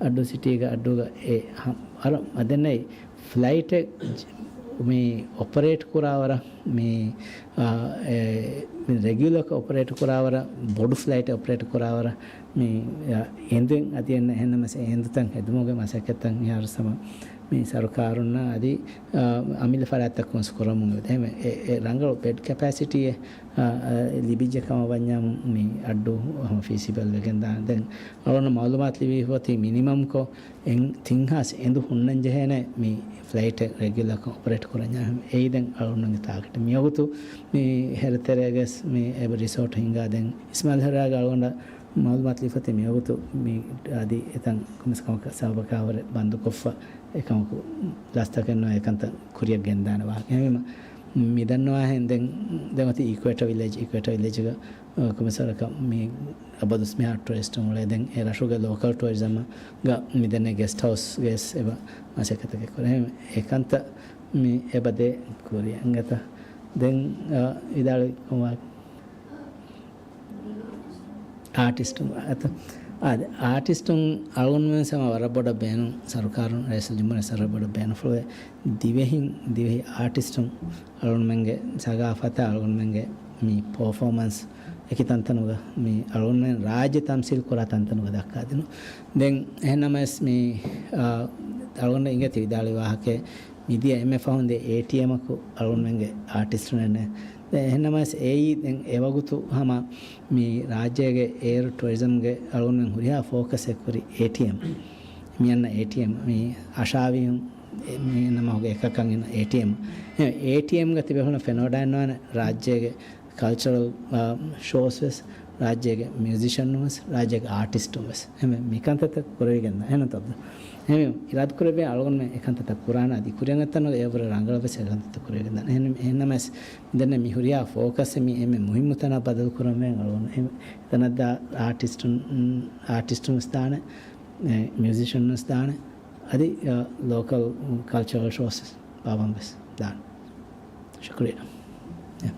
އައްޑޫ ސިޓީގަ އައްޑޫގަ އެ ހަ-، އަރަ މަދެންނައި ފްލައިޓެއް މި އޮޕަރޭޓް ކުރާވަރަށް މި، އާ، އެ، މި ރެގިއުލަރކޮށް އޮޕަރޭޓް ކުރާވަރަށް، ބޮޑު ފްލައިޓެއް އޮޕަރޭޓް ކުރާވަރަށް މި، އާ، އެނދުން އަދި އެން-، އެހެންނަމަސް އެ އެނދުތައް ހެދުމުގެ މަސައްކަތްތައް މިހާރު ސަމަ މި ސަރުކާރުންނާ އަދި، އާ، އަމިއްލަ ފަރާތްތައް ކުންސް ކުރަމުން އެ، އެ، އެ ރަނގަޅު ބެޑް ކެޕޭސިޓީއެއް، އާ، އާ، ލިބިއްޖެ ކަމަށް ވަންޏާމު މި އައްޑޫ ހަމަ ފީސިބަލް ވެގެން ދާނެ. ދެން އަޅުގަނޑަށް މައުލޫމާތު ލިބިފަ އޮތީ މިނިމަމްކޮށް އެން-، ތިން ހާސް އެނދު ހުންނަން ޖެހޭނެ މި ފްލައިޓެއް ރެގިއުލަރކޮށް އޮޕަރޭޓް ކުރަންޏާ. އެއީ ދެން އަޅުގަނޑުގެ ތާގެޓް. މިވަގުތު މި ހެރަތެރޭގަސް މި އެބަ ރިސޯޓް ހިންގާ ދެން އިސްމާއިލް ހެރާގެ އަޅުގަނޑަށް މައުލޫމާތު ލިބިފަ އޮތީ މިވަގުތު މި އަދި އެތަން ކޮންމެސް ކަމަކަށް ސަބަބަކާވަރެއް ބަންދުކޮށްފަ އެކަމަކު ލަސްތަކެއް ނުވެ އެކަންތައް ކުރިއަށް ގެންދާނެ ވާހަކަ. އެހެންވީމަ މި ދަންނަވާހެން ދެން، ދެން އޮތީ އިކުއޭޓަ ވިލޭޖް، އިކުއޭޓަ ވިލޭޖްގަ، އަ، ކޮންމެސް ވަރަކަށް މި އަބަދުސް މިހާރު ޓުރިސްޓުން އުޅޭ ދެން އެ ރަށުގެ ލޯކަލް ޓުއަރިޒަމްގަ މި ދެންނެ ގެސްޓް ހައުސްގައި ވެސް އެބަ މަސައްކަތެއް ކުރޭ. އެކަންތައް މި އެބަ ދޭ ކުރިއަށް އިނގޭތަ. ދެން، އަ، ވިދާޅުވި ކަމަށް އާޓިސްޓުން އަތަ-، އާދެ، އާޓިސްޓުން އަޅުގަނޑުމެން ސަމާ ވަރަށް ބޮޑަށް ބޭނުން، ސަރުކާރުން ރައީސުލްޖުމްހޫރިއްޔާ ވަރަށް ބޮޑަށް ބޭނުންފުޅުވޭ. ދިވެހިން، ދިވެހި އާޓިސްޓުން އަޅުގަނޑުމެންގެ ސަގާފަތާ އަޅުގަނޑުމެންގެ މި ޕަރފޯމަންސް އެކި ތަންތަނުގަ މި އަޅުގަނޑުމެން ރާއްޖެ ތަމްސީލް ކުރާ ތަންތަނުގަ ދައްކާދިނުން. ދެން އެހެންނަމަވެސް މި، އާ، އަޅުގަނޑަށް އިނގޭތީ ވިދާޅުވި ވާހަކައެއް މިދިޔަ އެންމެ ފަހުން ދޭ އޭޓީއެމަކު އަޅުގަނޑުމެންގެ އާޓިސްޓުންނެއް ނެ. ދެން އެހެންނަމަވެސް އެއީ ދެން އެވަގުތު ހަމަ މި ރާއްޖޭގެ އޭރު ޓުއަރިޒަމްގެ އަޅުގަނޑުމެން ހުރިހާ ފޯކަސް އެއްކުރި އޭޓީއެމް. މި އަންނަ އޭޓީއެމް މި އަށާވީހުން އެ-، މި ނަމަ ހުގެ އެކަކަށް އިން އޭޓީއެމް. އެ، އޭޓީއެމްގަ ތިބޭފުޅުން ފެނޯޑާންވާނެ ރާއްޖޭގެ ކަލްޗަރަލް، އާ، ޝޯސް ވެސް، ރާއްޖޭގެ މިއުޒިޝަން ވެސް، ރާއްޖޭގެ އާޓިސްޓުން ވެސް. އެހެންވެ، މި ކަންތައްތައް ކުރެވިގެން ދާ. އެހެން ތައް އެހެންވެ، އިރާދަކުރެއްވި އަޅުގަނޑުމެން އެކަންތައްތައް ކުރާނަ އަދި ކުރިއަށް އޮތްތަނުގަ އެއަށްވުރެ ރަނގަޅަށް ވެސް އެކަންތައްތައް ކުރެވިގެން ދާނެ. އެހެން، އެހެންނަމަވެސް، ދެން މި ހުރިހާ ފޯކަސް މި އެންމެ މުހިއްމު ތަނަށް ބަދަލު ކުރަންވެ އަޅުގަނޑު. އެ، އެތަނަށްދާ އާޓިސްޓުން، އާޓިސްޓުން ވެސް ދާނެ، އެ، މިއުޒިޝަން ވެސް ދާނެ. އަދި، އަ، ލޯކަލް ކަލްޗަރަލް ޝޯސް ބާވަން ވެސް ދާނެ. ޝުކުރިއްޔާ. އެ.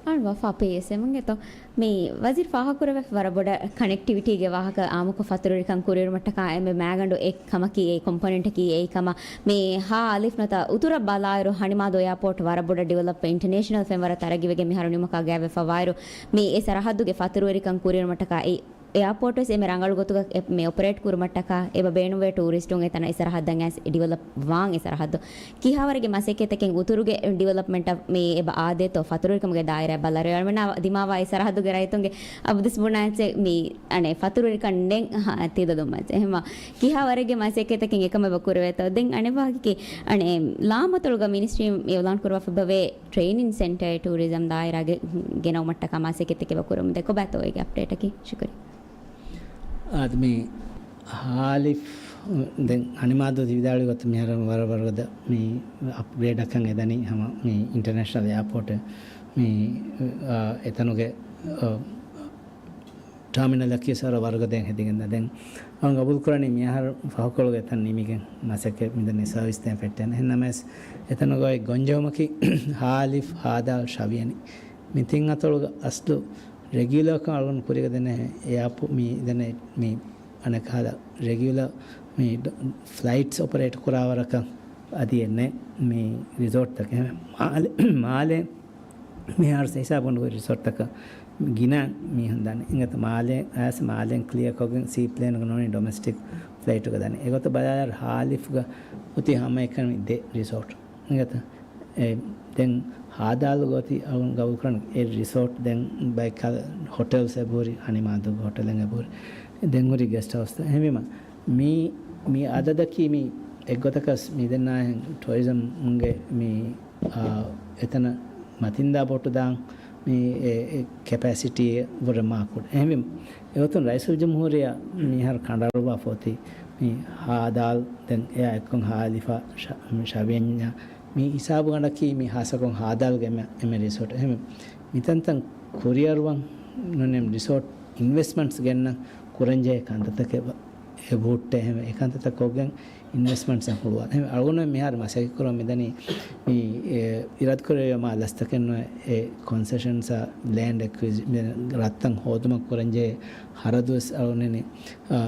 އަޅު ވަފާ ޕޭއެސް އެމުންގެތޯ މި ވަޒީރު ފާހަގަކުރެވެފަ ވަރަށް ބޮޑަށް ކަނެކްޓިވިޓީގެ ވާހަކަ އާއްމުކޮށް ފަތުރުވެރިކަން ކުރިއެރުމަށްޓަކާ އެންމެ މައިގަނޑު އެއް ކަމަކީ އެ ކޮމްޕޮނެންޓަކީ އެއީ ކަމަށް މި ހާ އަލިފް ނުތަ އުތުރަށް ބަލާއިރު ހަނިމާދޫ އެއާޕޯޓް ވަރަށް ބޮޑަށް ޑިވެލޮޕް އިންޓަނޭޝަނަލް ފެންވަރަށް ތަރައްގީވެގެން މިހާރު ނިމުމަކާ ގާތްވެފަ ވާއިރު މި އެ ސަރަހައްދުގެ ފަތުރުވެރިކަން ކުރިއެރުމަށްޓަކާ އެ އެއާޕޯޓް ވެސް އެންމެ ރަނގަޅު ގޮތުގަ އެ-، މި އޮޕަރޭޓް ކުރުމަށްޓަކާ އެބަ ބޭނުންވޭ ޓޫރިސްޓުން އެތަނަށް އެ ސަރަހައްދަށް އައިސް ޑިވެލޮޕް ވާން އެ ސަރަހައްދު. ކިހާވަރެއްގެ މަސައްކަތްތަކެއް އުތުރުގެ ޑިވެލޮޕްމަންޓަށް މި އެބަ އާދޭތޯ ފަތުރުވެރިކަމުގެ ދާއިރާ ބަލާރެ އަޅުމެންނާ ދިމާވާ އެ ސަރަހައްދުގެ ރައްޔިތުންގެ އަބަދުސް ބުނާ އެއްޗެއް މި އަނެއް ފަތުރުވެރިކަން ނެތް ހަ-، ތިލަދުން މައްޗެއް. އެހެންމަ ކިހާވަރެއްގެ މަސައްކަތްތަކެއް އެކަމަށް އެބަ ކުރެވޭތޯ. ދެން އަނެއް ވާހަކައަކީ އަނެއް ލާމަތޮޅުގަ މިނިސްޓްރީން އިއުލާން ކުރައްވާފަ އެބަވޭ ޓްރެއިނިން ސެންޓަރ ޓޫރިޒަމް ދާއިރާގެ ގެނައުމަށްޓަކާ މަސައްކަތްތަކެއް ކުރަމުން ދެ ކޮބާތޯ އޭގެ އަޕްޑޭޓަކީ؟ ޝުކުރިއްޔާ. އާދެ، މި ހާލިފް ދެން ހަނިމާދޫ ވިދާޅުވި ގޮތަށް މިހާރު ވަރަށް ވަރުގަދަ މި އަޕްގްރޭޑަކަށް އެދަނީ ހަމަ މި އިންޓަރނޭޝަނަލް އެއާޕޯޓެއް މި، އާ، އެތަނުގެ، އާ، ޓާމިނަލަކީ ވަރަށް ވަރުގަދައިން ހެދިގެންދާ. ދެން އަޅުން ގަބޫލުކުރަނީ މިއަހަރު ފަހުކޮޅުގެ އެތަން ނިމިގެން މަސައްކަތް މިދަނީ ސަރވިސް ދޭން ފެއްޓޭނެ. އެހެންނަމަވެސް އެތަނުގައި ގޮންޖެހުމަކީ ހާލިފް، ހާދާލް، ޝަވިޔަނި. މި ތިން އަތޮޅުގަ އަސްލު ރެގިއުލަރކަން އަޅުގަނޑު ކުރިއަށް ދެނެ އެއާޕޯ-، މި ދެނެ މި އަނެއްކަހަލަ ރެގިއުލަރ މި ޑޮ-، ފްލައިޓްސް އޮޕަރޭޓް ކުރާވަރަކަށް އަދި އެންނެ މި ރިސޯޓްތަކެއް މާލެ-، މާލެ މިހާރު ހިސާބުން ރިސޯޓްތަކަށް ގިނަ މީހުން ދާނެ. އިނގޭތަ މާލެ އައިސް މާލެން ކްލިއަރ ކޮށްގެން ސީޕްލޭނުގަ ނޫނީ ޑޮމެސްޓިކް ފްލައިޓުގަ ދާނެ. އެގޮތަށް ބަލާލާއިރު ހާލިފްގަ އޮތީ ހަމަ އެކަނި ދެ ރިސޯޓް. އިނގޭތަ؟ އެ، ދެން ހާދާލުގަ އޮތީ އަޅުން ގަބޫލުކުރަން އެ ރިސޯޓް ދެން ބައެއްކަލަ ހޮޓެލްސް އެބަހުރި، ހަނިމާދޫގެ ހޮޓެލެއް އެބަހުރި. ދެން ހުރި ގެސްޓް ހައުސްތައް. އެހެންވީމަ، މި، މި އަދަދަކީ މި އެއްގޮތަކަސް މިދެންނާހެން ޓުއަރިޒަމްގެ މި، އާ، އެތަނަށް މަތިންދާ ބޯޓު ދާން މި އެ، އެ ކެޕޭސިޓީ ވުރެ މާ ކުޑަ. އެހެންވީމަ، އެގޮތުން ރައީސުލްޖުމްހޫރިއްޔާ މިހާރު ކަނޑައަޅުއްވާފަ އޮތީ މި ހާދާލް، ދެން އެއާ އެއްކޮށް ހާލިފާ ޝަ-، ޝަވިޔަންޏާ މި ހިސާބުގަނޑަކީ މި ހާއްސަކޮށް ހާދާލްގެ އެންމެ، އެންމެ ރިސޯޓް. އެހެންވީމަ، މިތަންތަން ކުރިއަރުވަން ނޫނީ ރިސޯޓް އިންވެސްޓްމަންޓްސް ގެންނަން ކުރަންޖެހޭ ކަންތައްތަކެއް ވަ-، އެބަހުއްޓޭ. އެހެންވެ، އެ ކަންތައްތައް ކޮށްގެން އިންވެސްޓްމަންޓްސް ހުޅުވާ. އެހެންވެ، އަޅުގަނޑު މިހާރު މަސައްކަތްކުރަން މިދަނީ މި، އެ، އިރާދަކުރެއްވިޔާ މާ ލަސްތަކެއް ނުވެ، އެ ކޮންސެޝަންސް އާ ލޭންޑް އެކުއިޒި-، މި ރަށްތައް ހޯދުމަށް ކުރަންޖެހޭ ހަރަދުވެސް އަޅުގަނޑު އަންނަނީ، އާ،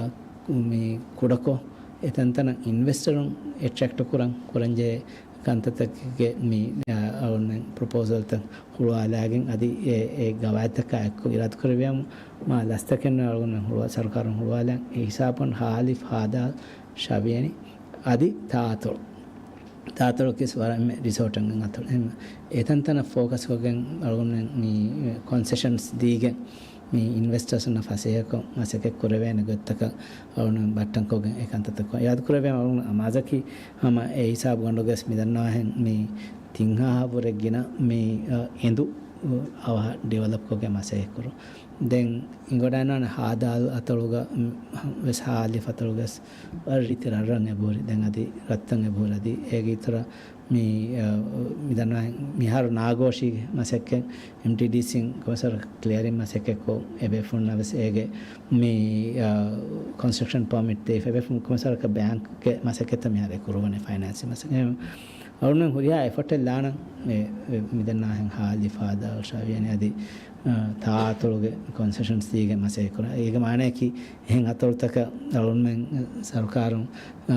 މި ކުޑަކޮށް، އެތަންތަނަށް އިންވެސްޓަރުން އެޓްރެކްޓް ކުރަން، ކުރަންޖެހޭ ކަންތައްތަކެއްގެ މި، އަ، އަޅުގަނޑުމެން ޕްރޮޕޯސަލްތައް ހުޅުވާލާގެން އަދި އެ، އެ ގަވާއިދުތަކާ އެއްކޮށް އިރާދަކުރެއްވިޔާމު މާ ލަސްތަކެއް ނުވެ އަޅުގަނޑުމެން ހުޅުވާ، ސަރުކާރުން ހުޅުވާލާ އެ ހިސާބުން ހާލިފް ހާދާލް ޝަވިޔަނި އަދި ތާއަތޮޅު. ތާއަތޮޅު ކިސް ވަރަށް އެންމެ ރިސޯޓެއް އަތޮޅު. އެހެން އެތަންތަނަށް ފޯކަސް ކޮށްގެން އަޅުގަނޑުމެން މި ކޮންސެޝަންސް ދީގެން މި އިންވެސްޓަރސްނަށް ފަސޭހަކޮށް މަސައްކަތް ކުރެވޭނެ ގޮތްތަކަށް އަޅުގަނޑު ބައްޓަންކޮށްގެން އެ ކަންތައްތައް ކޮށް. އިރާދަކުރެއްވިޔާ އަޅުގަނޑު އަމާޒަކީ ހަމަ އެ ހިސާބުގަނޑުގަސް މިދަންނަވާހެން މި ތިން ހާހަށްވުރެ ގިނަ މި، އަ، އެނދު، އަ، އަވަހަށް ޑިވެލޮޕްކޮށްގެން މަސައްކަތްކުރުން. ދެން އިނގޮޑާނާނެ ހާދާލް އަތޮޅުގަ، މް، ވެސް ހާލިފް އަތޮޅުގަސް ވަރަށް ރީތި ރަށްރަށް އެބަހުރި. ދެން އަދި ރަށްތައް އެބަހުރި. އަދި އޭގެ އިތުރަށް މި، އަ، މިދަންނަވާ މިހާރު ނާގޯޝީގެ މަސައްކަތް އެމްޓީޑީސީން ކޮންމެސްވަރަކަށް ކްލިއަރިން މަސައްކަތްކޮށް އެބޭފުޅުންނަށް ވެސް އޭގެ މި، އަ، ކޮންސްޓްރަކްޝަން ޕަރމިޓް ދީފަ އެބޭފުޅުން ކޮންމެސްވަރަކަށް ބޭންކްގެ މަސައްކަތްތައް މިހާރު އެ ކުރުވަނީ ފައިނޭންސިން މަސައްކަތް. އަޅުގަނޑުމެން ހުރިހާ އެފަޓެއް ލާނަން އެ، އެ، މިދަންނަވާހެން ހާލިފް ހާދާލް ޝަވިޔަނި އަދި، އަ، ތާއަތޮޅުގެ ކޮންސެޝަންސް ދީގެން މަސައްކަތްކުރާ. އޭގެ މާނައަކީ އެހެން އަތޮޅުތަކަށް އަޅުގަނޑުމެން ސަރުކާރުން، އަ،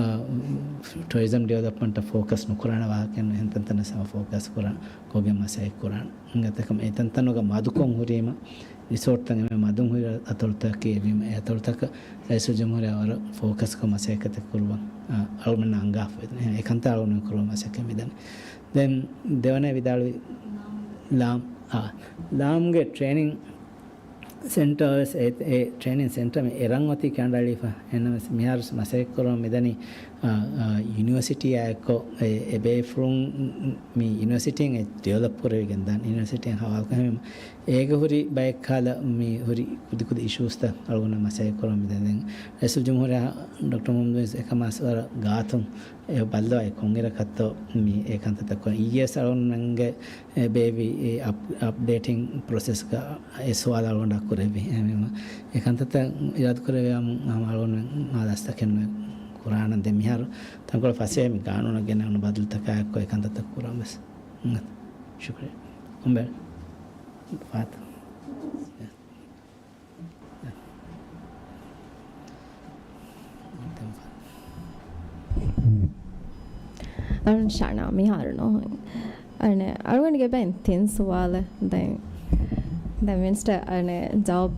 ޓުއަރިޒަމް ޑިވެލޮޕްމަންޓަށް ފޯކަސް ނުކުރާނެ ވާހަކައެއް ނޫން. އެހެން ތަންތަނަށް ހަމަ ފޯކަސް ކުރާ، ކޮށްގެން މަސައްކަތް ކުރާނެ. އެނގޭތަ؟ އެކަމަ އެ ތަންތަނުގަ މަދުކޮށް ހުރީމަ ރިސޯޓްތައް އެންމެ މަދުން ހުރި އަތޮޅުތަކަކީ އެވީމަ، އެ އަތޮޅުތަކަށް ރައީސުލްޖުމްހޫރިއްޔާ ވަރަށް ފޯކަސްކޮށް މަސައްކަތެއް ކުރުވަން، އަ، އަޅުގަނޑު އަންގާފަ. އެކަންތައް އަޅުގަނޑު ކުރުވަން މަސައްކަތް މިދަނީ. ދެން ދެވަނަ ވިދާޅުވި ލާމް، އާ، ލާމްގެ ޓްރޭނިން ސެންޓަރ ވެސް އެ، އެ ޓްރޭނިން ސެންޓަރ މި އެރަށް އޮތީ ކަނޑައަޅީފަ. އެހެންނަމަވެސް މިހާރު މަސައްކަތް ކުރަމުން މިދަނީ، އާ، އާ، ޔުނިވަރސިޓީއާ އެއްކޮށް އެ، އެ ބޭފުޅުން މި ޔުނިވަރސިޓީން އެ ޑިވެލޮޕް ކުރެވިގެން ދާން. ޔުނިވަރސިޓީން ހަވާލުކޮށް އެހެން އޭގަ ހުރި ބައެއް ކަހަލަ މި ހުރި ކުދި ކުދި އިޝޫސްތައް އަޅުގަނޑަށް މަސައްކަތް ކުރަމުން މިދަނީ. ދެން ރައީސުލްޖުމްހޫރިއްޔާ ޑޮކްޓަރ މުހައްމަދު އިއުޒް އެކަމަސް ވަރަށް ގާތުން އެ ބައްލަވާ ކޮންއިރަކަށްތޯ މި އެ ކަންތައްތައް ކުރަން. އިއްޔެސް އަޅުގަނޑުމެންގެ އެ ބޭއްވި އެ އަޕް-، އަޕްޑޭޓިން ޕްރޮސެސްގަ އެ ސުވާލު އަޅުގަނޑަށް ކުރެއްވި. އެހެންވީމަ އެ ކަންތައްތައް އިރާދަކުރެއްވިޔާމު ހަމަ އަޅުގަނޑުމެން މާ ލަސްތަކެއް ނުވެ ކުރާނަން. ދެން މިހާރު ތަންކޮޅެއް ފަސޭހަ މި ގާނޫނަށް ގެނައުނު ބަދަލުތަކާ އެއްކޮށް އެ ކަންތައްތައް ކުރަން ވެސް. ޝުކުރިއްޔާ. ކޮންބެ ފާތު. އަޅުން ޝަނާ މިހާރު ނޯ. އަނެ، އަޅުގަނޑުގެ ބެން ތިން ސުވާލެއް. ދެން، ދެން މިނިސްޓަރ އަނެ ޖަވާބު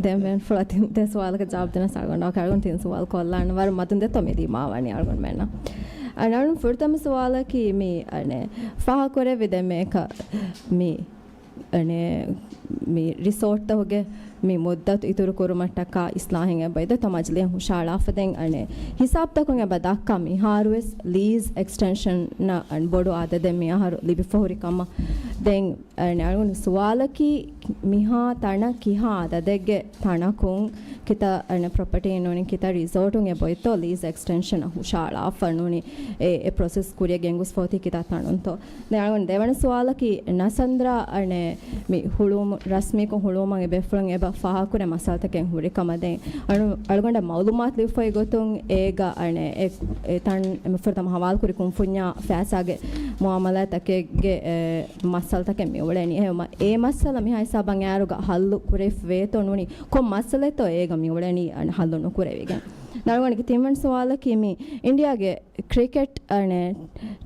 ދެން ބެން ފުޅަށް ތިން، ދެ ސުވާލަކަށް ޖަވާބު ދިނަސް އަޅުގަނޑު، އަޅުގަނޑު ތިން ސުވާލު ކޮށްލާން ވަރަށް މަދުން ދެތޯ މި ދިމާވަނީ އަޅުގަނޑުމެންނަށް. އަނެ، އަޅުން ފުރަތަމަ ސުވާލަކީ މި އަނެ ފާހަގަކުރެއްވި ދެން މި އަނެ، މި ރިސޯޓްތަކުގެ މި މުއްދަތު އިތުރު ކުރުމަށްޓަކާ އިސްލާހެއް އެބަ އިދަ ތަ މަޖިލީހަށް ހުށައަޅާފަ. ދެން އަނެ، ހިސާބުތަކުން އެބަ ދައްކާ މިހާރުވެސް ލީޒް އެކްސްޓެންޝަން އަން ބޮޑު އަދަދެއް މި އަހަރު ލިބިފަ ހުރި ކަމަށް. ދެން އަނެ، އަޅުގަނޑު ސުވާލަކީ މިހާ ތަނަށް ކިހާ އަދަދެއްގެ ތަނަކުން ކިތައް އަނެ ޕްރޮޕަޓީ ނޫނި ކިތައް ރިސޯޓުން އެބައޮތްތޯ ލީޒް އެކްސްޓެންޝަނަށް ހުށައަޅާފަ ނޫނި އެ، އެ ޕްރޮސެސް ކުރިޔަށް ގެންގޮސްފަ އޮތީ ކިތައް ތަނުންތޯ. ދެން އަޅުގަނޑު ދެވަނަ ސުވާލަކީ ނަސަންދްރާ އަނެ މި ހުޅުވުމު-، ރަސްމީކޮށް ހުޅުވުމަށް އެބޭފުޅުން އެބަ ފާހަގަކުރޭ މައްސަލަތަކެއް ހުރި ކަމަށް. ދެން އަޅު-، އަޅުގަނޑަށް މައުލޫމާތު ލިބިފައި ގޮތުން އޭގަ އަނެ އެ، އެ ތަން އެ ފުރަތަމަ ހަވާލުކުރި ކުންފުންޏާ ފައިސާގެ މުއާމަލާތަކެއްގެ އެ މައްސަލަތަކެއް މިއުޅެނީ. އެހެންވީމަ އެ މައްސަލަ މިހާ ހިސާބަށް އައިރުގަ ހައްލު ކުރެވިފަ ވޭތޯ ނޫނީ ކޮން މައްސަލަތޯ އޭގަ މިއުޅެނީ އަނެ ހައްލު ނުކުރެވިގެން. އަޅުގަނޑުގެ ތިންވަނަ ސުވާލަކީ މި އިންޑިއާގެ ކްރިކެޓް އަނެ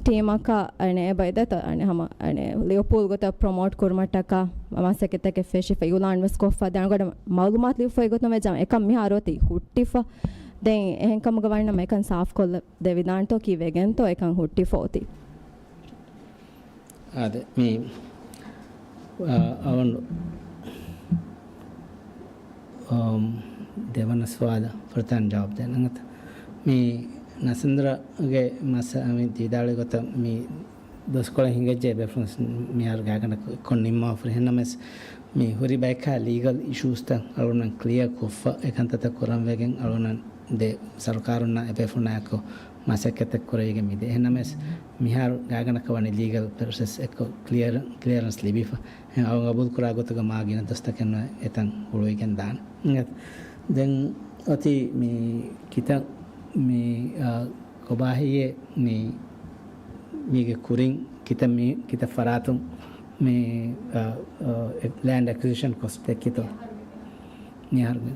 ޓީމަކަށް އަނެ އެބަ އިދަތަ އަނެ ހަމަ އަނެ ލިވަޕޫލް ގޮތަށް ޕްރޮމޯޓް ކުރުމަށްޓަކާ މަސައްކަތްތަކެއް ފެށިފަ އިއުލާން ވެސް ކޮށްފަ. ދެން އަޅުގަނޑަށް މައުލޫމާތު ލިބިފައި ގޮތުން ވެއްޖެ އެކަން މިހާރު އޮތީ ހުއްޓިފަ. ދެން އެހެން ކަމުގަ ވަންނަމަ އެކަން ސާފްކޮށްލަ ދެވިދާނެތޯ ކީއްވެގެންތޯ އެކަން ހުއްޓިފަ އޮތީ. އާދެ، މި، އާ، އަވަނޑު، އާ، ދެވަނަ ސުވާލަށް ފުރަތަމަ ޖަވާބު ދޭނަން. އަތަ މި ނަސިންދުރާގެ މައްސަ-، މި ވިދާޅުވި ގޮތަށް މި ދުވަސްކޮޅެއް ހިނގައްޖެ އެބޭފުޅުން މިހާރު ގާތްގަނޑަކަށް ނިންމާފަ ހުރި. އެހެންނަމަވެސް، މި ހުރި ބަޔަކާ ލީގަލް އިޝޫސްތައް އަޅުގަނޑުމެން ކްލިއަރ ކޮށްފަ، އެ ކަންތައްތައް ކުރަން ވެގެން އަޅުގަނޑުމެން ދެ ސަރުކާރުންނާ އެބޭފުޅުންނާއެކު މަސައްކަތެއް ކުރެވިގެން މިދޭ. އެހެންނަމަވެސް، މިހާރު ގާތްގަނޑަކަށް ވަނީ ލީގަލް ޕްރޮސެސް އެއްކޮށް ކްލިއަރ-، ކްލިއަރެންސް ލިބިފަ. އެހެން އަޅުގަނޑު ގަބޫލު ކުރާ ގޮތުގަ މާ ގިނަ ދުވަސްތަކެއް ނުވެ އެތަން ހުޅުވިގެން ދާނެ. ދެން އޮތީ މި ކިތައް މި، އާ، ކޮބާހެއްޔޭ މި، މީގެ ކުރިން ކިތައް މި، ކިތައް ފަރާތުން މި، އާ، އާ، އެ-، ލޭންޑް އެކުއިޒިޝަން ކޮސްޓް ދެއްކިތޯ؟ މިހާރު މި-،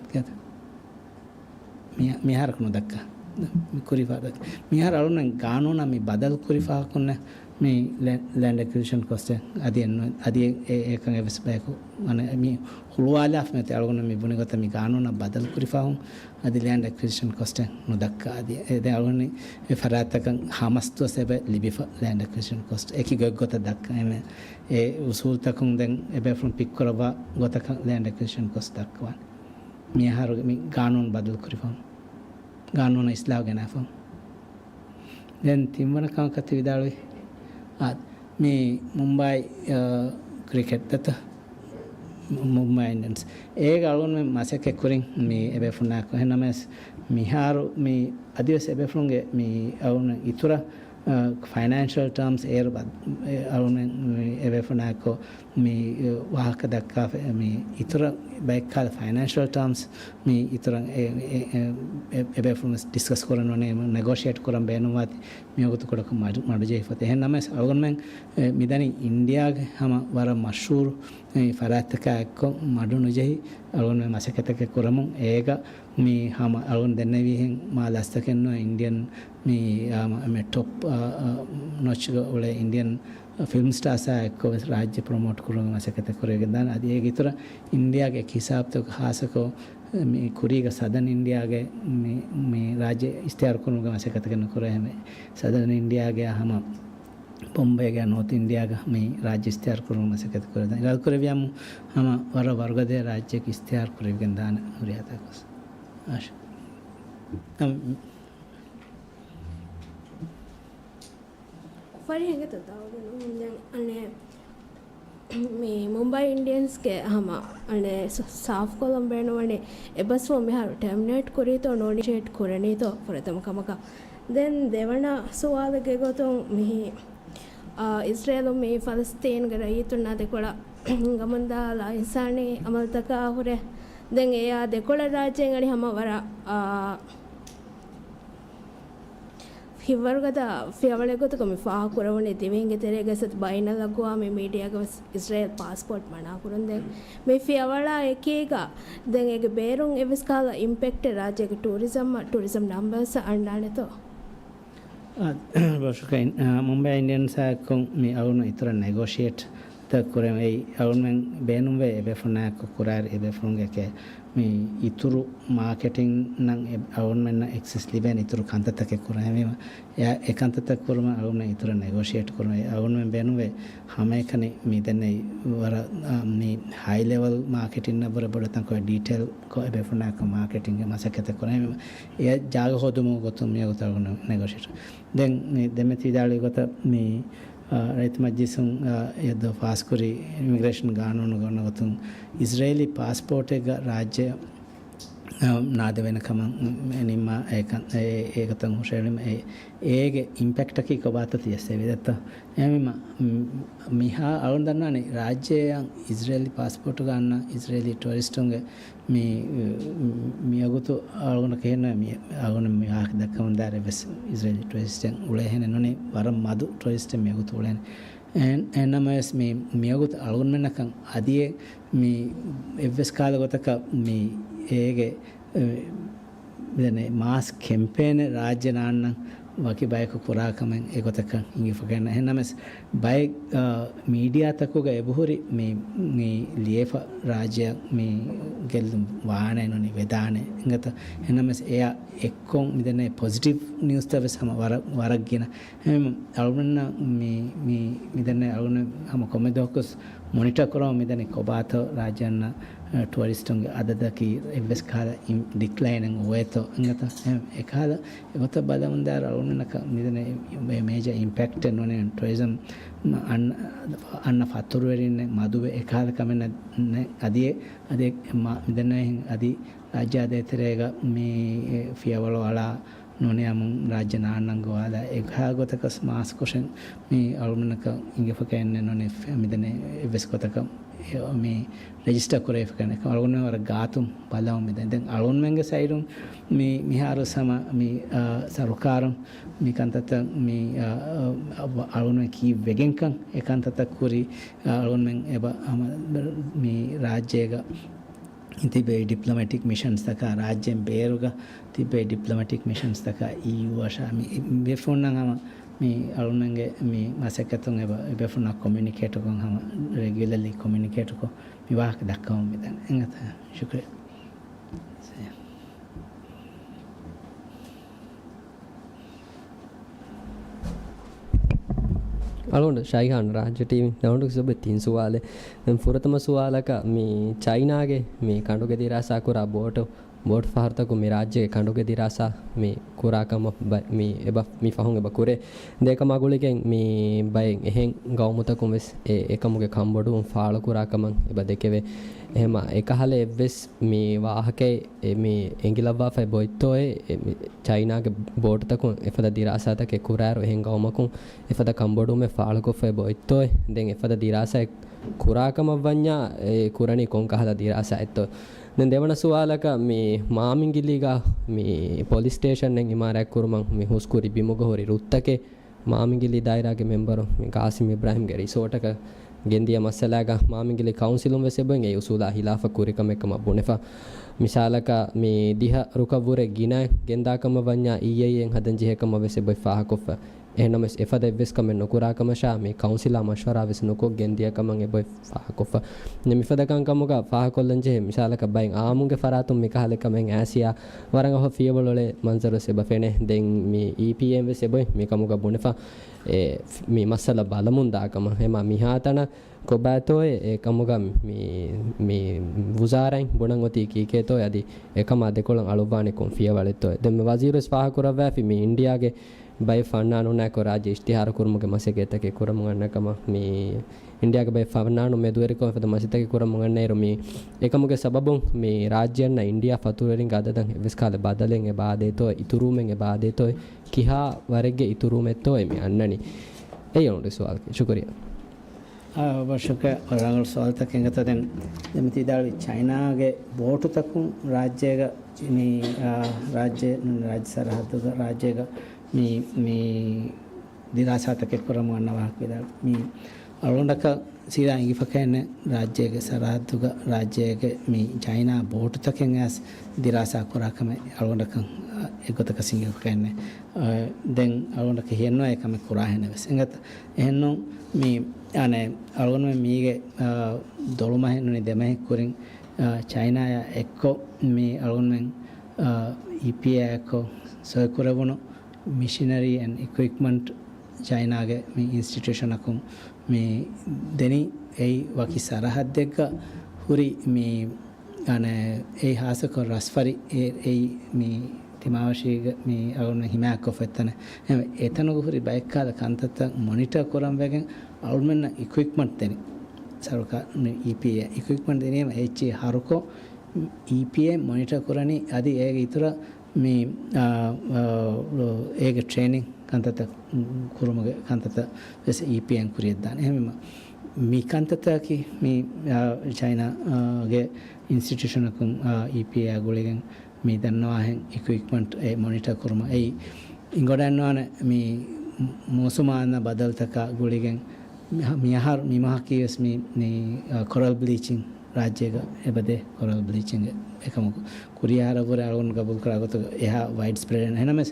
މިހާރަކު ނުދައްކާ. މި ކުރިފާ ދައްކާ. މިހާރު އަޅުގަނޑުމެން ގާނޫނަށް މި ބަދަލު ކުރިފާ ކުންނެ މި ލޭ-، ލޭންޑް އެކުއިޒިޝަން ކޮސްޓެއް އަދި އެއް-، އަދި އެ-، އެ-، އެކަން އެއްވެސް ބަޔަކު ވަނެ މި ހުޅުވާލާފަ މިއޮތީ. އަޅުގަނޑު މި ބުނި ގޮތަށް މި ގާނޫނަށް ބަދަލު ކުރިފާހުން އަދި ލޭންޑް އެކުއިޒިޝަން ކޮސްޓެއް ނުދައްކާ. އަދި އެ-، ދެން އަޅުގަނޑު އެ ފަރާތްތަކަށް ހަމަސް ދުވަސް އެބަ ލިބިފަ ލޭންޑް އެކުއިޒިޝަން ކޮސްޓް އެކި ގޮތްގޮތަށް ދައްކަން. އެމެ-، އެ އުސޫލްތަކުން ދެން އެބޭފުޅުން ޕިކް ކުރައްވާ ގޮތަކަށް ލޭންޑް އެކުއިޒިޝަން ކޮސްޓް ދައްކަވާނެ. މި އަހަރުގެ މި ގާނޫނު ބަދަލު ކުރިފަ، ގާނޫނަށް އިސްލާހު ގެނާފަ. ދެން ތިންވަނަ ކަމަކަށް ތި ވިދާޅުވި، އާ، މި މުމްބައި، އާ، ކްރިކެޓް ދަތަ، މު-، މުމްބައި އިންޑިއަންސް. އޭގަ އަޅުގަނޑުމެން މަސައްކަތް ކުރިން މި އެބޭފުޅުންނާއެކު. އެހެންނަމަވެސް، މިހާރު މި އަދިވެސް އެބޭފުޅުންގެ މި އަޅުގަނޑު އިތުރަށް، އާ، ފައިނޭންޝަލް ޓާމްސް އޭރު ބަ-، އެ، އަޅުގަނޑުމެން މި އެބޭފުޅުންނާއެކު މި ވާހަކަ ދައްކާފަ، މި އިތުރަށް ބައެއްކާލަ ފައިނޭންޝަލް ޓާމްސް މި އިތުރަށް އެ، އެ، އެ، އެ، އެބޭފުޅުން ޑިސްކަސް ކުރަން ނޫނީ ނެގޯޝިއޭޓް ކުރަން ބޭނުންވާތީ މިވަގުތު ކުޑަކޮށް މަޑު، މަޑުޖެހިފަ. އެހެން ނަމަވެސް އަޅުގަނޑުމެން، އެ، މިދަނީ އިންޑިއާގެ ހަމަ ވަރަށް މަޝްހޫރު، އެ، ފަރާތްތަކާ އެއްކޮށް މަޑު ނުޖެހި އަޅުގަނޑުމެން މަސައްކަތަކެއް ކުރަމުން. އޭގަ މި ހަމަ އަޅުގަނޑު ދެންނެވީހެން މާ ލަސްތަކެއް ނުވެ އިންޑިއަން މި، އާ، މަ-، މެ ޓޮޕް، އާ، އާ، ނޮޗްގަ އުޅޭ އިންޑިއަން ފިލްމް ސްޓާސްއާ އެއްކޮށް ވެސް ރާއްޖެ ޕްރޮމޯޓް ކުރުމުގެ މަސައްކަތެއް ކުރެވިގެން ދާނެ. އަދި އޭގެ އިތުރަށް އިންޑިއާގެ އެކި ހިސާބުތަކުގަ ހާއްސަކޮށް މި ކުރީގަ ސަދަން އިންޑިއާގެ މި، މި ރާއްޖެ އިސްތިހާރު ކުރުމުގެ މަސައްކަތެއް ނުކުރޭ ހަމަ ސަދަން އިންޑިއާގެ ހަމަ ބޮމްބޭގެ ނޯތް އިންޑިއާގަ މި ރާއްޖެ އިސްތިހާރު ކުރުމުގެ މަސައްކަތެއް ކުރެވިދާނެ. އިރާދަ ކުރެއްވިޔާމު ހަމަ ވަރަށް ވަރުގަދަ ރާއްޖެއަކަށް އިސްތިހާރު ކުރެވިގެން ދާނެ ހުރިހާ ތަކުސް. އާޝާ. އަމް، ފަރިހަގެ ތަދާވަގެ ނޫން ދެން އަނެއް މި މުމްބައި އިންޑިއަންސްގެ ހަމަ އަނެއް ސަ-، ސާފުކޮށްލަން ބޭނުންވަނީ އެބަސްވުން މިހާރު ޓެމްނޭޓް ކުރީތޯ ނޯނިޝޭޓް ކުރަނީތޯ ފުރަތަމަ ކަމަކަށް. ދެން ދެވަނަ ސުވާލެއްގެ ގޮތުން މި، އާ، އިސްރޭލު މި ފަލަސްތީންގެ ރައްޔިތުންނާ ދެކޮޅަށް ހިނގަމުންދާ ލާއިންސާނީ އަމަލުތަކާ ހުރެ ދެން އެޔާ ދެކޮޅަށް ރާއްޖޭން އަނި ހަމަ ވަރަށް، އާ، ހިތްވަރުގަދަ ފިޔަވަޅެއް ގޮތުގަ މި ފާހަގަކުރެވުނީ ދިވެހިންގެ ތެރޭގައި ސަތް ބައިނަލްއަގުވާމީ މީޑިއާގަ ވެސް އިސްރޭލް ޕާސްޕޯޓް މަނާކުރުން. ދެން މި ފިޔަވަޅާ އެކީގަ ދެން އޭގެ ބޭރުން އެއްވެސް ކަހަލަ އިމްޕެކްޓެއް ރާއްޖޭގެ ޓޫރިޒަމްއަށް، ޓޫރިޒަމް ނަމްބަރސްއަށް އަންނާނެތޯ؟ އާ، ބޮޑަށް ޝުކުރިއްޔާ. އާ، މުމްބައި އިންޑިއަންސާއެކު މި އަޅުގަނޑު އިތުރަށް ނެގޯޝިއޭޓް ތައް ކުރެވޭ. އަޅުގަނޑުމެން ބޭނުންވޭ އެބޭފުޅުންނާއެކު ކުރާއިރު އެބޭފުޅުންގެ އެކޭ މި އިތުރު މާކެޓިންއަށް އެ-، އަޅުގަނޑުމެންނަށް އެކްސެސް ލިބޭނެ އިތުރު ކަންތައްތަކެއް ކުރަން. އެހެންވީމަ އެ-، އެ ކަންތައްތައް ކުރުމަށް އަޅުގަނޑުމެން އިތުރަށް ނެގޯޝިއޭޓް ކުރުމަށް އަޅުގަނޑުމެން ބޭނުންވޭ ހަމައެކަނި މި ދެންނެވި ވަރަށް، އާ، މި ހައި ލެވެލް މާކެޓިންއަށްވުރެ ބޮޑުތަންކޮޅެއް ޑީޓެއިލްކޮށް އެބޭފުޅުންނާއެކު މާކެޓިންގެ މަސައްކަތެއް ކުރަން. އެހެންވީމަ އެ ޖާގަ ހޯދުމުގެ ގޮތުން މިވަގުތު އަޅުގަނޑު ނެގޯޝިއޭޓް. ދެން މި ދެންމެ ތި ވިދާޅުވި ގޮތަށް މި، އާ، ރައްޔިތު މަޖިލިސުން، އާ، އެއަށްދޯ ފާސްކުރި އިމިގްރޭޝަން ގާނޫނުގަ އޮންނަ ގޮތުން އިސްރޭލީ ޕާސްޕޯޓެއްގަ ރާއްޖެ، އާ، ނާދެވޭނެ ކަމަށް ނިންމާ އެކަން، އެ-، އެގޮތަށް ހުށަހެޅީމަ އެ-، އޭގެ އިމްޕެކްޓަކީ ކޮބާތޯ ތިޔަސް އެ ވިދަތަ؟ އެހެންވީމަ، މި-، މިހާ އަޅުން ދަންނާނެ ރާއްޖެއަށް އިސްރޭލީ ޕާސްޕޯޓުގަ އަންނަ އިސްރޭލީ ޓޫރިސްޓުންގެ މި، މިވަގުތު އަޅުގަނޑަކަށް ހެންނަ މި އަޅުގަނޑު މި ވާހަކަ ދައްކަމުން ދާއިރު ވެސް އިސްރޭލީ ޓޫރިސްޓެއް އުޅޭހެނެއް ނޫނީ، ވަރަށް މަދު ޓޫރިސްޓެއް މިވަގުތު އުޅޭނެ. އެހެން-، އެހެންނަމަވެސް މި، މިވަގުތު އަޅުގަނޑުމެންނަކަށް އަދިއެއް މި އެއްވެސް ކާލަ ގޮތަކަށް މި އޭގެ، އެ، މިދެންނެ މާސް ކެމްޕޭނެއް ރާއްޖެ ނާންނަން ވަކި ބަޔަކު ކުރާ ކަމެއް އެގޮތަކަށް ހިނގިފަކައެއް ނެތް. އެހެންނަމަވެސް ބައެއް، އާ، މީޑިއާތަކުގަ އެބަހުރި މި، މި ލިޔެފަ ރާއްޖެއަށް މި ގެއްލުން ވާނެ ނޫނީ ވެދާނެ އިނގޭތަ. އެހެންނަމަވެސް އެއާ އެއްކޮށް މިދެންނެ ޕޮޒިޓިވް ނިއުސްތައް ވެސް ހަމަ ވަރަށް، ވަރަށް ގިނަ. އެހެން އަޅުގަނޑަށް މި، މި، މިދެންނެ އަޅުގަނޑު ހަމަ ކޮންމެ ދުވަހަކުވެސް މޮނިޓަ ކުރަމުން މިދަނީ ކޮބާތޯ ރާއްޖެ އަންނަ ޓުއަރިސްޓުންގެ އަދަދަކީ އެއްވެސް ކަހަލަ ޑިކްލައިނެއް އޮވޭތޯ އެނގޭތަ؟ އެ ކަހަލަ އެގޮތަށް ބަލަމުންދާއިރު އަޅުގަނޑަކަށް މިދެންނެ މޭޖަ އިމްޕެކްޓެއް ނޫނޭ ޓުއަރިޒަމް އަން-، އަންނަ ފަތުރުވެރިންނެއް މަދުވެ އެކަހަލަ ކަމެއް ނެ-، އަދި އެ-، އަދި އެ-، މިދެންނެ އަދި ރާއްޖެ އާ ދޭތެރޭގަ މި ފިޔަވަޅު އަޅާ ނޫނީ އަމުން ރާއްޖެ ނާންނަން ގޮވާލާ އެކަހަލަ ގޮތަކަސް މާސްކޮށެން މި އަޅުގަނޑަކަށް އިނގިފަކައެއްނެއް ނޫނީ މިދެންނެ އެއްވެސް ގޮތަކަށް މި ރެޖިސްޓަރ ކުރެވިފަކަން އަޅުގަނޑުމެން ވަރަށް ގާތުން ބަލަމުން މިދަނީ. ދެން އަޅުގަނޑުމެންގެ ސައިޑުން މި މިހާރު ހަމަ މި، އާ، ސަރުކާރުން މި ކަންތައްތައް މި، އާ، އަޅުގަނޑުމެން ކީއްވެގެންކަން އެ ކަންތައްތައް ކުރި، އާ، އަޅުގަނޑުމެން އެބަ ހަމަ މި ރާއްޖޭގަ ތިބޭ ޑިޕްލޮމެޓިކް މިޝަންސްތަކާ ރާއްޖޭން ބޭރުގަ ތިބޭ ޑިޕްލޮމެޓިކް މިޝަންސްތަކާ އީޔޫއަށާ މި ބޭފުޅުންނަށް ހަމަ މި އަޅުމެންގެ މި މަސައްކަތުން އެބަ، އެބޭފުޅުންނާ ކޮމިއުނިކޭޓުކޮށް ހަމަ ރެގިއުލަރލީ ކޮމިއުނިކޭޓުކޮށް މި ވާހަކަ ދައްކަމުން މިދަނީ. އެނގޭތަ؟ ޝުކުރިއްޔާ. އަޅުގަނޑު ޝައިހާން ރާއްޖެ ޓީވީ ދައުނޑު ސުބެ ތިން ސުވާލެއް. ދެން ފުރަތަމަ ސުވާލަކަށް މި ޗައިނާގެ މި ކަނޑުގެ ދިރާސާ ކުރާ ބޯޓު، ބޯޓު ފަހަރުތަކުން މި ރާއްޖޭގެ ކަނޑުގެ ދިރާސާ މި ކުރާ ކަމަށް ބަ-، މި އެބަ، މި ފަހުން އެބަ ކުރޭ. ދޭކަމާ ގުޅިގެން މި ބައެއް އެހެން ގައުމުތަކުން ވެސް އެ، އެކަމުގެ ކަންބޮޑުވުން ފާޅުކުރާ ކަމަށް އެބަ ދެކެވޭ. އެހެމަ އެކަހަލަ އެއްވެސް މި ވާހަކައެއް އެ މި އެނގިލައްވާފައި ބޮތްތޯއޭ؟ އެ މި ޗައިނާގެ ބޯޓުތަކުން އެފަދަ ދިރާސާތަކެއް ކުރާއިރު އެހެން ގައުމަކުން އެފަދަ ކަންބޮޑުވުމެއް ފާޅުކޮށްފައި ބޮތްތޯއޭ؟ ދެން އެފަދަ ދިރާސާއެއް ކުރާ ކަމަށް ވަންޏާ އެ ކުރަނީ ކޮން ކަހަލަ ދިރާސާއެއްތޯ؟ ދެން ދެވަނަ ސުވާލަކަށް މި މާމިނގިލީގަ މި ޕޮލިސް ސްޓޭޝަނެއް އިމާރާތް ކުރުމަށް މި ހުސްކުރި ބިމުގަ ހުރި ރުއްތަކެއް މާމިނގިލީ ދާއިރާގެ މެމްބަރު މި ގާސިމް އިބްރާހިމްގެ ރިސޯޓަކަށް ގެންދިޔަ މައްސަލާގަ މާމިނގިލީ ކައުންސިލުން ވެސް އެބައޮތް އެ އުސޫލާ ހިލާފަށް ކުރި ކަމެއް ކަމަށް ބުނެފަ. މިސާލަކަށް މި ދިހަ ރުކަށް ވުރެ ގިނައިން ގެންދާ ކަމަށް ވަންޏާ އީ އައި އޭއިން ހަދަން ޖެހޭ ކަމަށް ވެސް އެބައޮތް ފާހަގަކޮށްފަ. އެހެންނަމަވެސް އެފަދަ އެއްވެސް ކަމެއް ނުކުރާ ކަމަށާ މި ކައުންސިލާ މަޝްވަރާ ވެސް ނުކޮށް ގެންދިޔަ ކަމަށް އެބައޮތް ފާހަގަކޮށްފަ. މިފަދަ ކަންކަމުގަ ފާހަގަކޮށްލަން ޖެހޭ މިސާލަކަށް ބައެއް އާއްމުންގެ ފަރާތުން މިކަހަލަ ކަމެއް އައިސް އާ ވަރަށް އަހަރު ފިޔަވަޅު އުޅޭ މަންޒަރު ވެސް އެބަ ފެނޭ. ދެން މި އީ ޕީ އޭއިން ވެސް އެބައޮތް މިކަމުގަ ބުނެފަ އެ މި މައްސަލަ ބަލަމުން ދާ ކަމަށް. އެހެމަ މިހާތަނަށް ކޮބާތޯއޭ އެ ކަމުގަ މި، މި ވުޒާރާއިން ބުނަން އޮތީ ކީކޭތޯއޭ އަދި އެކަމާ ދެކޮޅަށް އަޅުއްވާނީ ކޮން ފިޔަވަޅެއްތޯއޭ؟ ދެން މި ވަޒީރު ވެސް ފާހަގަކުރައްވާފި މި އިންޑިއާގެ ބައެއް ފަންނާނުންނާއެކު ރާއްޖެ އިޝްތިހާރު ކުރުމުގެ މަސައްކަތްތަކެއް ކުރަމުން އަންނަ ކަމަށް. މި އިންޑިއާގެ ބައެއް ފަންނާނުން މެދުވެރިކޮށް އެފަދަ މަސައްކަތްތަކެއް ކުރަމުން އަންނައިރު މި އެކަމުގެ ސަބަބުން މި ރާއްޖެ އަންނަ އިންޑިއާ ފަތުރުވެރިންގެ އަދަދަށް އެއްވެސް ކަހަލަ ބަދަލެއް އެބަ އާދޭތޯ، އިތުރުވުމެއް އެބަ އާދޭތޯ، ކިހާ ވަރެއްގެ އިތުރުވުމެއްތޯއޭ މި އަންނަނީ؟ އެއީ އަޅުގަނޑުގެ ސުވާލަކީ. ޝުކުރިއްޔާ. އާ، އޮބަ ޝުކުރިއްޔާ. ރަނގަޅު ސުވާލުތަކެއް އެނގޭތަ؟ ދެން ދެން މި ތިދާޅުވި ޗައިނާގެ ބޯޓުތަކުން ރާއްޖޭގަ މި، އާ، ރާއްޖެ، ރާއްޖެ ސަރަހައްދުގަ ރާއްޖޭގަ މި، މި ދިރާސާތަކެއް ކުރަމުން އަންނަ ވާހަކަ ވިދާޅު. މި އަޅުގަނޑަކަށް ސީދާ އިނގިފަކައެއްނެއް ރާއްޖޭގެ ސަރަހައްދުގަ ރާއްޖޭގެ މި ޗައިނާ ބޯޓުތަކެއް އައިސް ދިރާސާ ކުރާ ކަމެއް އަޅުގަނޑަކަށް، އާ، އެއްގޮތަކަށް އިނގިފަކައެއްނެއް. އާ، ދެން އަޅުގަނޑަކަށް ހިޔެއްނުވާ އެ ކަމެއް ކުރާހެނެއް ވެސް. އެނގޭތަ؟ އެހެންނޫން މި، އަނެއް، އަޅުގަނޑުމެން މީގެ، އާ، ދޮޅުމަހެއް ނޫނީ ދެމަހެއް ކުރިން، އާ، ޗައިނާއާ އެއްކޮށް މި އަޅުގަނޑުމެން، އާ، އީ ޕީއޭއާ އެއްކޮށް ސޮއިކުރެވުނު މިޝިނަރީ އެންޑް އިކުއިޕްމަންޓް ޗައިނާގެ މި އިންސްޓިޓިއުޝަނަކުން މި ދެނީ. އެއީ ވަކި ސަރަހައްދެއްގަ ހުރި މި، އަނެއް، އެއީ ހާއްސަކޮށް ރަސްފަރި އެ-، އެއީ މި ތިމާވެށީގަ މި އަޅުގަނޑުމެން ހިމާޔަތްކޮށްފަ އޮތް ތަނެއް. އެ-، އެތަނުގަ ހުރި ބައެއްކަހަލަ ކަންތައްތައް މޮނިޓަރ ކުރަން ވެގެން އަޅުމެންނަށް އިކުއިޕްމަންޓް ދެނީ. ސަރުކާރުން އީޕީއޭ އިކުއިޕްމަންޓް ދިނީމަ އެއްޗިހި އަހަރުކޮށް އީޕީއޭ މޮނިޓަރ ކުރަނީ. އަދި އޭގެ އިތުރަށް މި، އާ، އާ، އޭގެ ޓްރޭނިން ކަންތައްތައް ކުރުމުގެ ކަންތައްތައް ވެސް އީޕީއޭން ކުރިޔަށްދާނެ. އެހެންވީމަ މި ކަންތައްތަކަކީ މި، އާ، ޗައިނާ، އާ، ގެ އިންސްޓިޓިއުޝަނަކުން، އާ، އީޕީއޭއާ ގުޅިގެން މި ދަންނަވާހެން އިކުއިޕްމަންޓް އެ މޮނިޓަރ ކުރުމަށް އެއީ އިނގޮޑައިންނުވާނެ. މި މޫސުމާ އަންނަ ބަދަލުތަކާ ގުޅިގެން މި-، މިއަހަރު މިމަހަކީ ވެސް މި، މި، އާ، ކޮރަލް ބްލީޗިން ރާއްޖޭގަ އެބަދޭ. ކޮރަލް ބްލީޗިންގ އެކަމަކު ކުރިއަހަރަށްވުރެ އަޅުގަނޑު ގަބޫލުކުރާ ގޮތުގަ އެހާ ވައިޑް ސްޕްރެޑް ނޫން. އެހެނަމެސް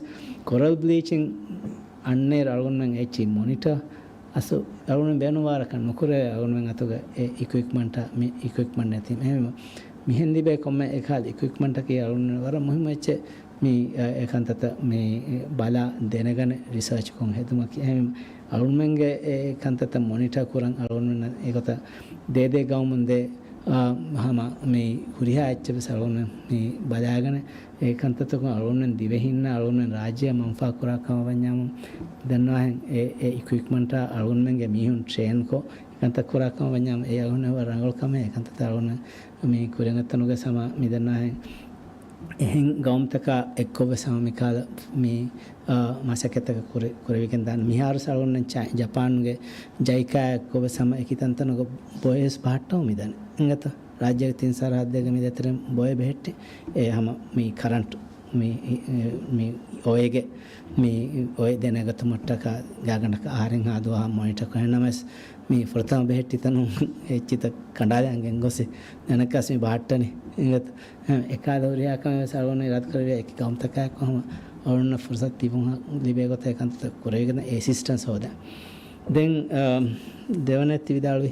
ކޮރަލް ބްލީޗިން އަންނައިރު އަޅުގަނޑުމެން އެއްޗި މޮނިޓަރ އަސް އަޅުގަނޑުމެން ބޭނުންވާރަކަށް ނުކުރޭ. އަޅުގަނޑުމެން އަތުގަ އެ އިކުއިޕްމަންޓާ، މި އިކުއިޕްމަންޓް ނެތީމަ. އެހެންވީމަ މިހެން ލިބޭ ކޮންމެ އެކަހަލަ އިކުއިޕްމަންޓަކީ އަޅުގަނޑުމެން ވަރަށް މުހިއްމު އެއްޗެއް. މި، އަ، އެ ކަންތައްތައް މި ބަލާ ދެނެގަނެ ރިސާޗްކޮށް ހެދުމަކީ. އެހެން އަޅުގަނޑުމެންގެ އެ ކަންތައްތައް މޮނިޓަރ ކުރަން އަޅުގަނޑުމެންނަށް އެގޮތަށް ދޭދޭ ގައުމުން ދޭ އާ، ހަމަ މި ހުރިހާ އެއްޗެއް ވެސް އަޅުގަނޑު މި ބަލާގަނެ، އެ ކަންތައްތަކުން އަޅުގަނޑު ދިވެހިންނަށް އަޅުގަނޑު ރާއްޖެއަށް މަންފާ ކުރާ ކަމަށް ވަންޏާމު، ދަންނާހެން އެ، އެ އިކުއިޕްމަންޓާ އަޅުގަނޑުމެންގެ މީހުން ޓްރޭންކޮށް، އެ ކަންތައް ކުރާ ކަމަށް ވަންޏާމު، އެ އަޅުގަނޑު ވަރަށް ރަނގަޅު ކަމެއް. އެ ކަންތައްތައް އަޅުގަނޑު މި ކުރިން އަތަނުގަ ސަމާ މި ދަންނާހެން އެހެން ގައުމުތަކާ އެއްކޮށްވެސް ހަމަ މިކަހަލަ މި، އާ، މަސައްކަތްތަކަށް ކުރެ-، ކުރެވިގެން ދާނެ. މިހާރު ސަޅުންނަން ޗާ-، ޖަޕާނުގެ ޖައިކާ އެއްކޮށްވެސް ހަމަ އެކި ތަންތަނުގަ ބޮއެސް ބަހައްޓަމު މިދަނީ. އިނގޭތަ؟ ރާއްޖޭގެ ތިން ސަރަހައްދެއްގެ މި ދޭތެރެއިން ބޮއެ ބެހެއްޓި. އެ ހަމަ މި ކަރަންޓް މި، މި އޮއެގެ މި އޮއެ ދެނެގަތުމަށްޓަކާ ގާގަނޑަކަށް އަހަރެން ހާދުވާ މޮނިޓަކޮށް ނަމަވެސް މި ފުރަތަމަ ބެހެއްޓި ތަނުން އެއްޗިތައް ކަނޑާލަން ގެންގޮސް ދެންނަކަސް މި ބަހައްޓަނީ. އިނގޭތަ؟ އެކާލަ ހުރިހާ ކަމެއް ވެސް އަޅުގަނޑު އިރާދަ ކުރެވި އެކި ގައުމުތަކާއެކު ހަމަ އަޅުގަނޑަށް ފުރުސަތު ލިބޭ ގޮތަށް އެކަންތައް ކުރެވިގެން އެ އެސިސްޓެންސް ހޯދަން. ދެން، އާ، ދެވަނައަށް ތި ވިދާޅުވީ؟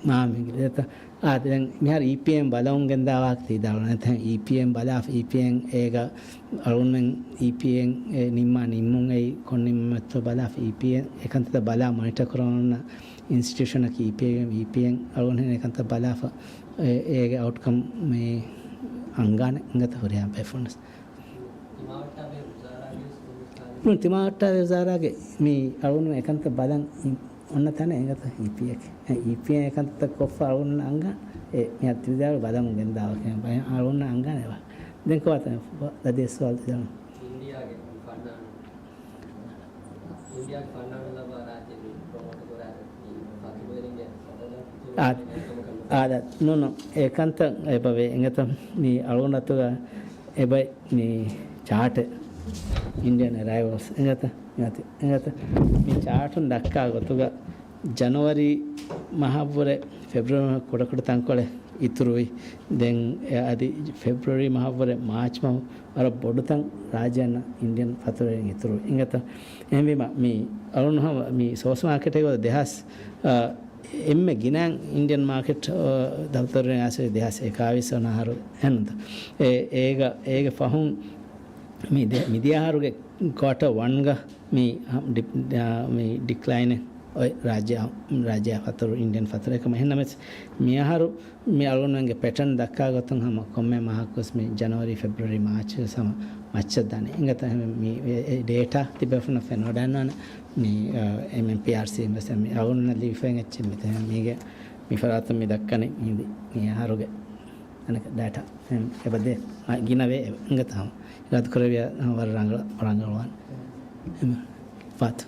މާމީގެ ދޭތަ؟ އާ، ދެން މިހާރު އީޕީއެމް ބަލަމުން ގެންދާ ވާހަކަ ތި ވިދާޅުވަނީ. އީޕީއެމް ބަލާފަ، އީޕީއެމް އޭގަ އަޅުގަނޑުމެން އީޕީއެމް އެ ނިންމާ ނިންމުން އެއީ ކޮން ނިންމުމެއްތޯ ބަލާފަ، އީޕީއެމް އެކަންތައް ބަލާ މޮނިޓަ ކުރަމުން އިންސްޓިޓިއުޝަނަކީ އީޕީއެމް، އީޕީއެމް އަޅުގަނޑު އެކަންތައް ބަލާފަ، އެ، އޭގެ އައުޓްކަމް މި އަންގާނެ އިނގޭތަ ހުރިހާ ބޭފުޅުން. ތިމާވައްޓާބެހޭ ވުޒާރާގެ މި އަޅުގަނޑު އެކަންތައް ބަލަން އި-، އޮންނަ ތަނެއް އިނގޭތަ އީޕީއެމް. އެ، އީޕީއެމް އެކަންތައް ކޮށްފަ އަޅުގަނޑު އަންގާ، އެ، މި ތި ވިދާޅުވި ބަލަމުން ގެންދާ ވާހަކަ އަޅުގަނޑު އަންގާނެ ވާ. ދެން ކޮބާތަ ދަދި ސުވާލު ތި ދަން؟ އިންޑިއާގެ ފަންނާނު، އިންޑިއާގެ ފަންނާނު ލައްވާ ރާއްޖެ މި ޕްރޮމޯޓް ކުރާ މި ފަތުރުވެރިންގެ އާ، ނޫނު. އެ ކަންތައް އެބަވޭ އިނގޭތަ؟ މި އަޅުގަނޑު އަތުގަ އެބައި މި ޗާޓެއް، އިންޑިއަން އެރައިވަލްސް އިނގޭތަ؟ އިނގޭތަ؟ މި ޗާޓުން ދައްކާ ގޮތުގަ ޖަނަވަރީ މަހަށްވުރެ ފެބްރުއަރީ މަހަށް ކުޑަކުޑަ ތަންކޮޅެއް އިތުރުވި. ދެން އެ އަދި ފެބްރުއަރީ މަހަށްވުރެ މާޗް މަހު ވަރަށް ބޮޑު ތަން ރާއްޖެ އަންނަ އިންޑިއަން ފަތުރުވެރިން އިތުރުވި. އިނގޭތަ؟ އެހެންވީމަ، މި އަޅުން ހަމަ މި ސޯސް މާކެޓެއް ދެހާސް، އާ، އެންމެ ގިނައިން އިންޑިއަން މާކެޓް، އާ، ދަފްތަރުވެރިން އައިސް ދެހާސް އެކާވީސް ވަނަ އަހަރު އެހެންތަ؟ އެ، އޭގަ، އޭގެ ފަހުން މި ދެ-، މިދިޔަ އަހަރުގެ ކޯޓަ ވަންގަ މި ހަ-، ޑި-، އާ، މި ޑިކްލައިނެއް އޮތް ރާއްޖެ، ރާއްޖެ ފަތުރު އިންޑިއަން ފަތުރު އެކަމަ. އެހެންނަމަވެސް މި އަހަރު މި އަޅުގަނޑުމެންގެ ޕެޓަން ދައްކާ ގޮތުން ހަމަ ކޮންމެ މަހަކުވެސް މި ޖަނަވަރީ، ފެބްރުއަރީ، މާޗް ވެސް ހަމަ މައްޗަށް ދާނެ. އިނގޭތަ؟ އެހެން މި އެ، އެ ޑޭޓާ ތިބޭފުޅުންނަށް ފެންވަޑައިގަންނާނެ. މި، އާ، އެމްއެމްޕީއާރްސީ ވެސް މި އަޅުގަނޑުމެންނަށް ލިބިފައި އެއްޗެއް މިތަން މީގެ މި ފަރާތުން މި ދައްކަނީ މި އަހަރުގެ އަނެކަ ޑޭޓާ އެބަދޭ ގިނަވޭ އިނގޭތަ؟ ހަމަ އިރާދަކުރެއްވިޔާ ހަމަ ވަރަށް ރަނގަޅަށް، ރަނގަޅުވާނެ. އެމަ ފާތު.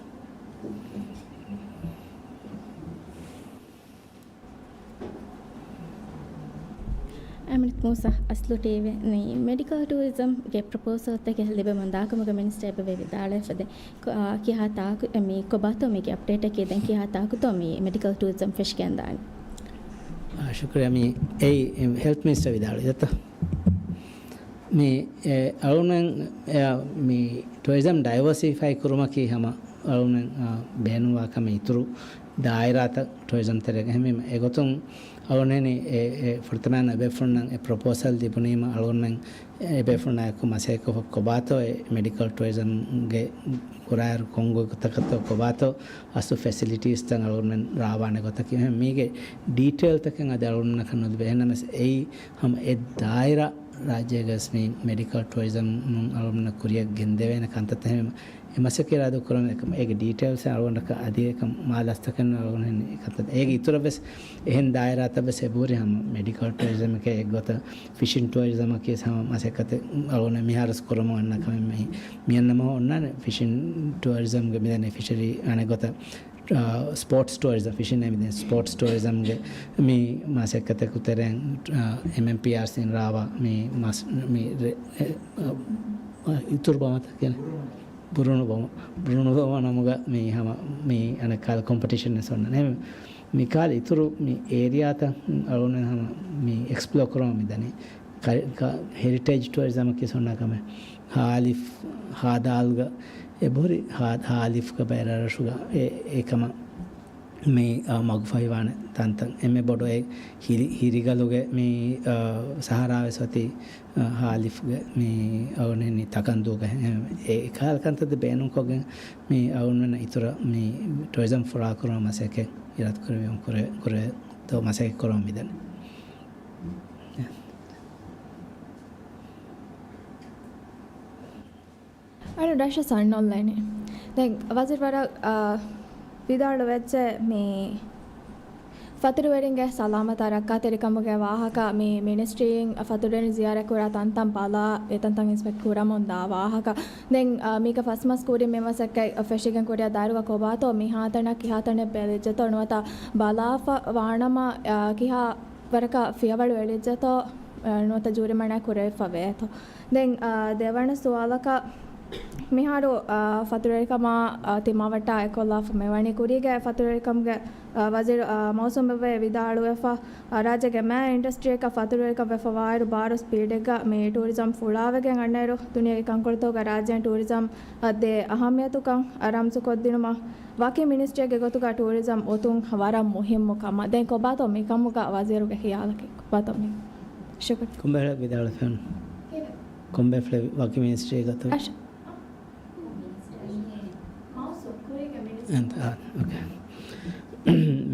އަމިން މޫސާ، އަސްލު ޓީވީ. މި މެޑިކަލް ޓޫރިޒަމްގެ ޕްރޮޕޯސަލްތަކެއް ލިބެމުން ދާކަމުގަ މިނިސްޓަރ އެބަވޭ ވިދާޅުވެފަދޭ. ކޮ-، އާ، ކިހާ ތާކު-، މި ކޮބާތޯ މީގެ އަޕްޑޭޓަކީ؟ ދެން ކިހާ ތާކުތޯ މި މެޑިކަލް ޓޫރިޒަމް ފެށިގެންދާނީ؟ އާ، ޝުކުރިއްޔާ. މި އެއީ ހެލްތް މިނިސްޓަރ ވިދާޅުވި ދަތަ. މި، އެ، އަޅުގަނޑުމެން، އެ، މި ޓޫރިޒަމް ޑައިވަރސިފައި ކުރުމަކީ ހަމަ އަޅުގަނޑުމެން، އާ، ބޭނުންވާ ކަމެއް އިތުރު ދާއިރާތައް ޓޫރިޒަމް ތެރޭގަ. އެހެންވީމަ އެގޮތުން އަޅުގަނޑުމެން އެ، އެ ފުރަތަމަ އެބޭފުޅުންނަށް އެ ޕްރޮޕޯސަލް ލިބުނީމަ އަޅުގަނޑުމެން އެބޭފުޅުންނާއެކު މަސައްކަތްކޮށް ކޮބާތޯ އެ މެޑިކަލް ޓޫރިޒަމްގެ ކުރާއިރު ކޮން ގޮތަކަށްތޯ ކޮބާތޯ އަސްލު ފެސިލިޓީސްތައް އަޅުގަނޑުމެން ރާވާނެ ގޮތަކީ. އެހެން މީގެ ޑީޓެއިލްތަކެއް އަދި އަޅުގަނޑުމެންނަކަށް ނުލިބޭ. އެހެންނަމަވެސް އެއީ ހަމަ އެ ދާއިރާ ރާއްޖޭގަސް މި މެޑިކަލް ޓޫރިޒަމް އަޅުގަނޑުމެންނަށް ކުރިއަށް ގެންދެވޭނެ ކަންތައްތައް ހެން އެ މަސައްކަތް އިރާދަ ކުރަމުން އެކަމަ އޭގެ ޑީޓެއިލްސް އަޅުގަނޑަކަށް އަދި އެކަމަ މާ ލަސްތަކެއް ނޫން އަޅުގަނޑު ހެން އެކަންތައް. އޭގެ އިތުރަށް ވެސް އެހެން ދާއިރާތައް ވެސް އެބަހުރި ހަމަ މެޑިކަލް ޓޫރިޒަމްގެ އެއްގޮތަށް ފިޝިން ޓޫރިޒަމަކީ ހަމަ މަސައްކަތެއް އަޅުގަނޑު މިހާރު ވެސް ކުރަމުން އަންނަ ކަމެއް މި-، މިއަންނަމަ އޮންނާނެ ފިޝިން ޓޫރިޒަމްގެ މިދަނީ ފިޝަރީ އަނެއްގޮތަށް، އާ، ސްޕޯޓްސް ޓޫރިޒަމް، ފިޝިން އެމިދެން ސްޕޯޓްސް ޓޫރިޒަމްގެ މި މަސައްކަތަކު ތެރެއިން، އާ، އެމްއެމްޕީއާރްސީން ރާވާ މި މަސް-، މި ރެ-، އެ، އާ، އިތުރު ބަމަތަ ކިޔަނީ؟ ބުރުނު ބަމަ. ބުރުނު ބަމަ ނަމުގަ މި ހަމަ މި އަނެއް ކަހަލަ ކޮމްޕިޓިޝަން ވެސް އޮންނާނެ. މިކަހަލަ އިތުރު މި އޭރިއާތައް އަޅުގަނޑު ހަމަ މި އެކްސްޕްލޯ ކުރަމުން މިދަނީ. ކަ-، ކަ-، ހެރިޓޭޖް ޓޫރިޒަމަކީ އޮންނަ ކަމެއް. ހާލިފް، ހާދާލްގަ އެބަހުރި ހާ-، ހާލިފްގަ ބައި ރަށްރަށުގަ އެ-، އެކަމަށް މި، އާ، މަގުފަހިވާނެ ތަންތަން. އެންމެ ބޮޑު އެ ހިރި-، ހިރިގަލުގެ މި، އާ، ސަހަރާ ވެސް އޮތީ، އާ، ހާލިފްގެ މި އަޅުގަނޑު ތަކަންދޫގަ އެ-، އެ ކަހަލަ ކަންތައްތައް ބޭނުންކޮށްގެން މި އަޅުގަނޑުމެންނަށް އިތުރަށް މި ޓޫރިޒަމް ފުރާކުރުމަށް މަސައްކަތް އިރާދަކުރެއްވި ކުރެ-، ކުރެ-، މަސައްކަތް ކުރަމުން މިދަނީ. އަޅު ރަށަށް ސަން އޮންލައިން. ދެން ވަޒީރު ވަރަށް، އާ، ވިދާޅުވެއްޖެ މި ފަތުރުވެރިންގެ ސަލާމަތާ ރައްކާތެރިކަމުގެ ވާހަކަ މި މިނިސްޓްރީން ފަތުރުވެރިން ޒިޔާރަތް ކުރާ ތަންތަން ބަލާ، އެތަންތަން އިންސްޕެކްޓް ކުރަމުން ދާ ވާހަކަ. ދެން، އާ، މީގަ ފަސް މަސް ކުރިން މި މަސައްކަތް ފެށިގެން ކުރިއަށް ދާއިރުގަ ކޮބާތޯ މިހާތަނަށް ކިހާތަނެއް ބެލިއްޖެތޯ ނުވަތަ ބަލާފަ ވާނަމަ، އާ، ކިހާ ވަރަކަށް ފިޔަވަޅު އެޅިއްޖެތޯ، އާ، ނުވަތަ ޖޫރިމަނާ ކުރެވިފަ ވޭތޯ. ދެން، އާ، ދެވަނަ ސުވާލަކަށް މިހާރު، އާ، ފަތުރުވެރިކަމާ، އާ، ތިމާވައްޓާ އެކޮށްލާފަ މިވަނީ ކުރީގެ ފަތުރުވެރިކަމުގެ، އާ، ވަޒީރު، އާ، މައުސޫމް ބައްވޭ ވިދާޅުވެފަ، އާ، ރާއްޖޭގެ މައި އިންޑަސްޓްރީއަކަށް ފަތުރުވެރިކަން ވެފަ ވާއިރު ބާރު ސްޕީޑެއްގަ މި ޓޫރިޒަމް ފުޅާވެގެން އަންނައިރު ދުނިޔޭގެ ކަންކޮޅުތަކުގަ ރާއްޖޭން ޓޫރިޒަމް އަށް ދޭ އަހައްމިޔަތުކަން ރަމްޒުކޮށްދިނުމަށް ވަކި މިނިސްޓްރީއެއްގެ ގޮތުގަ ޓޫރިޒަމް އޮތުން ވަރަށް މުހިއްމު ކަމަށް. ދެން ކޮބާތޯ މިކަމުގަ ވަޒީރުގެ ޚިޔާލަކީ؟ ކޮބާތޯ މި؟ ޝުކުރު. ކޮންބޭފުޅެއް ވިދާޅުވެފައި ވަނީ؟ ކޮންބޭފުޅެއް ވަކި މިނިސްޓްރީގެ ގޮތުގަ؟ އަށް. އެން-، އާ، އޯކޭ.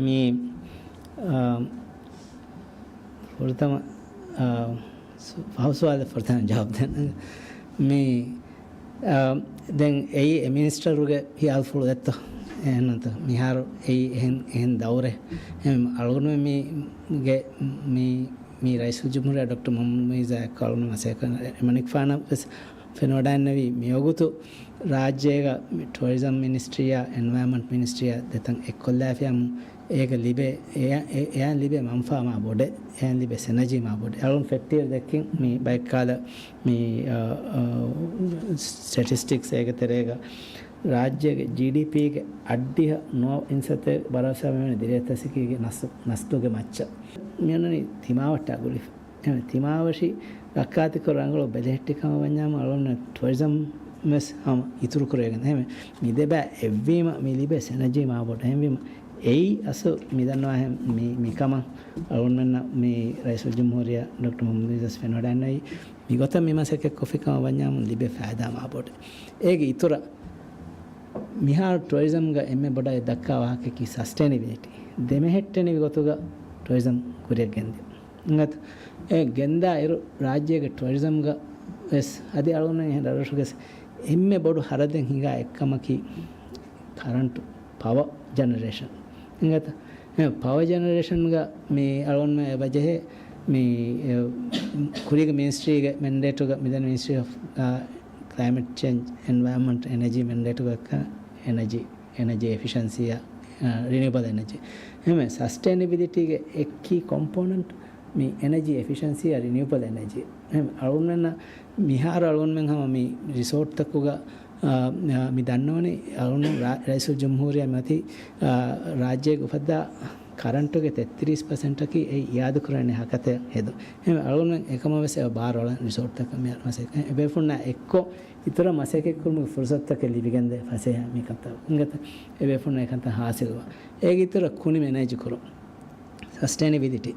މި، އާ، ފުރަތަމަ، އާ، ސު-، ފަހު ސުވާލެއް ފުރަތަމަ ޖަވާބު ދޭނަން. މި، އާ، ދެން އެއީ އެ މިނިސްޓަރުގެ ހިޔާލުފުޅު ދެއްތޯ؟ އެހެންތޯ؟ މިހާރު އެއީ އެހެން، އެހެން ދައުރެއް. އެހެން އަޅުގަނޑުމެން މީގެ، މި، މި ރައީސުލްޖުމްހޫރިއްޔާ ޑޮކްޓަރ މުހައްމަދު މުއިއްޒާ އެއްކޮށް އަޅުގަނޑު މަސައްކަތް ކުރަން އެމަނިކުފާނަށް ވެސް ފެނިވަޑައިގެންނެވީ މިވަގުތު ރާއްޖޭގަ މި ޓޫރިޒަމް މިނިސްޓްރީއާ އެންވަޔަރމަންޓް މިނިސްޓްރީއާ ދެތަން އެއްކޮށްލާފިޔާމު އޭގަ ލިބޭ، އެ-، އެ-، އެއާ ލިބޭ މަންފާ މާ ބޮޑެ، އެއާ ލިބޭ ސެނަޖީ މާ ބޮޑެ. އަޅުން ފެއްޓިއިރު ދެއްކިން މި ބައެއްކާލަ މި، އާ، އާ، ސްޓެޓިސްޓިކްސް އޭގެ ތެރޭގަ ރާއްޖޭގެ ޖީޑީޕީގެ އަށްޑިހަ ނުވަ އިންސަތޭކަ ބަރާސާ މިވަނީ ދިރިއެތަސިކީގެ ނަސް-، ނަސްދުގެ މައްޗަށް. މިއޮންނަނީ ތިމާވައްޓާ ގުޅިފަ. އެހެން ތިމާވެށި ރައްކާތެރިކޮށް ރަނގަޅު ބެލެހެއްޓި ކަމަށް ވަންޏާމު އަޅުގަނޑު ޓޫރިޒަމް ވެސް ހަމަ އިތުރު ކުރެވިގެން. އެހެން މި ދެބައި އެއްވީމަ މި ލިބޭ ސެނަޖީ މާ ބޮޑު. އެހެންވީމަ އެއީ އަސްލު މި ދަންނަވާހެން މި، މިކަމަށް އަޅުގަނޑުމެންނަށް މި ރައީސުލްޖުމްހޫރިއްޔާ ޑޮކްޓަރ މުހައްމަދު މުއިއްޒު ފެނިވަޑައިގެންނެވީ. މިގޮތަށް މި މަސައްކަތް ކޮށްފި ކަމަށް ވަންޏާމު ލިބޭ ފައިދާ މާ ބޮޑު. އޭގެ އިތުރަށް މިހާރު ޓޫރިޒަމްގަ އެންމެ ބޮޑަށް ދައްކާ ވާހަކައަކީ ސަސްޓެނެބިލިޓީ. ދެމެހެއްޓެނިވި ގޮތުގަ ޓޫރިޒަމް ކުރިއަށް ގެންދިޔަ. އިނގޭތަ؟ އެ ގެންދާ އިރު ރާއްޖޭގެ ޓޫރިޒަމްގަ ވެސް އަދި އަޅުގަނޑުމެން އެހެން ރަށްރަށުގަސް އެންމެ ބޮޑު ހަރަދެއް ހިނގާ އެއްކަމަކީ ކަރަންޓު، ޕަވަ ޖެނެރޭޝަން. އިނގޭތަ؟ އެ ޕަވަ ޖެނެރޭޝަންގަ މި އަޅުގަނޑުމެން އެބަޖެހޭ މި، އެ، ކުރީގެ މިނިސްޓްރީގެ މެންޑޭޓުގަ މިދަނީ މިނިސްޓްރީ އޮފް، އާ، ކްލައިމެޓް ޗޭންޖް، އެންވަޔަރމަންޓް، އެނަޖީ މެންޑޭޓުގަ އެނަޖީ، އެނަޖީ އެފިޝަންސީއާ، އާ، ރިނިއުބަލް އެނަޖީ. އެހެންވެ ސަސްޓެނެބިލިޓީގެ އެއް ކީ ކޮމްޕޯނެންޓް މި އެނަޖީ އެފިޝަންސީއާ ރިނިއުބަލް އެނަޖީ. އެހެން އަޅުގަނޑުމެންނަށް މިހާރު އަޅުގަނޑުމެން ހަމަ މި ރިސޯޓްތަކުގަ، އާ، އާ، މި ދަންނަވަނީ އަޅުގަނޑު ރަ-، ރައީސުލްޖުމްހޫރިއްޔާ މިއޮތީ، އާ، ރާއްޖޭގެ އުފައްދާ ކަރަންޓުގެ ތެއްތިރީސް ޕަސެންޓަކީ އެ އިއާދަކުރާނެ ހަކަތަ ހެދުން. އެހެން އަޅުގަނޑުމެން އެކަމަށް ވެސް އެ ބާރު އަޅަން ރިސޯޓްތަކަށް މި މަސައްކަތް އެބޭފުޅުންނާ އެއްކޮށް އިތުރަށް މަސައްކަތް ކުރުމުގެ ފުރުސަތުތަކެއް ލިބިގެންދޭ ފަސޭހަ މިކަންތައް. އިނގޭތަ؟ އެބޭފުޅުންނަށް އެކަންތައް ހާސިލުވާ. އޭގެ އިތުރަށް ކުނި މެނޭޖް ކުރުން. ސަސްޓެނެބިލިޓީ.